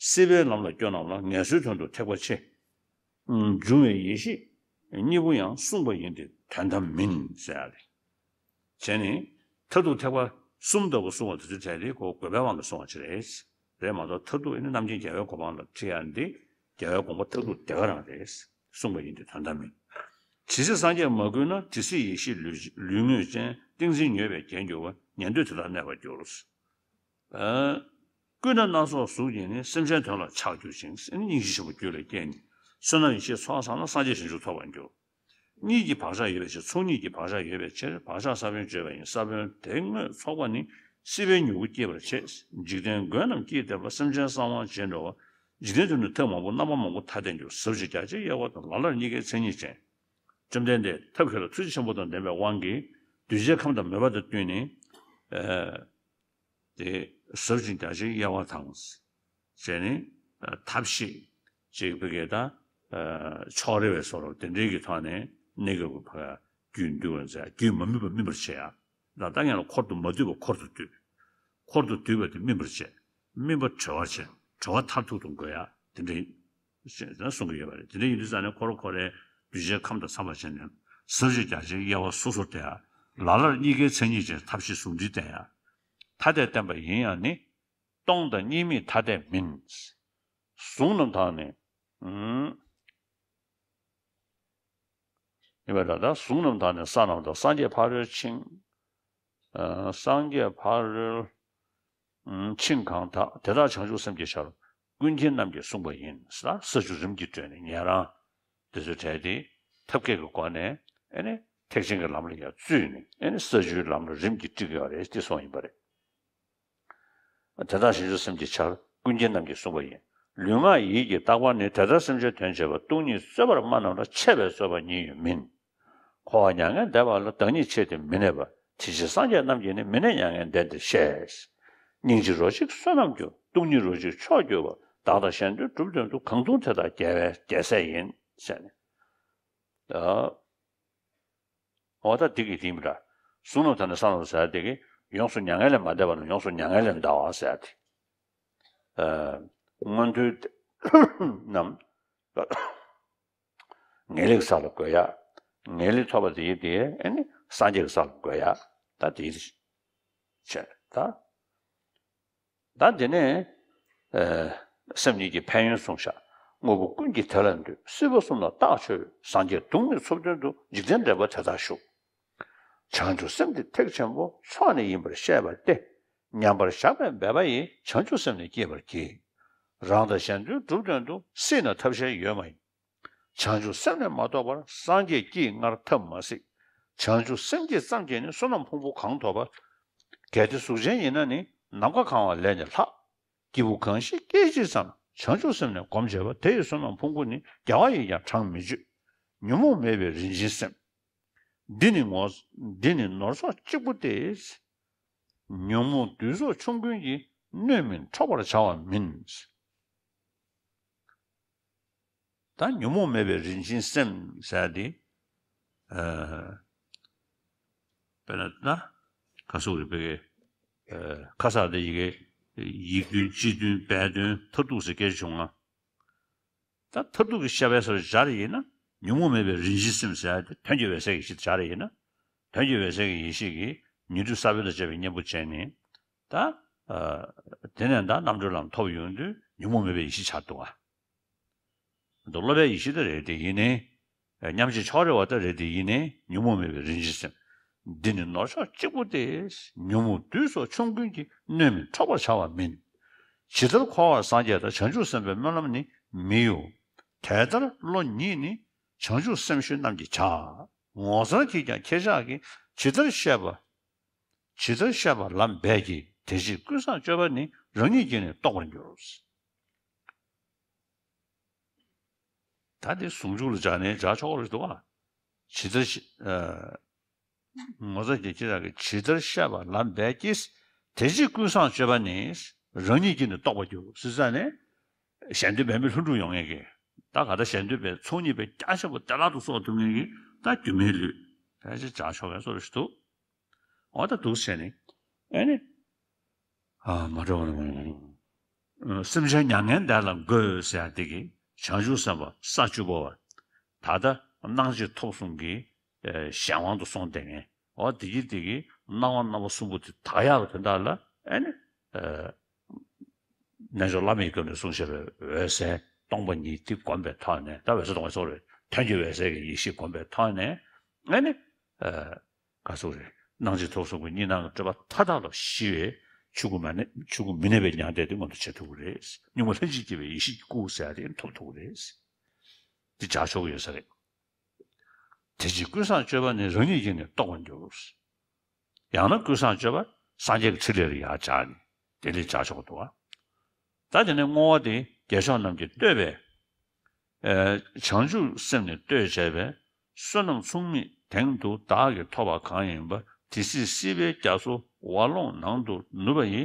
སྲིད་པའི་ལམ་ལ་སྐྱོ་རྣམས་ལ། ངལ་གསོའི་དོན་དུ་ཐེག་པ་ཆེ། འབྱུང་བའི་ཡེ་ཤེས་གཉིས་པོ་ཡང་། གསུངས་པ་ཡིན་ཏེ་དོན་དམ་མིན་ཟེར་ཡ་རེད། བྱས་ནས་མཐར་ཐུག་ཐེག་པ་གསུམ་ལྟ་བུ་གསུང་བ་དེ་ཚོའི་གྲས་དེ་ཁོ་དགོས་པའི་དབང་གིས་གསུང་བ་ཅིག་རེད། རེད་མ་གཏོགས་མཐར་ཐུག་ཨ་ནི་རྣམ་མཁྱེན་རྒྱལ་བའི་གོ་འཕང་ལ་ཁྲིད་ཡ་འདི་རྒྱལ་བའི་དགོངས་པ་མཐར་ཐུག་དེ་ག་རང་རེད། གསུངས་པ་ཡིན་ཏེ་དོན་དམ་མིན། ཇི་སྲིད་སངས་རྒྱས་མ་བསྐུལ་ན། དེ་སྲིད་ཡེ་ཤེས་ལུས་ལུས་དངོས་ཅན། ཏིང་འཛིན་མྱོས་པས་བརྒྱལ་འགྱུར་བ། ཉན་ཐོས་དེ་དག་གནས་པར་འགྱུར། ཨ། ཀུན་ནས་སྣ་ཚོགས་གཟུགས་བརྙན་ནི། སེམས་ཅན་དོན་ལ་ཆགས་གྱུར་ཅིང་། སྙིང་རྗེ་ཆེན་པོ་རྒྱུད་ལ་སྐྱེས་ནས། བསོད་ནམས་ཡེ་ཤེས་ཚོགས་བསགས་ན། སངས་རྒྱས་བྱང་ཆུབ་ཐོབ་པར་འགྱུར། གཉིད་ཀྱི་བག་ཆགས་ཡོད་པའི་ཕྱིར། ཚོགས་གཉིད་ཀྱི་བག་ཆགས་ཡོད་པའི་ཕྱིར། བག་ཆགས་ས་བོན་བརྗོད་པ་ཡིན། ས་བོན་དེ་དངོས་ཚོགས་པ་ནི། སྲིད་པའི་མྱུ་གུ་སྐྱེད་པར་བྱེད། འཇིག་རྟེན་མགོན་རྣམས་སྐྱིད་བསྡད་པ། སེམས་ཅན་གསང་བ་བྱེད་འགྲོ་བ། འཇིག་རྟེན་དུ་ནི་ཐབས་མང་པོ། རྣམ་པ་མང་པོ་ཐ་དད་འགྱུར། ཟབ་ཅིང་རྒྱ་ཆེའི་དབྱེ་བ་དང་། ལ་ལར་གཉིས་ཀའི་མཚན་ཉིད་ཅན། བཅོམ་ལྡན་འདས་ཐབས་མཁས་ལ་ཐུགས་རྗེ་ཆེན་པོ་དང་ལྡན་པའི་དབང་གིས་གདུལ་བྱའི་ཁམས་དང་མོས་པ་དང་བསྟུན་ནས། ཨ། དེ་ཟབ་ཅིང་རྒྱ་ཆེའི་དབྱེ་བ་དང་། བྱས་ནས་ཐབས་ཤེས་ཅིག་བི་གེ་ད་ཕྱོགས་རེ་བའི་བཟོ་འདྲ་དེ་འདྲའི་གི་ཐོག་ནས་གནས་སྐབས་ཀྱི་ཕ་རྒྱུད་འདུལ་བར་མཛད། རྒྱུད་མ་སྨིན་པ་སྨིན་པར་བྱེད་ཡ། ད་ལྟ་ངན་ལ་འཁོར་དུ་མ་འདུས་པ་འཁོར་དུ་འདུས། འཁོར་དུ་འདུས་པ་དེ་སྨིན་པར་བྱེད། སྨིན་པ་གྲོལ་བར་བྱེད། གྲོལ་བ་མཐར་ཐུག་ཏུ་འགོད་ཡ་དེ་འདྲའི་ཞེས་གསུང་གི་ཡོད་པ་རེད། དེ་འདྲ་ཡིན་དུས་ཙང་ནས་ཁོ་རང་ཁོ་རའི་གདུལ་བྱའི་ཁམས་དང་འཚམས་པར་བྱས་ནས་ཟབ་ཅིང་རྒྱ་ཆེའི་དབྱེ་བ་སོ་སོར་བསྟན་ཡ། ལ་ལར་གཉིས་ཀའི་མཚན་ཉིད་ཅན། ཐབས་ཤེས་ཟུང་འབྲེལ་བསྟན་ཡ། ཐ་དད་བསྟན་པ་ཡིན་ཡང་ནི། སྟོང་དང་གཉིས་མེད་ཐ་དད་མིན། གཟུགས་རྣམས་དག་ནི། ཨུམ། ཡིན་པ་འདྲ། ད་གཟུགས་རྣམས་དག་ནི་ས་རྣམས་དང་། སངས་རྒྱས་ཕ་རོལ་ཕྱིན། ཨ། སངས་རྒྱས་ཕ་རོལ་ཕྱིན་གང་དག། དེ་དག་བྱང་ཆུབ་སེམས་ཀྱི་ཆར། ཀུན་མཁྱེན་རྣམས་ཀྱིས་གསུངས་པ་ཡིན། ས་བཅུ་རིམ་གྱིས་བགྲོད་ནས། ཉན་རང་དེ་ཚོའི་གྲས་དེ་ཐབས་མཁས་ཀྱི་སྒོ་ནས་ཨེ་ནི་ཐེག་ཆེན་གྱི་ལམ་ལ་ཡང་བཙུད་ནས། ཨེ་ནི་ས་བཅུའི་ལམ་ལ་རིམ་གྱིས་ཁྲིད་ཀྱི་ཡོད་རེད་ཅེས་གསུངས་ཡིན་པ་རེད། དེ་དག་བྱང་ཆུབ་སེམས་ཀྱི་ཆར། ཀུན་མཁྱེན་རྣམས་ཀྱིས་གསུངས་པ་ཡིན། ལུས་ངག་ཡིད་ཀྱིས་རྟག་པར་ནི། དེ་ལྟར་སེམས་ཅན་དོན་བྱེད་པ། སྟོང་ཉིད་རྩོད་པར་སྨྲ་རྣམས་ལ། འཆད་པས་རྩོད་པ་ཉིད་ཡོད་མིན། འཁོར་བ་མྱ་ངན་འདས་པ་ལ། བདག་ཉིད་ཆེས་ཏེ་མི་གནས་པ། དེ་ཕྱིར་སངས་རྒྱས་རྣམས་ཀྱིས་ནི། མི་གནས་མྱ་ངན་འདས་འདིར་གཤེགས། སྙིང་རྗེ་རོ་གཅིག་བསོད་ནམས་འགྱུར། སྟོང་ཉིད་རོ་གཅིག་མཆོག་གྱུར་པ། བདག་དང་གཞན་དོན་སྒྲུབ་དོན་དུ། གང་ཐུབ་དེ་དག་རྒྱལ་བའི་རྒྱལ་སྲས་ཡིན། ཟེར་ནས། ཨ། འོ་ད་འདི་གི་དེ་མི་འདྲ། གཟུགས་རྣམས་དག་ནི་ས་རྣམས་ཟེར་དེ་གི་ཡོངས་སུ་མྱ་ངན་ལས་མ་འདས་པ་ན་ཡོངས་སུ་མྱ་ངན་ལས་འདའ་བ་ཟེར་དེ། ཨ། མངོན་མཐོའི་རྣམས་ངེས་ལེགས་ས་ལ་འགོད་ཡ། ངེས་ལེགས་ཐོབ་པ་དེ་ཡིན་དེ་ཨེ་ནི་སངས་རྒྱས་ཀྱི་ས་ལ་འགོད་ཡ། ད་དེ་བྱས་ད། ད་དེ་ནས། ཨ། སེམས་ཉིད་ཀྱི་ཕན་ཡོན་གསུངས་ཤག་དངོས་པོ་ཀུན་གྱི་དེ་ལ་འདུད། སྲིད་པ་གསུམ་ལ་རྟག་འཆོལ་བའི། སངས་རྒྱས་སྟོང་ཉིད་ཚུལ་སྟོན་དུ། འཇིག་རྟེན་འདྲེན་པ་དེ་དག་ཞུགས། བྱང་ཆུབ་སེམས་འདི་ཐེག་ཆེན་པོ། མཆོག་ནི་ཡིན་པར་ཤེས་པ་སྟེ། མཉམ་པར་བཞག་པའི་འབད་པ་ཡིས། བྱང་ཆུབ་སེམས་ནི་བསྐྱེད་པར་བགྱི། རང་དང་གཞན་དོན་སྒྲུབ་དོན་དུ། སྲིད་ན་ཐབས་གཞན་ཡོད་མ་ཡིན། བྱང་ཆུབ་སེམས་ནི་མ་རྟོགས་པར། སངས་རྒྱས་ཀྱིས་སྔར་ཐབས་མ་གཟིགས། བྱང་ཆུབ་སེམས་བསྐྱེད་ཙམ་གྱིས་ནི། བསོད་ནམས་ཕུང་པོ་གང་ཐོབ་པ། གལ་ཏེ་གཟུགས་ཅན་ཡིན་ན་ནི། ནམ་མཁའ་གང་བ་ལས་ནི་ལྷག་སྐྱེས་བུ་གང་ཞིག་སྐད་ཅིག་ཙམ། བྱང་ཆུབ་སེམས་ནི་སྒོམ་བྱེད་པ། དེ་ཡི་བསོད་ནམས་ཕུང་པོ་ནི། རྒྱལ་བ་ཡིས་ཀྱང་གྲངས་མི་ཆོད། ཉོན་མོངས་མེད་པའི་རིན་ཆེན་སེམས། འདི་ནི་ངོ་འདི་ནི་ནོར་ཚོགས་གཅིག་པུ་སྟེ། ཉོན་མོངས་བདུད་ཚོགས་ཆོམ་རྐུན་གྱིས། སྣོད་མིན་འཕྲོག་པར་བྱ་བ་མིན། ད་ཉོན་མོངས་མེད་པའི་རིན་ཆེན་སེམས་ཟེར་དེ། ཨ། དཔེར་ན་ད་ག་སོགས་རེད་པས། ཨ། ཁ་ས་དེ་ཡི་གེ་ཡིག་བདུན་སྤྱི་བདུན་སྦས་བདུན་མཐར་ཐུག་ཟེར་སྐད་བྱུང་ང་། ད་མཐར་ཐུག་གི་བཤད་པའི་སོར་སྦྱར་ཡིན་ན། ཉོན་མོངས་མེད་པའི་རིན་ཆེན་སེམས་ཟེར་ཡ་དེ་དོན་གྱི་འོད་གསལ་གྱི་ཡེ་ཤེས་སྦྱར་ཡིན་ན། དོན་གྱི་འོད་གསལ་གྱི་ཡེ་ཤེས་ཀྱིས་ཉོན་སྒྲིབ་ས་བོན་དང་བཅས་པའི་གཉེན་པོ་བྱས་ནས། ད། ཨ། དེ་ནས་ད་རྣམ་གྲོལ་ལམ་ཐོབ་ཡོང་དུས་ཉོན་མོངས་མེད་པའི་ཡེ་ཤེས་འཆར་འདུག་ག། མདོ་སློབ་པའི་ཡེ་ཤེས་དེ་རེད་དེ་ཡིན་ནའི། མཉམ་རྗེས་ཕྱོགས་རེ་བ་དེ་རེད་དེ་ཡིན་ནའི་ཉོན་མོངས་མེད་པའི་རིན་ཆེན་སེམས། འདི་ནི་ནོར་ཕྱོགས་གཅིག་པུ་སྟེ། ཉོན་མོངས་བདུད་སོགས་ཆོམ་རྐུན་གྱིས། སྣོད་མིན་འཕྲོག་པར་བྱ་བ་མིན། ཇི་ལྟར་འཁོར་བར་སངས་རྒྱས་དང་། བྱང་ཆུབ་སེམས་དཔའི་སྨོན་ལམ་ནི་མི་གཡོ། དེ་ལྟར་བློ་ཉིད་ནི། བྱང་ཆུབ་སེམས་ཤེས་རྣམས་ཀྱིས་བྱ། ངོ་མཚར་གྱིས་ཀྱང་ཁྱེད་ཅག་གིས། ཇི་ལྟར་བཤད་པ། ཇི་ལྟར་བཤད་པ་ལམ་འབད་ཀྱིས། དེ་ཕྱིར་ཀུན་བཟང་སྤྱོད་པ་ནི། རང་ཉིད་ཀྱིས་ནི་རྟོགས་པར་འགྱུར། ད་དེ་ཟུང་འཇུག་ལ་སྦྱར་ནས་སྦྱར་ཆོག་རེད་འདུག་ཨ། ཇི་ལྟར་ཤེས། ཨ། ངོ་མཚར་གྱིས་ཁྱེད་ཅག་གིས། ཇི་ལྟར་བཤད་པ་ལམ་འབད་ཀྱིས། དེ་ཕྱིར་ཀུན་བཟང་སྤྱོད་པ་ནི། རང་ཉིད་ཀྱིས་ནི་རྟོགས་པར་འགྱུར། ཟེར་ཙང་ནས། གཞན་དོན་འབད་མེད་ལྷུན་གྲུབ་ཡོང་མཁན་གྱི། ད་ག་ད་གཞན་དོན་འབད་ཚོགས་གཉིས་པའི་རྒྱ་ཆེན་པོ་བདེ་བླག་ཏུ་གསོག་ཐུབ་མཁན་གྱི་ད་སྒྱུ་མའི་ལུས། ཕལ་ཆེར་སྦྱར་ཆོག་པའི་བཟོ་འདྲ་ཞིག་འདུག་འོ་ད་འདུག་བྱས་ནས། ཨེ་ནི། ཨ། མ་འགྲོ་བ། སེམས་ཅན་མྱ་ངན་འདས་ལ་འགོད་ཟེར་ཡ་དེ་གིས་བྱང་ཆུབ་སེམས་དཔའ་ས་བཅུ་པ་བ། ད་ལྟ་སྣང་མཆེད་ཐོབ་གསུམ་གྱི། ཨ། གཞན་དབང་དུ་སོང་བསྡད་མཁན། འོ་དེ་གིས་དེ་གིས་སྣང་བ་རྣམ་པ་གསུམ་པོ་དེ་དག་ཡག་གི་དོན་དག་ལ། ཨེ་ནི། ཨ། རྣལ་འབྱོར་བླ་མའི་སྐབས་ནས་གསུངས་བཞག་པའི་འོད་གསལ་སྟོང་པ་ཉིད་དེ་བསྒོམས་པའི་ཐོག་ནས། ད་འོད་གསལ་སྟོང་པའི་སོགས་རེད། དོན་གྱི་འོད་གསལ་གྱི་ཡེ་ཤེས་བསྒོམས་པའི་ཐོག་ནས། ཨེ་ནི། ཨ། ག་ཟེར་རེད། སྣང་མཆེད་ཐོབ་གསུམ་གྱི་གཉིས་སྣང་གི་སྤྲོས་པ་མཐའ་དག་ལ་ཞི་བའི་ཆོས་སྐུ་མ་གནས། ཆོས་སྐུ་མི་གནས་པའི་མྱང་འདས་དེ་མངོན་དུ་བྱེད་ཐུབ་ཀྱི་རེད། གཉུག་མ་ལྷན་ཅིག་སྐྱེས་པའི་ཡེ་ཤེས་ཀྱི་སྐུ་ཟེར་ཡ་དེ་ཐོབ་ཐུབ་ཀྱི་རེད། འདི་སྦྱར་ཆོག་གི་ཡོད་ས་རེད། དེ་ཕྱིར་ཀུན་བཟང་སྤྱོད་པ་ནི། རང་ཉིད་ཀྱིས་ནི་རྟོགས་པར་འགྱུར། ཡང་ན་ཀུན་བཟང་སྤྱོད་པ་སངས་རྒྱས་ཀྱི་ཕྲིན་ལས་ལ་ཡར་སྦྱར་ནས་དེ་ལས་སྦྱར་ཆོག་གི་འདུག་བ། ད་དེ་ནས་བསྔོ་བ་དེ་རྒྱལ་མཆོག་རྣམས་ཀྱིས་བསྟོད་པའི། ཨ། བྱང་ཆུབ་སེམས་ནི་བསྟོད་བྱས་པས། བསོད་ནམས་མཚུངས་མེད་དེང་དུ་བདག་གིས་ཐོབ་པ་གང་ཡིན་པ། དེ་སྲིད་སྲིད་པའི་རྒྱ་མཚོ་ཝ་ལོང་ནང་དུ་ནུབ་པ་ཡི།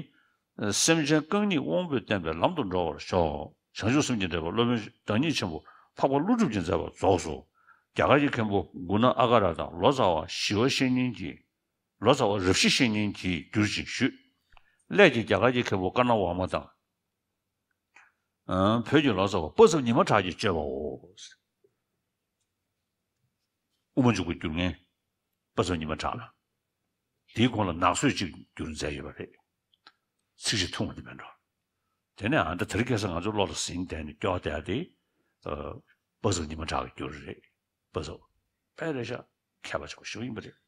སེམས་ཅན་རྐང་གཉིས་དབང་པོས་བསྟན་པའི་ལམ་དུ་འགྲོ་བར་ཤོག། བྱང་ཆུབ་སེམས་ཀྱི་འབྲེལ་པ་སློབ་དཔོན་བདག་ཉིད་ཆེན་པོ་འཕགས་པ་ཀླུ་སྒྲུབ་ཀྱིས་མཛད་པ་རྫོགས་སོ། རྒྱ་གར་གྱི་མཁན་པོ་གུ་ཎ་ཨ་ག་ར་དང་། ལོ་ཙཱ་བ་ཞི་བ་བཤེས་གཉེན་གྱིས། ལོ་ཙཱ་བ་རབ་ཞི་བཤེས་གཉེན་གྱིས་བསྒྱུར་ཅིང་ཞུས། སླད་ཀྱིས་རྒྱ་གར་གྱི་མཁན་པོ་ཀ་ཎ་ཝར་མ་དང་། ཨ། བོད་ཀྱི་ལོ་ཙཱ་བ་དཔག་བསམ་ཉི་མ་གྲགས་ཀྱིས་བརྗོད་པའོ། དབུ་མ་འཇུག་པའི་སྒྱུར་མཁན་དཔག་བསམ་ཉི་མ་གྲགས་ལ། དེའི་གོང་ལ་ནག་གསོས་ཅིག་བསྒྱུར་མཛད་ཡོད་པ་རེད། ཚིགས་བཅད་ཐུང་བ་དེ་མིན་འགྲོ། དེ་ནས་ཨ། ད་དེ་རིང་ཁ་སང་ང་ཚོ་བློ་ལ་ཟིན་བསྡད་ནས་སྐྱོར་བསྡད་དེ། ཨ། དཔག་བསམ་ཉི་མ་གྲགས་ཀྱིས་བསྒྱུར་རེད། དཔག་བསམ། དཔེ་རེད་ཤག་མཁས་པ་ཆེན་པོ་ཞིག་ཡིན་པ་རེད།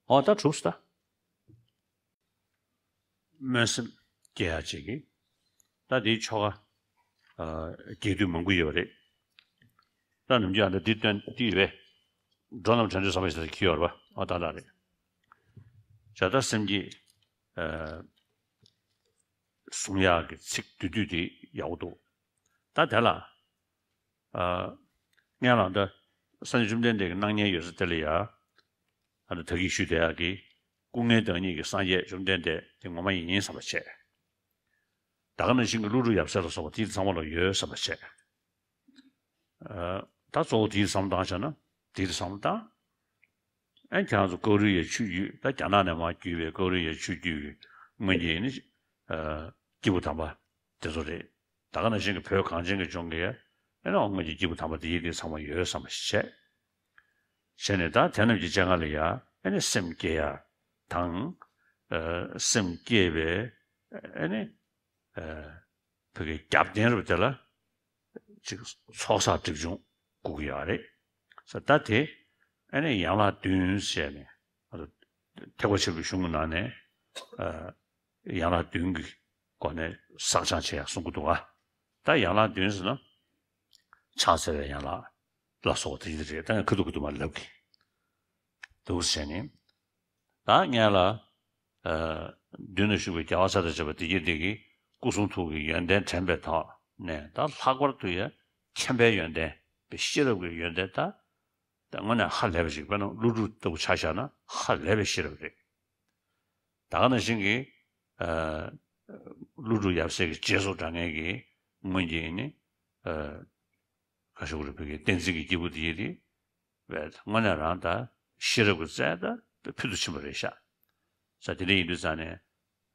འོ་ད་གྲུབ་སོང་ད། སྨོན་སེམས་སྐྱེ་ཡག་ཅིག་གིས། ད་དེའི་ཆོ་ག། ཨ། རྒྱས་བསྡུས་མང་པོ་ཡོད་པ་རེད། ད་ནམ་རྒྱུན་ཨ་འདྲ་འདི་སྟོན་འདི་ཡོད་པས། འགྲོ་རྣམས་དྲན་རྟེན་བསམ་པ་ཞེས་བྱ་གི་ཡོད་རེད་པ། ཨ། ད་ད་རེད། བྱ་དང་སེམས་བསྐྱེད། ཨ། གསུང་ཡག་གི་ཚིག་བསྡུས་བསྡུས་དེ་ཡག་པོ་འདུག་ད་དེ་ལ། ཨ། སྔོན་ལ་ད་སངས་རྒྱས་བཅོམ་ལྡན་འདས་ཀྱི་སྣང་བརྙན་ཡོད་ས་དེ་ལ་ཡ། ཨ་ནི་ད་གིན་ཞུས་བསྡད་ཡག་གི། སྐུ་ལྔའི་བདག་ཉིད་ཀྱི་སངས་རྒྱས་བཅོམ་ལྡན་འདས་དེ་ངོ་མ་ཡིན་བསམ་པ་བྱས། ད་ག་ནང་བཞིན་གྱི་ཀླུ་སྒྲུབ་ཡབ་སྲས་ལ་སོགས་པ་དེ་ཚང་མ་ལ་ཡོད་བསམ་པ་བྱས། ཨ། ད་གཙོ་བོ་དེ་བསམ་བློ་བཏང་བྱས་ན། དེ་བསམ་བློ་བཏང་། ཨ། ཁྱེད་རང་ཚོ་ཀོ་རི་ཡའི་ཆོས་བརྒྱུད། ད་རྒྱ་ནག་ནས་མར་བརྒྱུད་པའི་ཀོ་རི་ཡའི་ཆོས་བརྒྱུད་ཀྱི་སྔོན་གྱི་ནི། ཨ། སྐྱེས་བུ་དམ་པ་དེ་ཚོ་རེད། ད་ག་ནང་བཞིན་གྱི་བོད་གངས་ཅན་གྱི་ལྗོངས་ཀྱི། ཨེ་ནི་སྔོན་གྱི་སྐྱེས་བུ་དམ་པ་དེ་ཡི་དེ་ཚང་མ་ཡོད་བསམ་པ་ཞིག་བྱས། བྱས་ནས་ད་དེ་རྣམས་ཀྱི་སྤྱན་སྔ་ལ་ཡ། ཨེ་ནི་སེམས་བསྐྱེད་ཡ་དང་། ཨ། སེམས་བསྐྱེད་པའི། ཨེ་ནི། ཨ། བོད་ཀྱི་རྒྱབ་རྟེན་རུ་དེ་ལ་ཅིག་ཚོགས་བསགས་སྒྲིབ་སྦྱོང་དགོས་ཀྱི་ཡོད་རེད། ད་དེ་ཨ་ནི་ཡན་ལག་བདུན་ཟེར་ནས། ཐེག་པ་ཆེན་པོའི་གཞུང་གི་ནང་ནས། ཨ། ཡན་ལག་བདུན་གྱི་སྒོ་ནས་བསགས་སྦྱང་བྱེད་ཡག་གསུང་གི་འདུག་ག། ད་ཡན་ལག་བདུན་ཟེར་ན། ཕྱག་འཚལ་བའི་ཡན་ལག་ལ་སོགས་པ་དེ་ཡིན་རེད། ད་ཡང་ཁ་ཐུག་ཁ་ཐུག་མ་ལབ་ཀྱི་འདུག་ཟེར་ནས། ད་སྔོན་ལ། ཨ། མདུན་ན་བཞུགས་པའི་རྒྱལ་བ་ས་དང་བཅས་པ་དེ་གྱད་དེ་གིས། སྐུ་གསུང་ཐུགས་ཀྱི་ཡོན་ཏན་དྲན་པའི་ཐོག་ནས་ད་ལྷག་པར་དུ་ཡང་མཁྱེན་པའི་ཡོན་ཏན་པའི་ཤེས་རབ་ཀྱི་ཡོན་ཏན་ད་ད་དངོས་གནས་ཧ་ལས་པ་ཞིག་དཔེར་ན་ཀླུ་སྒྲུབ་ལྟ་བུ་ཆ་བཞག་ན་ཧ་ལས་པའི་ཤེས་རབ་རེད། ད་ག་ནང་བཞིན་གྱི་ཨ་ཀླུ་སྒྲུབ་ཡབ་སྲས་ཀྱི་རྗེས་སུ་འབྲང་མཁན་གྱི་སྔོན་གྱི་ནི་ཨ་ག་ཞུ་དགོས་རེད། བོད་ཀྱི་བསྟན་འཛིན་གྱི་སྐྱེས་བུ་དེ་ཡིན་ཏེ། བས་དངོས་གནས་རང་ད་ཤེས་རབ་ཀྱི་རྩལ་ད་ཕུལ་དུ་ཕྱིན་པ་རེད་ཤག་ས་དེ་འདྲ་ཡིན་དུས་ཙང་ནས་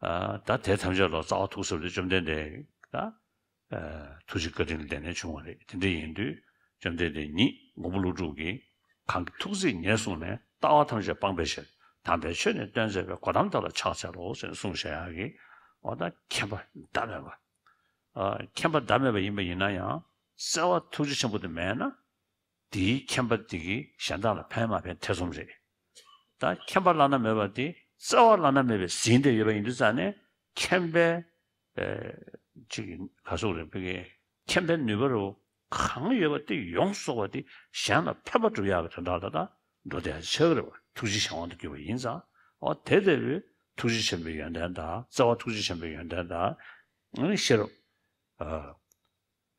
ཨ་ད་དེ་ཐམས་ཅད་ལ་རྩ་བ་ཐུག་ས་དེ་བཅོམ་ལྡན་འདས་ད་ཨ་ཐུགས་རྗེ་བཀའ་དྲིན་ལྡན་ནས་བྱུང་བ་རེད། དེ་འདྲ་ཡིན་དུས་བཅོམ་ལྡན་འདས་ཉིད་མགོན་པོ་ཀླུ་སྒྲུབ་ཀྱིས་གང་གི་ཐུགས་བརྩེས་ཉེར་བཟུང་ནས་ལྟ་བ་ཐམས་ཅད་སྤངས་པའི་ཕྱིར་དམ་པའི་ཆོས་ནི་སྟོན་མཛད་པའི་གོ་ཏམ་དག་ལ་ཕྱག་འཚལ་ལོ་ཞེས་གསུངས་བཞག་ཡག་གི་འོ་ད་མཁྱེན་པ་ཟླ་མེད་པ། ཨ་མཁྱེན་པ་ཟླ་མེད་པ་ཡིན་པ་ཡིན་ན་ཡང་བརྩེ་བ་ཐུགས་རྗེ་ཆེན་པོ་དེ་མེད་ན། དེའི་མཁྱེན་པ་དེ་གིས་གཞན་དག་ལ་ཕན་མ་ཕན་ཐེ་ཚོམ་རེད། ད་མཁྱེན་པ་བླ་ན་མེད་པ་དེ་བརྩེ་བ་བླ་ན་མེད་པས་ཟིན་ཏེ་ཡོད་པ་ཡིན་དུས་ཙང་ནས་མཁྱེན་པའི་ཨེ་ཅིག་ག་སོགས་རེད། བོད་ཀྱི་མཁྱེན་པའི་ནུས་པ་རུ་གང་ཡོད་པ་དེ་ཡོངས་རྫོགས་པ་དེ་གཞན་ལ་ཕན་པ་སྒྲུབ་ཡག་གི་དོན་དག་ལ་ད་འགྲོ་བསྡད་ཆགས་ཀྱི་རེད་བ། ཐུགས་རྗེ་གཞན་དབང་དུ་གྱུར་པ་ཡིན་ཙང་། འོ་དེ་ལྟ་བུའི་ཐུགས་རྗེ་ཆེན་པོའི་ཡོན་ཏན་དང་བརྩེ་བ་ཐུགས་རྗེ་ཆེན་པོའི་ཡོན་ཏན་དང་ཨ་ནི་ཤེས་རབ་ཨ།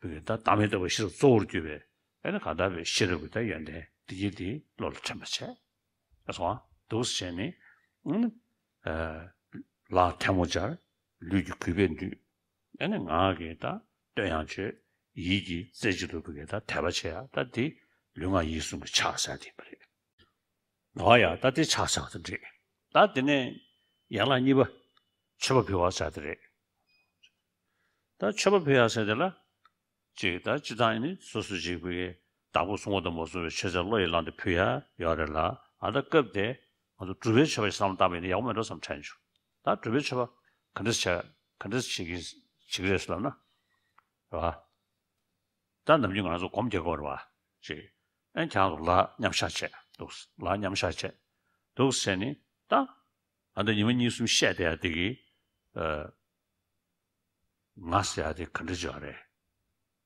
བོད་ཀྱི་ད་བདག་མེད་རྟོགས་པའི་ཤེས་རབ་གཙོ་བོར་གྱུར་པའི་ཨ་ནི་གང་དག་པའི་ཤེས་རབ་ཀྱི་ད་ཡོན་ཏན་འདི་ཡིས་འདི་བློ་ལ་དྲན་པར་བྱས། ཨ་སོང་འདུག་སེ་བྱས་ནས་ཨ་ནི་ལག་ཐལ་མོ་སྦྱར། ལུས་ཀྱི་གུས་པས་འདུད། ཨ་ནི་ངག་གིས་ད་བསྟོད་དབྱངས་བརྗོད། ཡིད་ཀྱིས་རྩེ་གཅིག་ཏུ་བོད་ཀྱི་ད་དད་པ་བྱེད་ཡ་ད་འདི་ལུས་ངག་ཡིད་གསུམ་གྱི་ཕྱག་འཚལ་དེ་ཡིན་པ་རེད། ཨོ་ཡ་ད་དེ་ཕྱག་འཚལ་བ་དེ་འགྲིག་ད་དེ་ནས་ཡན་ལག་གཉིས་པ་མཆོད་པ་ཕུལ་བ་ཟེར་དེ་རེད། ད་མཆོད་པ་ཕུལ་ཡ་ཟེར་དེ་ལ་ཅིག་ད་སྤྱིར་བཏང་ནི་སོ་སོ་ཅིག་བུ་གི་བདག་པོ་སྲུང་བ་དང་མ་སྲུང་བའི་མཆོད་རྫས་བློ་ཡིས་བླངས་ཏེ་ཕུལ་ཡ་ཡོད་རེད་ལ། ཨ་ད་སྐབས་དེ་ང་ཚོ་སྒྲུབ་པའི་མཆོད་པ་ཞིག་བསམ་བློ་བཏང་བ་ཡིན་ན་ཡག་པོ་མེད་འགྲོ་བསམ་དྲན་བྱུང་། ད་སྒྲུབ་པའི་མཆོད་པ་ག་འདྲ་བྱ་ག་འདྲ་བྱེད་ཀྱི་བྱེད་ཀྱི་རེད་ཟེར་ལབ་ན། རེད་བ། ད་ནམ་རྒྱུན་ང་ཚོ་སྒོམ་རྒྱག་གི་ཡོད་རེད་བ། ཅེས། ཨན་ཁྱེད་རང་ཚོ་ལག་མཉམ་བཞག་བྱས་འདུག་ལག་མཉམ་བཞག་བྱས་འདུག་ཟེར་ནས་ད། ཨ་ད་ཉི་མ་གཉིས་གསུམ་བཤད་བསྡད་ཡ་དེ་གི་ཨ། ང་ཟེར་ཡ་དེ་ག་འདྲ་ཅིག་ཡོད་རེད།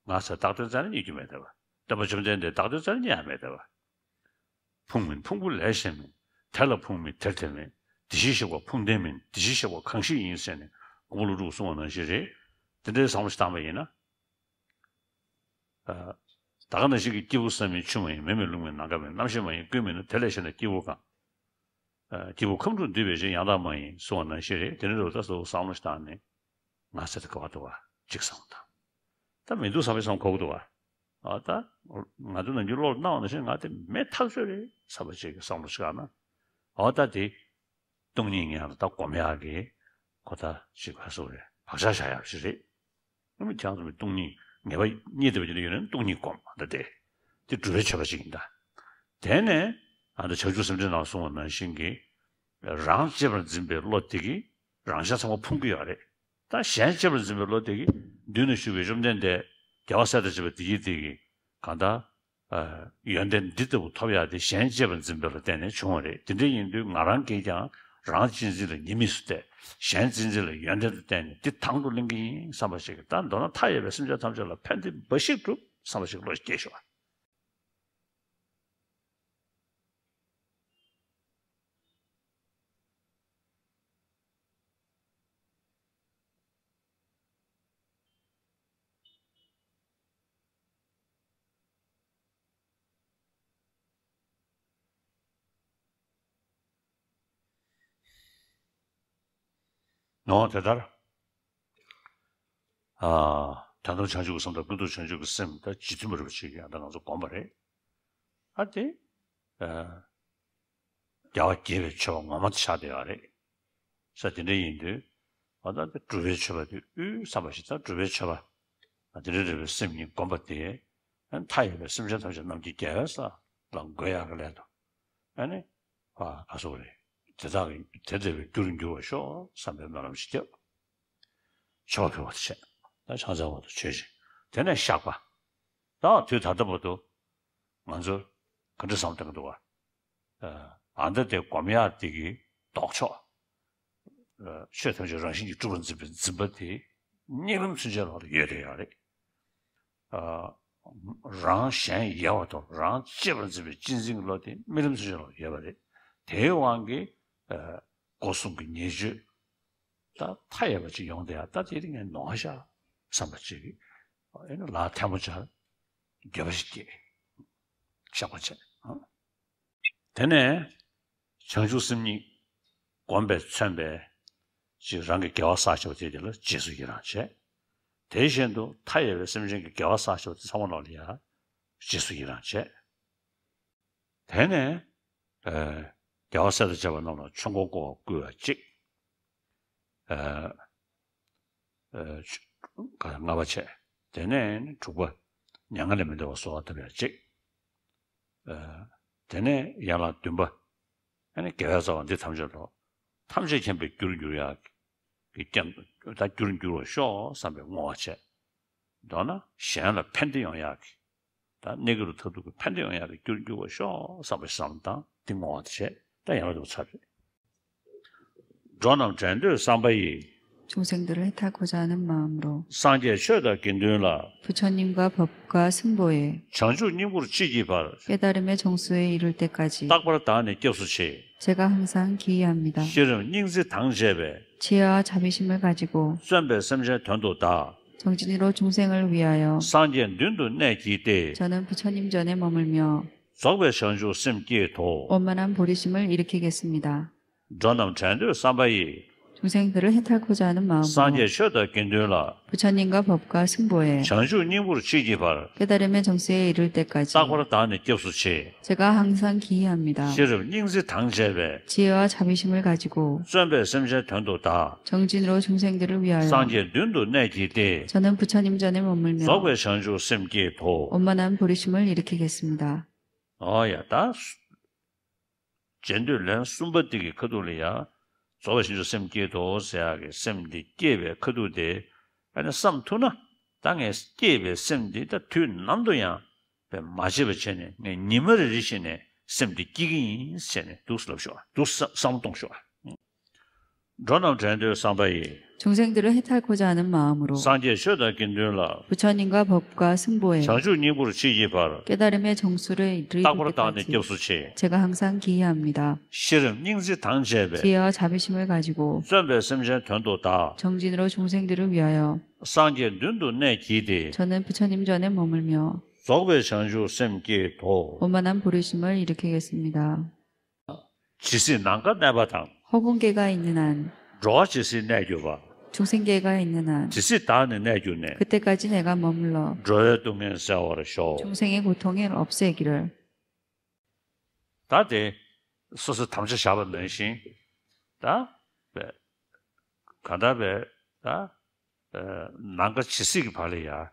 ང་ཟེར་བཏགས་དོན་རྩ་ནས་རྙེད་རྒྱུ་མེད་བསྡད་པ། སྟོན་པ་བཅོམ་ལྡན་འདས་བཏགས་དོན་རྩ་ནས་རྙེད་ཡ་མེད་བསྡད་པ། ཕུང་མིན་ཕུང་པོ་ལས་གཞན་མིན། དེ་ལ་ཕུང་མིན་དེར་དེ་མིན། དེ་བཞིན་གཤེགས་པ་ཕུང་ལྡན་མིན། དེ་བཞིན་གཤེགས་པ་གང་ཞིག་ཡིན་ཟེར་ནས་མགོན་པོ་ཀླུ་སྒྲུབ་གསུངས་པ་ནང་བཞིན་རེད། དེ་འདྲའི་བསམ་བློ་ཞིག་བཏང་པ་ཡིན་ན། ཨ། ད་ག་ནང་བཞིན་གྱི་སྐྱེས་བུ་བསམ་མིན་ཆུ་མ་ཡིན། མེ་མིན་རླུང་མིན་ནམ་མཁའ་མིན། རྣམ་ཤེས་མ་ཡིན་ཀུན་མིན་ནོ། དེ་ལས་གཞན་ན་སྐྱེས་བུ་གང་། ཨ། སྐྱེས་བུ་ཁམས་དྲུག་འདུས་པའི་རྗེས། ཡང་དག་མ་ཡིན་གསུངས་པ་ནང་བཞིན་རེད། དེ་འདྲ་རུ་ད་གཟོད་བསམ་བློ་ཞིག་བཏང་ནས་ང་ཟེར་དེ་ག་པར་འདུག་བ་ཅིག་བསམ་བློ་བཏང་། ད་མི་འདུག་བསམ་པའི་བསམ་གོ་གི་འདུག་བ། ཨ་ད་ང་ཚོ་ནམ་རྒྱུན་བློ་ལ་སྣང་བ་ནང་བཞིན་ང་དེ་མེད་ཐག་ཆོད་རེད་བསམ་པ་ཅིག་གི་བསམ་བློ་ཞིག་བཏང་ན། ཨ་ད་དེ་སྟོང་ཉིད་ངེས་ལ་ད་སྒོམ་ཡག་གི་གོ་ད་ཅིག་ག་སོགས་རེད། བག་ཆགས་བཞག་ཡག་ཞིག་རེད། ཨ་མི་ཁྱེད་རང་ཚོ་མི་སྟོང་ཉིད་ངེས་པ་རྙེད་བསྡད་པ་ཅིག་ཡོད་ན་སྟོང་ཉིད་སྒོམ་ད་དེ། དེ་སྒྲུབ་པའི་མཆོད་པ་ཅིག་ཡིན་ད། དེ་ནས་ཨ་ད་བྱང་ཆུབ་སེམས་འགྲེལ་ནང་གསུངས་པ་ནང་བཞིན་གྱི་རང་གཅེས་པར་འཛིན་པའི་བློ་དེ་གིས་རང་གཞན་ཚང་མ་ཕུང་གི་ཡོད་རེད། ད་གཞན་གཅེས་པར་འཛིན་པའི་བློ་དེ་གིས་མདུན་ན་བཞུགས་པའི་བཅོམ་ལྡན་འདས་རྒྱལ་བ་སྲས་དང་བཅས་པ་དེ་ཡིས་དེ་གིས་གང་ལྟར། ཨ། ཡོན་ཏན་འདི་ལྟ་བུ་ཐོབ་ཡག་དེ་གཞན་གཅེས་པར་འཛིན་པ་ལ་བརྟེན་ནས་བྱུང་བ་རེད། དེ་འདྲ་ཡིན་དུས་ང་རང་གིས་ཀྱང་རང་གཅེས་འཛིན་ལ་ཉེས་དམིགས་སུ་བལྟས། གཞན་གཅེས་འཛིན་ལ་ཡོན་ཏན་དུ་བརྟེན་ནས་འདི་དང་དུ་ལེན་གྱི་ཡིན་བསམ་པ་ཞིག་གིས་ད་མདོར་ན་མཐའ་ཡས་པའི་སེམས་ཅན་ཐམས་ཅད་ལ་ཕན་བདེ་འབའ་ཞིག་སྒྲུབ་བསམ་པ་ཞིག་བློ་སྐྱེས་ཤོག་ནོ། དེ་ལྟར། ཨ། དོན་དམ་བྱང་ཆུབ་ཀྱི་སེམས་དང་ཀུན་རྟོག་བྱང་ཆུབ་ཀྱི་སེམས་དང་རྗེ་བཙུན་མ་རིན་པོ་ཆེ་གིས་ཡང་ད་ང་ཚོ་བསྒོམས་པ་རེད། ཨ་དེ། ཨ། རྒྱལ་བ་དགྱེས་པའི་མཆོད་པ་ངོ་མ་དེ་ཆགས་བསྡད་ཡོད་རེད། ས་དེ་འདྲ་ཡིན་དུས། ཨ་ད་དེ་སྒྲུབ་པའི་མཆོད་པ་དེ་དབུས་བསམ་པ་ཞིག་ད་སྒྲུབ་པའི་མཆོད་པ། ཨ་དེ་འདྲ་རེད་པའི་སེམས་ཉིད་བསྒོམ་པ་དེ། ཨ་མཐའ་ཡས་པའི་སེམས་ཅན་ཐམས་ཅད་རྣམས་ཀྱི་རྒྱལ་བའི་ས་ལ་འགོད་ཡག་གི་སླད་དུ། ཨ་ནི། ཨ་ག་སོགས་རེད། དེ་དག་གི་དེ་འདྲ་བའི་རྒྱུར་འགྱུར་བར་ཤོག་བསམ་པའི་སྨོན་ལམ་ཞིག་བརྒྱབ། མཆོད་པ་ཕུལ་བ་དང་བཅས། ད་ཕྱག་འཚལ་བ་དང་མཆོད་ཅིང་། དེ་ནས་བཤགས་པ། ད་དུས་ད་ལྟ་བར་དུ་ང་ཚོ་ག་འདྲ་བསམ་བཏང་གི་འདུག་བ། ཨ་ད་དེ་སྒོམ་ཡག་དེ་གི་ལྡོག་ཕྱོགས། ཆོས་ཐམས་ཅད་རང་བཞིན་གྱིས་གྲུབ་པར་འཛིན་པའི་འཛིན་པ་དེ་གཉིད་ལམ་ཚུན་ཆད་ལ་ཡོད་བསྡད་ཡོད་རེད། ཨ་རང་གཞན་ཡལ་བ་དང་རང་གཅེས་པར་འཛིན་པའི་གཅེས་འཛིན་གྱི་བློ་དེ་རྨི་ལམ་ཚུན་ཆད་ལ་ཡོད་པ་རེད། དེའི་དབང་གིས་ཨ་སྒོ་གསུམ་གྱི་ཉེས་སྤྱོད་ ད་མཐའ་ཡས་པ་ཅིག་ཡོང་དེ་ཡ། ད་དེ་རིང་ངས་ནོར་ཤག་བསམ་པ་ཅིག་ཨེ་ནི་ལ་ཐལ་མོ་སྦྱར། འགྱོད་པ་ཞིག་སྐྱེས། བཤགས་པ་བྱས། དེ་ནས་བྱང་ཆུབ་སེམས་གཉིས་བསྒོམས་པས་མཚོན་པའི་ཅིག་རང་གི་དགེ་བ་བསགས་བྱ་བ་དེ་དེ་ལ་རྗེས་སུ་ཡི་རང་བྱས། དེ་བཞིན་དུ་མཐའ་ཡས་པའི་སེམས་ཅན་གྱི་དགེ་བ་བསགས་བྱ་བ་དེ་ཚང་མ་ལ་ཡ་རྗེས་སུ་ཡི་རང་བྱས། དེ་ནས་ཨ་དགེ་བ་སེལ་དང་བཅས་པ་རྣམས་ལ་ཆོས་འཁོར་བསྐོར་བར་བསྐུལ་བ་གཅིག་ཨ་ཨ་ལྔ་པ་བྱས། དེ་ནས་དྲུག་པ་མྱ་ངན་ལས་མི་འདའ་བར་གསོལ་བ་བཏབ་ཡ་གཅིག་ཨ་དེ་ནས་ཡན་ལག་བདུན་པ། ཨ་ནི་དགེ་བའི་རྩ་བ་འདི་ཐམས་ཅད་དོ། ཐམས་ཅད་མཁྱེན་པའི་རྒྱུར་འགྱུར་ཡག་གི་རྐྱེན་དུ་ད་རྒྱུར་འགྱུར་བར་ཤོག་བསམ་པའི་བསྔོ་བ་བྱས། མདོར་ན་གཞན་ལ་ཕན་བདེ་ཡོང་ཡག་གི། ད་གནས་ཀྱི་རུ་མཐར་ཐུག་གི་ཕན་བདེ་ཡོང་ཡག་གི་རྒྱུར་འགྱུར་བར་ཤོག་བསམ་པའི་བསམ་བློ་བཏང་། འདི་བསྔོ་བ་དེ་བྱས། ད་ཡང་ལ་འདུག་ཚར་རེད། འགྲོ་རྣམས་བྲལ་འདོད་བསམ་པ་ཡིས།众生들을 해탈하고자 하는 마음으로. སངས་རྒྱས་ཆོས་དང་དགེ་འདུན་ལ། 부처님과 법과 승보에. བྱང་ཆུབ་སྙིང་པོར་མཆིས་ཀྱི་བར། 깨달음의 정수에 이를 때까지. རྟག་པར་བདག་ནི་སྐྱབས་སུ་མཆི། 제가 항상 기이합니다. ཤེས་རབ་སྙིང་བརྩེ་དང་བཅས་པས། 지혜와 자비심을 가지고. བརྩོན་པའི་སེམས་ཅན་དོན་དུ་བདག། 정진으로众생을 위하여. སངས་རྒྱས་མདུན་དུ་གནས་བགྱིས་ཏེ། 저는 부처님 전에 머물며. རྫོགས་པའི་བྱང་ཆུབ་སེམས་བསྐྱེད་དོ། 원만한 보리심을 일으키겠습니다. འགྲོ་རྣམས་བྲལ་འདོད་བསམ་པ་ཡིས། 중생들을 해탈하고자 하는 마음으로. སངས་རྒྱས་ཆོས་དང་དགེ་འདུན་ལ། 부처님과 법과 승보에. བྱང་ཆུབ་སྙིང་པོར་མཆིས་ཀྱི་བར། 깨달음의 정수에 이를 때까지. རྟག་པར་བདག་ནི་སྐྱབས་སུ་མཆི། 제가 항상 기이합니다. ཤེས་རབ་སྙིང་བརྩེ་དང་བཅས་པས། 지혜와 자비심을 가지고. བརྩོན་པའི་སེམས་ཅན་དོན་དུ་བདག། 정진으로众생들을 위하여. སངས་རྒྱས་མདུན་དུ་གནས་བགྱིས་ཏེ། 저는 부처님 전에 머물며. རྫོགས་པའི་བྱང་ཆུབ་སེམས་བསྐྱེད་དོ། 원만한 보리심을 일으키겠습니다. ཨོ་ཡ་ད། རྗེས་ཟློས་ལན་གསུམ་པ་འདི་གི་ཁ་ཐུག་ལ་ཡ། རྫོགས་པའི་བྱང་ཆུབ་སེམས་བསྐྱེད་དོ་ཟེར་ཡག་གི་སེམས་འདི་བསྐྱེད་པའི་ཁ་ཐུག་དེ། ཨ་ནི་བསམ་ཐུབ་ན། ད་ངས་བསྐྱེད་པའི་སེམས་འདི་ད་དུས་ནམ་དུ་ཡང་མ་བརྗེད་པ་བྱས་ནས། ངས་ཉི་མ་རེ་རེ་བཞིན་ནས་སེམས་འདི་བསྐྱེད་ཀྱི་ཡིན་ཟེར་ནས་འདུག་ལབ་ཤོག་འདུག་བསམ་བློ་གཏོང་ཤོག་འགྲོ་རྣམས་བྲལ་འདོད་བསམ་པ་ཡིས། 중생들을 해탈하고자 하는 마음으로. སངས་རྒྱས་ཆོས་དང་དགེ་འདུན་ལ། 부처님과 법과 승보에. བྱང་ཆུབ་སྙིང་པོར་མཆིས་ཀྱི་བར། 깨달음의 정수를 이를 때까지. རྟག་པར་བདག་ནི་སྐྱབས་སུ་མཆི། 제가 항상 기이합니다. ཤེས་རབ་སྙིང་བརྩེ་དང་བཅས་པས། 지혜와 자비심을 가지고. བརྩོན་པའི་སེམས་ཅན་དོན་དུ་བདག། 정진으로众생들을 위하여. སངས་རྒྱས་མདུན་དུ་གནས་བགྱིས་ཏེ། 저는 부처님 전에 머물며. རྫོགས་པའི་བྱང་ཆུབ་སེམས་བསྐྱེད་དོ། 원만한 보리심을 일으키겠습니다. ཇི་སྲིད་ནམ་མཁའ་གནས་པ་དང་། 허공계가 있는 한. འགྲོ་བ་ཇི་སྲིད་གནས་གྱུར་པ། 중생계가 있는 한. ཇི་སྲིད་བདག་ནི་གནས་གྱུར་ནས། 그때까지 내가 머물러. འགྲོ་བའི་སྡུག་བསྔལ་སེལ་བར་ཤོག 중생의 고통을 없애기를. ད་དེ་སོ་སོས་དམ་བཅའ་བཞག་པ་ནང་བཞིན། ད་བས། གང་ལྟར་བས་ད། ནམ་མཁའ་ཇི་སྲིད་ཀྱི་བར་ལ་ཡ།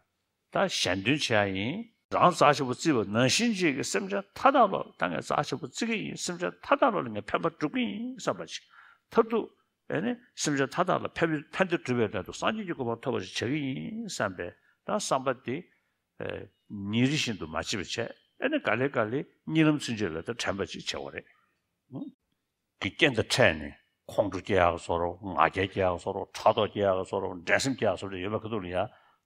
ད་གཞན་དོན་བྱེད་ཡ་ཡིན། རང་རྩ་ཆེན་པོ་བརྩི་བ་ནང་བཞིན་ཅིག་གི་སེམས་ཅན་མཐའ་དག་ལ་ད་ངས་རྩ་ཆེན་པོ་བརྩི་གི་ཡིན། སེམས་ཅན་མཐའ་དག་ལ་ངས་ཕན་པ་སྒྲུབ་ཀྱི་ཡིན་བསམ་པ་ཅིག་མཐར་ཐུག་ཨེ་ནི་སེམས་ཅན་མཐའ་དག་ལ་ཕན་ཕན་བདེ་སྒྲུབ་པའི་དོན་དུ་སངས་རྒྱས་ཀྱི་གོ་འཕང་ཐོབ་པ་ཞིག་བྱ་གི་ཡིན་བསམ་པའི་ད་བསམ་པ་དེ། ཉིན་རེ་བཞིན་དུ་མ་བརྗེད་པ་བྱས། ཨེ་ནི་ག་ལེ་ག་ལེ་གཉིད་ལམ་ཚུན་ཆད་ལ་ད་དྲན་པ་ཅིག་བྱེད་དགོས་རེད། གི་རྐྱེན་དང་འཕྲད་ནས་ཁོང་ཁྲོ་སྐྱེ་ཡག་བཟོ་འདྲ། ང་རྒྱལ་སྐྱེ་ཡག་བཟོ་འདྲ། ཕྲག་དོག་སྐྱེ་ཡག་བཟོ་འདྲ། འགྲན་སེམས་སྐྱེ་ཡག་བཟོ་འདྲ་ཡོད་པའི་ཁ་ཐུག་ལ་ཡ།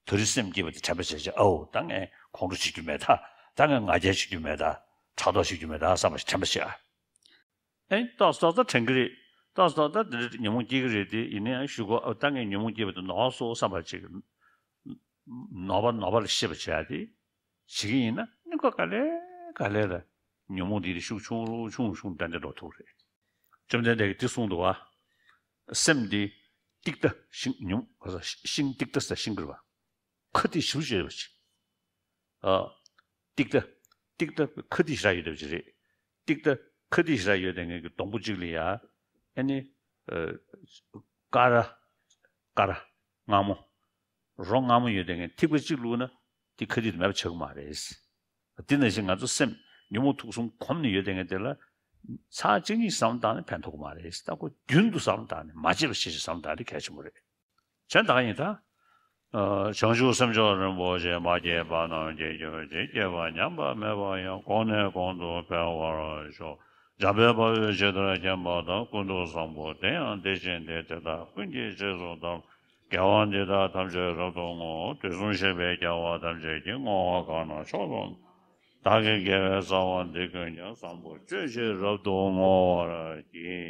དེ་རིང་སེམས་བསྐྱེད་པ་དེ་དྲན་པ་བྱས་བྱས། ཨའོ་ད་ངས་ཁོང་ཁྲོ་བྱེད་རྒྱུ་མེད་ད། ད་ངས་ང་རྒྱལ་བྱེད་རྒྱུ་མེད་ད། ཕྲག་དོག་བྱེད་རྒྱུ་མེད་ད་བསམ་པ་ཞིག་དྲན་པ་བྱེད་ཨ། ཨེ་ཏོག་ཙམ་ཏོག་ཙམ་དྲན་གྱི་རེད། ཏོག་ཙམ་ཏོག་ཙམ་དེ་འདྲ་ཉོན་མོངས་སྐྱེ་གི་རེད་དེ། ཡིན་ན་ཡང་གཞུག་གུ་ཨ་ད་ངས་ཉོན་མོངས་སྐྱེས་པ་དེ་ནོར་སོང་བསམ་པ་ཅིག་ནོར་བ་ནོར་བ་ལ་ཤེས་པ་བྱེད་ཡ་དེ་བྱེད་ཀྱི་ཡིན་ན། སྙིང་ཁོ་ག་ལེ་ག་ལེ་ལ་ཉོན་མོངས་འདི་དེ་ཤུགས་ཆུང་རུ་ཆུང་རུ་ཆུང་རུ་ཏན་ཏན་འགྲོ་ཐུབ་རེད། བཅོམ་ལྡན་འདས་ཀྱིས་འདི་གསུངས་འདུག་བ། སེམས་འདི་ཏིག་ཏ་ཤིང་ཉུང་ཤིང་ཏིག་ཏ་ཟེར་ཤིང་གི་རེད་བ། ཁ་ཏིག་ཞིབ་ཅིག་རེད་བ་ཅིག་ཨ། ཏིག་ཏ། ཏིག་ཏ་ཁ་ཏིག་ཞེ་དྲག་ཡོད་བསྡད་པ་ཅིག་རེད། ཏིག་ཏ་ཁ་ཏིག་ཞེ་དྲག་ཡོད་བསྡད་མཁན་གྱི་སྡོང་པོ་གཅིག་ལ་ཡ། ཨ་ནི། ཀ་ར། ཀ་ར། མངར་མོ། རོ་མངར་མོ་ཡོད་བསྡད་མཁན་ཐིགས་པ་གཅིག་བླུགས་ན། དེ་ཁ་ཏིག་ཏུ་མེད་པ་ཆགས་ཀྱི་མ་རེད། དེ་ནང་བཞིན་ང་ཚོ་སེམས་ཉོན་མོངས་དུག་གསུམ་གོམས་ནས་ཡོད་བསྡད་མཁན་དེ་ལ། ཚར་གཅིག་གཉིས་བསམ་བློ་བཏང་ནས་ཕན་ཐོགས་ཀྱི་མ་རེད། ད་ཁོ་རྒྱུན་དུ་བསམ་བློ་བཏང་ནས་མ་བརྗེད་པ་བྱེད་ཅིག་བསམ་བློ་བཏང་ནས་གལ་ཆེན་པོ་རེད། གཞན་དག་ཡིན་ད། བྱང་ཆུབ་སེམས་མཆོག་རིན་པོ་ཆེ། མ་སྐྱེས་པ་རྣམས་སྐྱེ་གྱུར་ཅིག་སྐྱེས་པ་ཉམས་པ་མེད་པ་ཡང་། གོང་ནས་གོང་དུ་འཕེལ་བར་ཤོག་འཇམ་དཔལ་དཔའ་བོས་ཇི་ལྟར་མཁྱེན་པ་དང་། ཀུན་ཏུ་བཟང་པོ་དེ་ཡང་དེ་བཞིན་ཏེ། དེ་དག་ཀུན་གྱི་རྗེས་སུ་བདག་སློབ། དགེ་བ་འདི་དག་ཐམས་ཅད་རབ་ཏུ་བསྔོ། དུས་གསུམ་གཤེགས་པའི་རྒྱལ་བ་ཐམས་ཀྱིས། བསྔོ་བ་གང་རྣམས་མཆོག་ཏུ། བདག་གི་དགེ་བའི་རྩ་བ་འདི་ཀུན་ཀྱང་། བཟང་པོ་སྤྱོད་ཕྱིར་རབ་ཏུ་བསྔོ་བར་བགྱི།